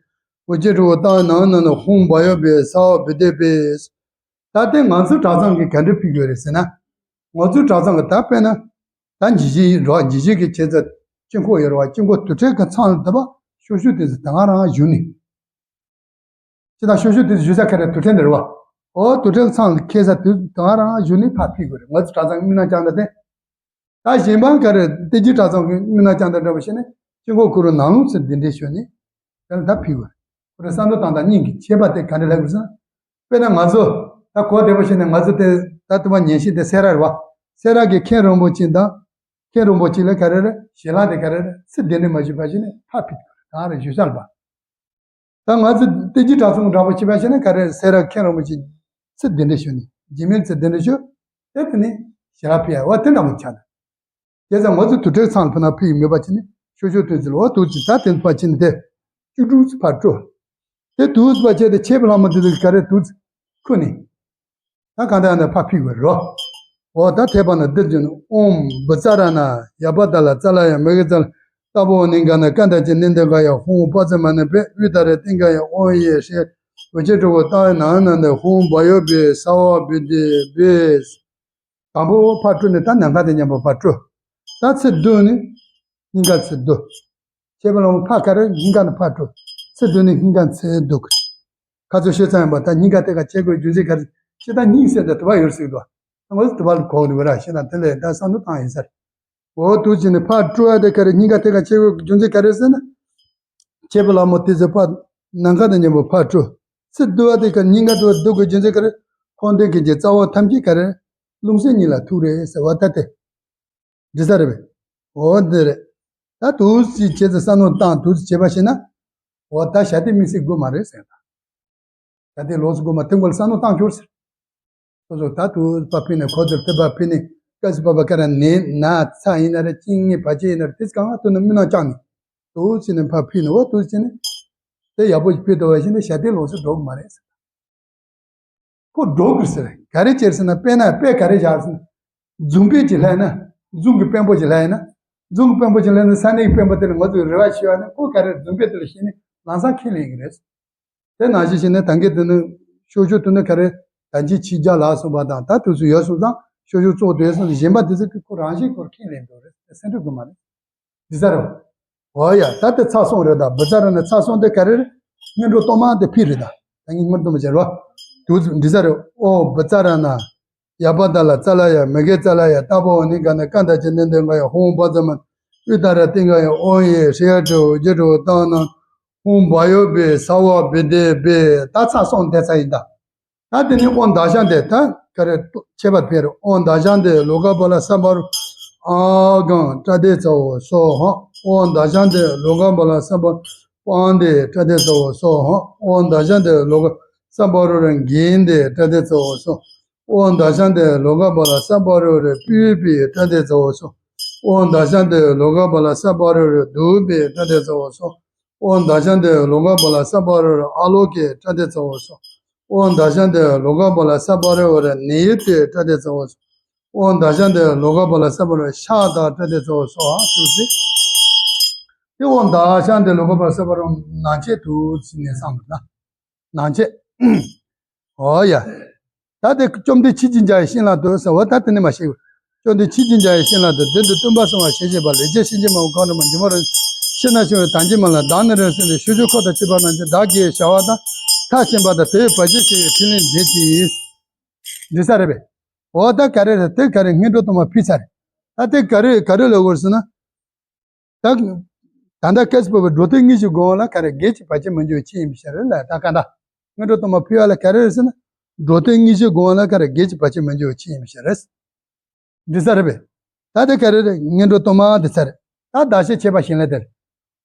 འོ་ཅེ་ཀྲུ་བོ་ཏང་ནང་ན་ན་ཧོང་བ་ཡོ་པེ་ས་བ་བི་དེ་པེ། ད་དེ་ང་ཚོ་གྲྭ་ཚང་གི་ག་འདྲ་ཕིག་ཡོད་རེད་ཟེར་ན། ང་ཚོ་གྲྭ་ཚང་གི་ད་དཔེར་ན། ད་ཇི་ཞིག་རོ་ཇི་ཞིག་གི་བྱེད་ཚད་དཀྱིལ་འཁོར་ཡོད་རེད་བ། དཀྱིལ་འཁོར་དུར་ཁྲོད་ཀྱི་ཚང་ལ་ད་བ་ཤོ་ཤོ་དེ་ཚོ་ད་ང་རང་བཞུགས་ནི། ཅི་ད་ཤོ་ཤོ་དེ་བཞུགས་ས་ག་རེ་དུར་ཁྲོད་འདི་རེད་བ། ཨོ་དུར་ཁྲོད་ཚང་ལ་ཁེལ་ས་དུ་ད་ང་རང་བཞུགས་ནི་ཕར་ཕིག་དགོས་རེད། ང་ཚོ་གྲྭ་ཚང་གི་མི་ནང་ཀྱང་ད་དེ། ད་གཞན་པ་ག་རེ་སྟེ་ཇི་གྲྭ་ཚང་གི་མི་ནང་ཀྱང་ད་འདྲ་བ་བྱས་ནས་དཀྱིལ་འཁོར་ཁུ་རུ་ནང་ལོགས་ཚུར་འདི་འདྲས་ཞོན་ནི། དེ་ལ་ད་ཕིག་དགོས་རེད། ཁོ་རེ་བསམ་བློ་བཏང་དང་སྙིང་གི་ཁྱད་པར་དེ་ག་འདྲ་ལབ་དགོས་ཟེར་ན། དཔེར་ན་ང་ཚོ་ད་གོ་བདེ་པོ་བྱས་ནས་ང་ཚོ་དེ་ད་དུ་མ་ཉན་ཤེས་དེ་སེ་ར་རེད་བ། སེ་ར་གི་མཁན་རིན་པོ་ཆེ་དང་། མཁན་རིན་པོ་ཆེ་ལ་ག་རེ་རེད་ཞལ་ལག་དེ་ག་རེ་རེད་ཚུར་འདི་འདྲས་མ་ཞུས་པ་བྱས་ནས་ཕར་ཕིག་གང་རེ་ཞུ་ས་ལ་བ། ད་ང་ཚོ་སྟེ་ཇི་གྲྭ་ཚང་འདྲ་པོ་བྱེད་པ་བྱས་ན་ག་རེ་སེ་ར་མཁན་རིན་པོ་ཆེ་ཚུར་འདི་འདྲས་ཞུ་ནི་རྗེ་མིར་ཚུར་འདི་འདྲས་ཞུ། དེ་དེ་ནི་ཞལ་ལག་ཕུལ་ཡ་བ་དེ་འདྲ་པོ་ཆགས་འདུག་བྱས་ཙང་ང་ཚོ་དུར་ཁྲོད་ཚང་ལ་ཕུ་ན་ཕུ་ཡི་མོས་པ་བྱས་ནས་ཤོ་ཤོ་དུས་ཚོད་ལ་འོ་དུས་ཚོད་ད་དེ་ཕར་ཕྱིན་ཏེ། བཅུ་དྲུག་ཚོ་ཕར་སྤྲོ། དེ་དུས་ཚོད་ཕར་བྱས་ཏེ་ཆེད་པ་ལྷག་མ་དེ་ཚོ་ག་རེ་དུས་ཚོད་ཁུ་ནི། ད་གང་ལྟར་ཡང་ད་ཕར་ཕིག་དགོས་རོ། འོ་ད་ཐེག་པ་ན་འདིར་བྱོན་ཨོམ་བུ་ཙ་ར་ན་ཡ་བ་ད་ལ་ཙ་ལ་ཡ་མི་གི་ཙ་ལ་ཏ་བོ་ནི་ག་ན་ཀ་ད་ཅི་ནི་འདི་ག་ཡ་ཧོང་པ་ཙ་མ་ནི་པེ་ཨུ་ད་རེ་ཏིང་ག་ཡ་ཨོ་ཡེ་ཧྲེ། འོ་ཅེ་ཀྲུ་བོ་ཏང་ཡ་ནང་ན་འདི་ཧོང་བ་ཡོ་པེ་ས་བ་བི་དེ་པེ། དང་པོ་ཕར་སྤྲོ་ནས་ད་ནམ་མཁའ་དང་མཉམ་པོ་ཕར་སྤྲོ། ད་ཚུར་བསྡུ་ནས་སྙིང་ག་ཚུར་བསྡུ། ཆེད་པ་ལ་ཕར་ག་རེ་སྙིང་ག་ནས་ཕར་སྤྲོ། ཚུར་བསྡུ་ནས་སྙིང་ག་ཚུར་བསྡུ། ཁ་ཚོ་ཤེས་ཙམ་ཡིན་པ་ད་སྙིང་ག་དེ་ག་བྱེད་དགོས་རྒྱུ་མཚན་ག་རེ་ཤེས་ད་སྙིང་ཟེར་ད་དུ་བ་ཡོད་ཟེར་དུ་བ། ང་ཚོ་དུ་བ་ལ་གོག་རེ་བ་ར་ཤེས་ན་དེ་ལས་ད་བསམ་བློ་བཏང་ཡིན་ཟེར། འོ་དུ་ཅི་ནས་ཕར་སྤྲོ་ཡ་དེ་ག་རེ་སྙིང་ག་དེ་ག་བྱེད་དགོས་རྒྱུ་མཚན་ག་རེ་ཟེར་ན། ཆེད་པ་ལ་མོ་དེ་ཚོ་ཕར་ནམ་མཁའ་དང་མཉམ་པོ་ཕར་སྤྲོ། ཚུར་བསྡུ་བ་དེ་ག་སྙིང་ག་དུ་བསྡུ་དགོས་རྒྱུ་མཚན་ག་རེ། འཁོར་འདས་ཀྱི་རྩ་བ་ཐམས་ཅད་ག་རེ། རླུང་སེམས་གཉིས་ལ་ཐུག་རེད་ཟེར་བ་ད་དེ། འདི་ས་རེད་པས། འོ་འདི་རེད། ད་དུས་ཚིགས་བྱས་ཚེ་བསམ་བློ་བཏང་དུས་ཚིགས་བྱས་པ་ཞིག་ན། འོ་ད་ཞྭ་དེ་དམིགས་བསལ་དགོས་མ་རེད་ཟེར་ད། ཞྭ་དེ་ལོགས་སུ་དགོས་མ་དེ་མགོ་ལ་བསམ་བློ་བཏང་ཁྱོར་ཟེར། སོ་སོ་ད་དུས་པ་ཕི་ནས་ཁོ་ཚོར་དེ་པ་ཕི་ནས་སྐབས་སུ་བབ་པ་ཀ་ར་ནས་ན་ཚ་ཡིན་ན་རེད་གཅིན་སྙི་བར་ཆད་ཡིན་ན་རེད་དེ་གང་ལ་ཐུག་ན་མི་ནང་བཅངས་ནས། དུས་ཚིགས་ནས་ཕར་ཕི་ནས་འོ་དུས་ཚིགས་ནས། དེ་ཡག་པོ་ཞིག་ཕི་དོ་བ་ཞིག་ནས་ཞྭ་དེ་ལོགས་སུ་འགྲོ་གི་མ་རེད་ཟེར། ཁོ་འགྲོ་དགོས་ཟེར། ག་རེ་བྱས་ཟེར་ན་དཔེར་ན་དཔེ་ག་རེ་བཞག་ཟེར་ན། མཛུབ་དཔེ་ཅིག་ལྷག་ན། མཛུབ་གུ་དཔོན་པོ་ཅིག་ལྷག་ཡིན་ན། མཛུབ་གུ་དཔོན་པོ་ཅིག་ལྷག་ན་ས་གནས་ཀྱི་དཔོན་པོ་དེ་ལ་ང་ཚོས་རེ་བ་ཞུ་བ་ནི་ཁོ་ག་རེ་མཛུབ་དཔེ་དེ་ལ་ཤེས་ནས་ལམ་སང་ཁས་ལེན་གྱི་རེད། དེ་ནང་བཞིན་བྱས་ནས་ད་གིན་དེ་ནི་ཤོ་ཤོ་དེ་ནི་ག་རེ་ད་ཅི་ཕྱི་རྒྱལ་ལ་སོང་བ་དང་ད་དུས་སུ་ཡོད་སོང་ཙང་ཤོ་ཤོ་ཙོག་དེ་སོང་གཞན་པ་དེ་ཚོ་གི་ཁོ་རང་བཞིན་ཁོར་ཁས་ལེན་འགྲོ་རེད་སེམས་ཁྲལ་དགོས་མ་རེད། འདི་ས་རེད། འོ་ཡ་ད་དེ་ཚ་སོང་རེད་ད་བུ་ཚ་ར་ནི་ཚ་སོང་དེ་ག་རེ་རེད། སྔོན་འགྲོ་གཏོར་མ་དེ་ཕི་རེད་ད། ད་ངས་སྔོན་གཏོར་མ་བྱེད་རོ། དུ་འདི་ས་རེད། ཨོ་བུ་ཚ་ར་ན། ཡ་བ་ད་ལ་ཙ་ལ་ཡ་མི་གེ་ཙ་ལ་ཡ་ཏ་བོ་ནི་ག་ན་ཀ་ད་ཅི་ནི་འདི་ག་ཡ་ཧོང་བ་ཙ་མ། ཨུ་ད་ར་ཏིང་ག་ཡ་ཨོ་ཡེ་ཧྲི་ཡ་ཏྲོ་ཇི་ཏྲོ་ཏང་ན། ཧོང་བ་ཡོ་བེ་ས་བ་བེ་དེ་བེ་ད་ཚ་སོང་དེ་ཚ་ཡིན་ད། ད་དེ་ནི་ཨོ་མདའ་ཤ་འདི་ད་ག་རེ་ཁྱད་པར་འཕེལ་རོ། ཨོ་མདའ་ཤ་འདི་ལོ་ཀ་པ་ལ་ས་པ་རུ་ཨ་གང་ཏྲ་དེ་ཚ་བོ་སོ་ཧོ། ཨོ་མདའ་ཤ་འདི་ལོ་ཀ་པ་ལ་ས་པ་པང་དེ་ཏྲ་དེ་ཚ་བོ་སོ་ཧོ། ཨོ་མདའ་ཤ་འདི་ལོ་ཀ་ས་པ་རུ་ར་འགན་དེ་ཏྲ་དེ་ཚ་བོ་སོ། ཨོ་མདའ་ཤ་འདི་ལོ་ཀ་པ་ལ་ས་པ་རུ་ར་པི་པི་ཏྲ་དེ་ཚ་བོ་སོ། ཨོ་མདའ་ཤ་འདི་ལོ་ཀ་པ་ལ་ས་པ་རུ་ར་དུ་པི་ཏྲ་དེ་ཚ་བོ་སོ། ཨོ་མདའ་ཤ་འདི་ལོ་ཀ་པ་ལ་ས་པ་རུ་ར་ཨ་ལོ་ཀེ་ཏྲ་དེ་ཚ་བོ་སོ། ཨོ་མདའ་ཤ་འདི་ལོ་ཀ་པ་ལ་ས་པ་རུ་ར་ནི་ཡི་ཏེ་ཏྲ་དེ་ཚ་བོ་སོ། ཨོ་མདའ་ཤ་འདི་ལོ་ཀ་པ་ལ་ས་པ་རུ་ཤ་ད་ཏྲ་དེ་ཚ་བོ་སོ་ཨ་ཐུག་སི། དེ་ཨོ་མདའ་ཤ་འདི་ལོ་ཀ་པ་ལ་ས་པ་རུ་ན་ཆེ་ཐུག་སི་ནས་སང་གི་ན། ནང་ཆེ། འོ་ཡ། ད་དེ་བཅོམ་ལྡན་ཆོས་ཀྱི་འཇའ་ཡི་བྱིན་རླབས་ཏུ་ཟེར་བ་ད་དེ་ནི་མ་ཤེས། བཅོམ་ལྡན་ཆོས་ཀྱི་འཇའ་ཡི་བྱིན་རླབས་ཏུ་མདུན་དུ་སྟོན་པ་གསང་བ་ཞེས་བྱ་བ་ལས་རྒྱལ་སྲས་ཀྱི་མ་བུ་གང་རུང་མ་འཇུག་མ་རུང་ཕྱིར་ན་ཆུང་བའི་དམ་ཅན་མ་ལ་བདག་ནི་རེ་ཟེར་ནས་ཤོ་ཤོ་ཁོ་དང་བཅས་པ་རྣམས་ཀྱིས་བདག་གིས་བྱ་བ་དང་མཐའ་ཕྱིན་པ་དང་དེ་བས་བར་ཆད་ཞི་བའི་ཕྲིན་ལས་མཛད་ཅིང་། འདི་ས་རེད་པས། འོ་ད་ག་རེ་རེད་དེ་ག་རེ་སྔོན་འགྲོ་གཏོར་མ་ཕུལ་ཚར་རེད། ད་དེ་ག་རེ་ག་རེ་ལ་འོར་ཟེར་ན། ད་ད་ལྟ་སྐད་ཆ་བོད་པའི་འགྲོ་དོན་དངོས་གཞི་དགོངས་ལ་ག་རེ་བགེགས་ཀྱི་བར་ཆད་མི་འཇུག་ཆེད་ཡིན་པའི་ཕྱིར་རེད་ལ་ད་ག་འདྲ། སྔོན་འགྲོ་གཏོར་མ་ཕུལ་བ་ལ་ག་རེ་རེད་ཟེར་ན། འགྲོ་དོན་དངོས་གཞི་དགོངས་ལ་ག་རེ་བགེགས་ཀྱི་བར་ཆད་མི་འཇུག་ཆེད་ཡིན་པའི་ཕྱིར་རེད། འདི་ས་རེད་པས། ད་དེ་ག་རེ་རེད་སྔོན་འགྲོ་གཏོར་མ་འདི་ས་རེད། ད་ཟླ་ཤས་ཆད་པ་ཞིང་ལས་དེར།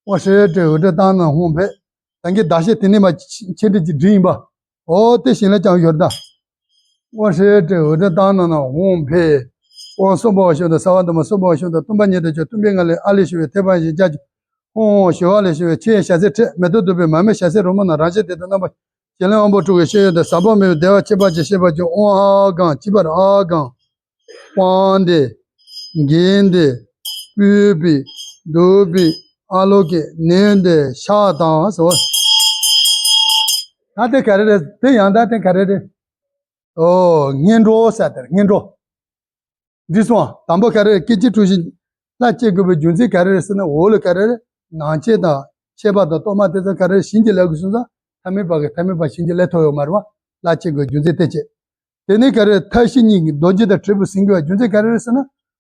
ཨོ་ཧྲེ་ཏྲེ་འུ་ཏྲེ་ཏང་ན་ཧོང་བེ། ད་གིན་ཟླ་ཤས་དེ་ནས་མ་ཆེ་འདྲི་གི་འདྲི་ཡིན་པ། ཨོ་དེ་ཞིང་ལས་ཀྱང་ཡོད་ད། ཨོ་ཧྲེ་ཏྲེ་འུ་ཏྲེ་ཏང་ན་ན་ཧོང་བེ། ཨོ་སོ་པ་བ་ཤོ་ད་ས་བ་ད་མ་སོ་པ་བ་ཤོ་ད་སྟོན་པ་ཉིད་དུ་ཆོས་སྟོན་པའི་ངང་ལས་ཨ་ལས་ཞུ་བའི་ཐེག་པ་ཞེས་བྱ་ཆུ། ཧཱུྃ། ཞི་བ་ལས་བྱུང་བའི་ཆུ་ཡི་ཞལ་ཟས་ཁྲིད། མེ་ཏོག་བདུག་སྤོས་མར་མེ་ཞལ་ཟས་རོལ་མོ་རྣམས། རང་བཞིན་བདེ་སྟོང་རྣམ་པར་ཞི་ལྷའི་དབང་པོ་སྤྲུལ་སྐུའི་སྤྱན་ཡོད་དེ། ཟབ་པ་མེད་པའི་བདེ་བ་ཁྱད་པར་ཅན་བཤད་པར་བགྱི། ཨོཾ་ཨཱཿཧཱུྃ། གཅིག་པར་ཨཱཿཧཱུྃ། དབང་འདི། གིས་འདི། སྤོས་པའི། བདུག་པའི། ཨ་ལོ་ཀེ། ནས་འདི་ཕྱག་དང་ཟེར། ད་དེ་ག་རེ་རེད། དེ་ཡང་དག་དེ་ག་རེ་རེད། ཨོ། སྔོན་འགྲོ་ཟེར་དེ་སྔོན་འགྲོ། འགྲིག་སོང་ཨ། དང་པོ་ག་རེ་རེད། སྐད་ཅིག་གྲོལ་ཞིང་ལྷ་སྐྱེ་དགོས་པའི་རྒྱུ་མཚན་ག་རེ་རེད་ཟེར་ན། འོག་ལ་ག་རེ་རེད། ནང་ཆོས་དང་ཁྱད་པར་དང་གཏོར་མ་དེ་ཚོ་ག་རེ་རེད། བྱིན་གྱིས་བརླབ་དགོས་སོང་ཙང་། ཐ་མལ་པ་གིས་ཐ་མལ་པ་བྱིན་གྱིས་བརླབ་ཐུབ་ཡོད་མ་རེད་བ། ལྷ་སྐྱེ་དགོས་རྒྱུ་མཚན་དེ་བྱས། དེ་ནས་ག་རེ་རེད། མཐའ་བཞི་གཉིས་ཀྱིས་རྡོ་རྗེ་དང་དྲིལ་བུ་ཟིན་དགོས་པའི་རྒྱུ་མཚན་ག་རེ་རེད་ཟེར་ན།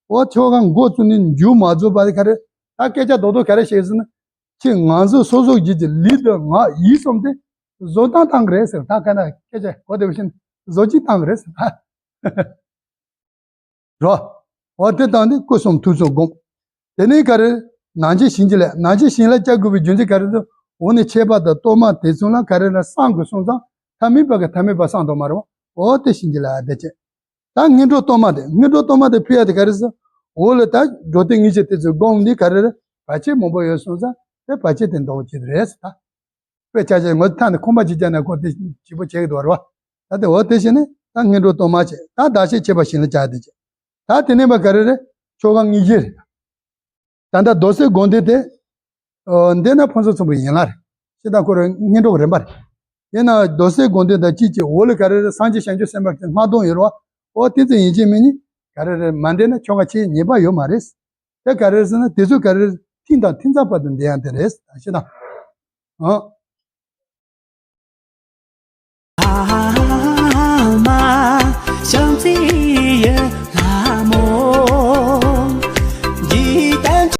འོ་ཆོ་ག་འགོ་བཙུགས་ནས་མཇུག་མ་རྫོགས་བར་ག་རེ། ད་སྐད་ཆ་རྡོག་རྡོག་ག་རེ་བཤད་ཟེར་ན། ཁྱེད་ང་ཚོ་སོ་སོ་སྒེར་གྱི་ལུས་དང་ངག་ཡིད་གསུམ་དེ་བཟོ་སྟངས་བཏང་གི་རེད་ཟེར། ད་ག་ན་སྐད་ཆ་གོ་བདེ་བ་བཤད་ན་བཟོ་བཅོས་བཏང་གི་རེད་ཟེར་ད། རོ། འོ་དེ་བཏང་ནས་སྐུ་གསུམ་ཐུགས་གསུམ་བསྒོམ། དེ་ནས་ག་རེ། ནང་ཆོས་བྱིན་གྱིས་བརླབ། ནང་ཆོས་བྱིན་གྱིས་བརླབ་བྱ་དགོས་པའི་རྒྱུ་མཚན་ག་རེ་འདུག་འོ་ནི་ཁྱད་པར་དང་གཏོར་མ་དེ་ཚོ་ལ་ག་རེ་ལ་བསམ་དགོས་སོང་ཙང་། ཐ་མལ་པ་གིས་ཐ་མལ་པ་བསམ་དགོས་མ་རེད་བ། འོ་དེ་བྱིན་གྱིས་བརླབ་དེ་བྱས། ད་སྔོན་འགྲོ་གཏོར་མ་དེ། སྔོན་འགྲོ་གཏོར་མ་དེ་ཕུལ་ཡ་དེ་ག་རེ་ཟེར། འོ་ལ་ད་འགྲོ་དོན་དངོས་གཞི་དེ་ཚོ་བསྒོམས་ནས་ག་རེ་རེད། བར་ཆད་མང་པོ་ཡོད་སོང་ཙང་། དེ་བར་ཆད་དེ་འདག་པ་བྱེད་རེད་ཟེར་ད། དཔེ་ཆ་ཆ་ངོ་ཐག་ནས་ཁོམ་པ་ཅིག་བརྒྱབ་ན་ཁོ་དེ་བྱེད་པོ་བྱེད་ཀྱི་འདུག་བ་རེད་བ། ད་དེ་འོ་དེ་བྱས་ནས་ད་སྔོན་འགྲོ་གཏོར་མ་བྱས། ད་བདག་གཞན་ཁྱད་པར་བྱིན་རླབས་བྱ་དེ་བྱས། ད་དེ་ནས་མ་ག་རེ་རེད། ཆོ་ག་དངོས་གཞི་རེད། ད་ལྟ་རྡོར་སེམས་སྒོམ་བཟླས་དེ། ཨོ། འདི་ན་ཕུན་སུམ་ཚོགས་པའི་ཡན་ལག་རེད། ཤེས་དང་ཁོ་རང་སྔོན་འགྲོ་གི་རིམ་པ་རེད། ཡིན་ན་རྡོར་སེམས་སྒོམ་བཟླས་དང་གཅིག་གཅིག་འོག་ལ་ག་རེ་རེད། སངས་རྒྱས་བྱང་ཆུབ་སེམས་དཔའ་གི་སྔགས་སྡོམ་ཡོད་རེད་བ། ཨོ་དེ་ཚོ་ཡིན་གཅིག་མིན་གཉིས་ག་རེ་རེད། མ་བཟླས་ན་ཆོ་ག་བྱེད་ཉན་པ་ཡོད་མ་རེད། དེ་ག་རེ་རེད་ཟེར་ན། དེ་ཚོ་ག་རེ་རེད། ཐིམ་དང་ཐིམ་ཚགས་བར་དུ་བཟླས་ཡ་དེ་རེད། ཤེས་དང་། ཨོ།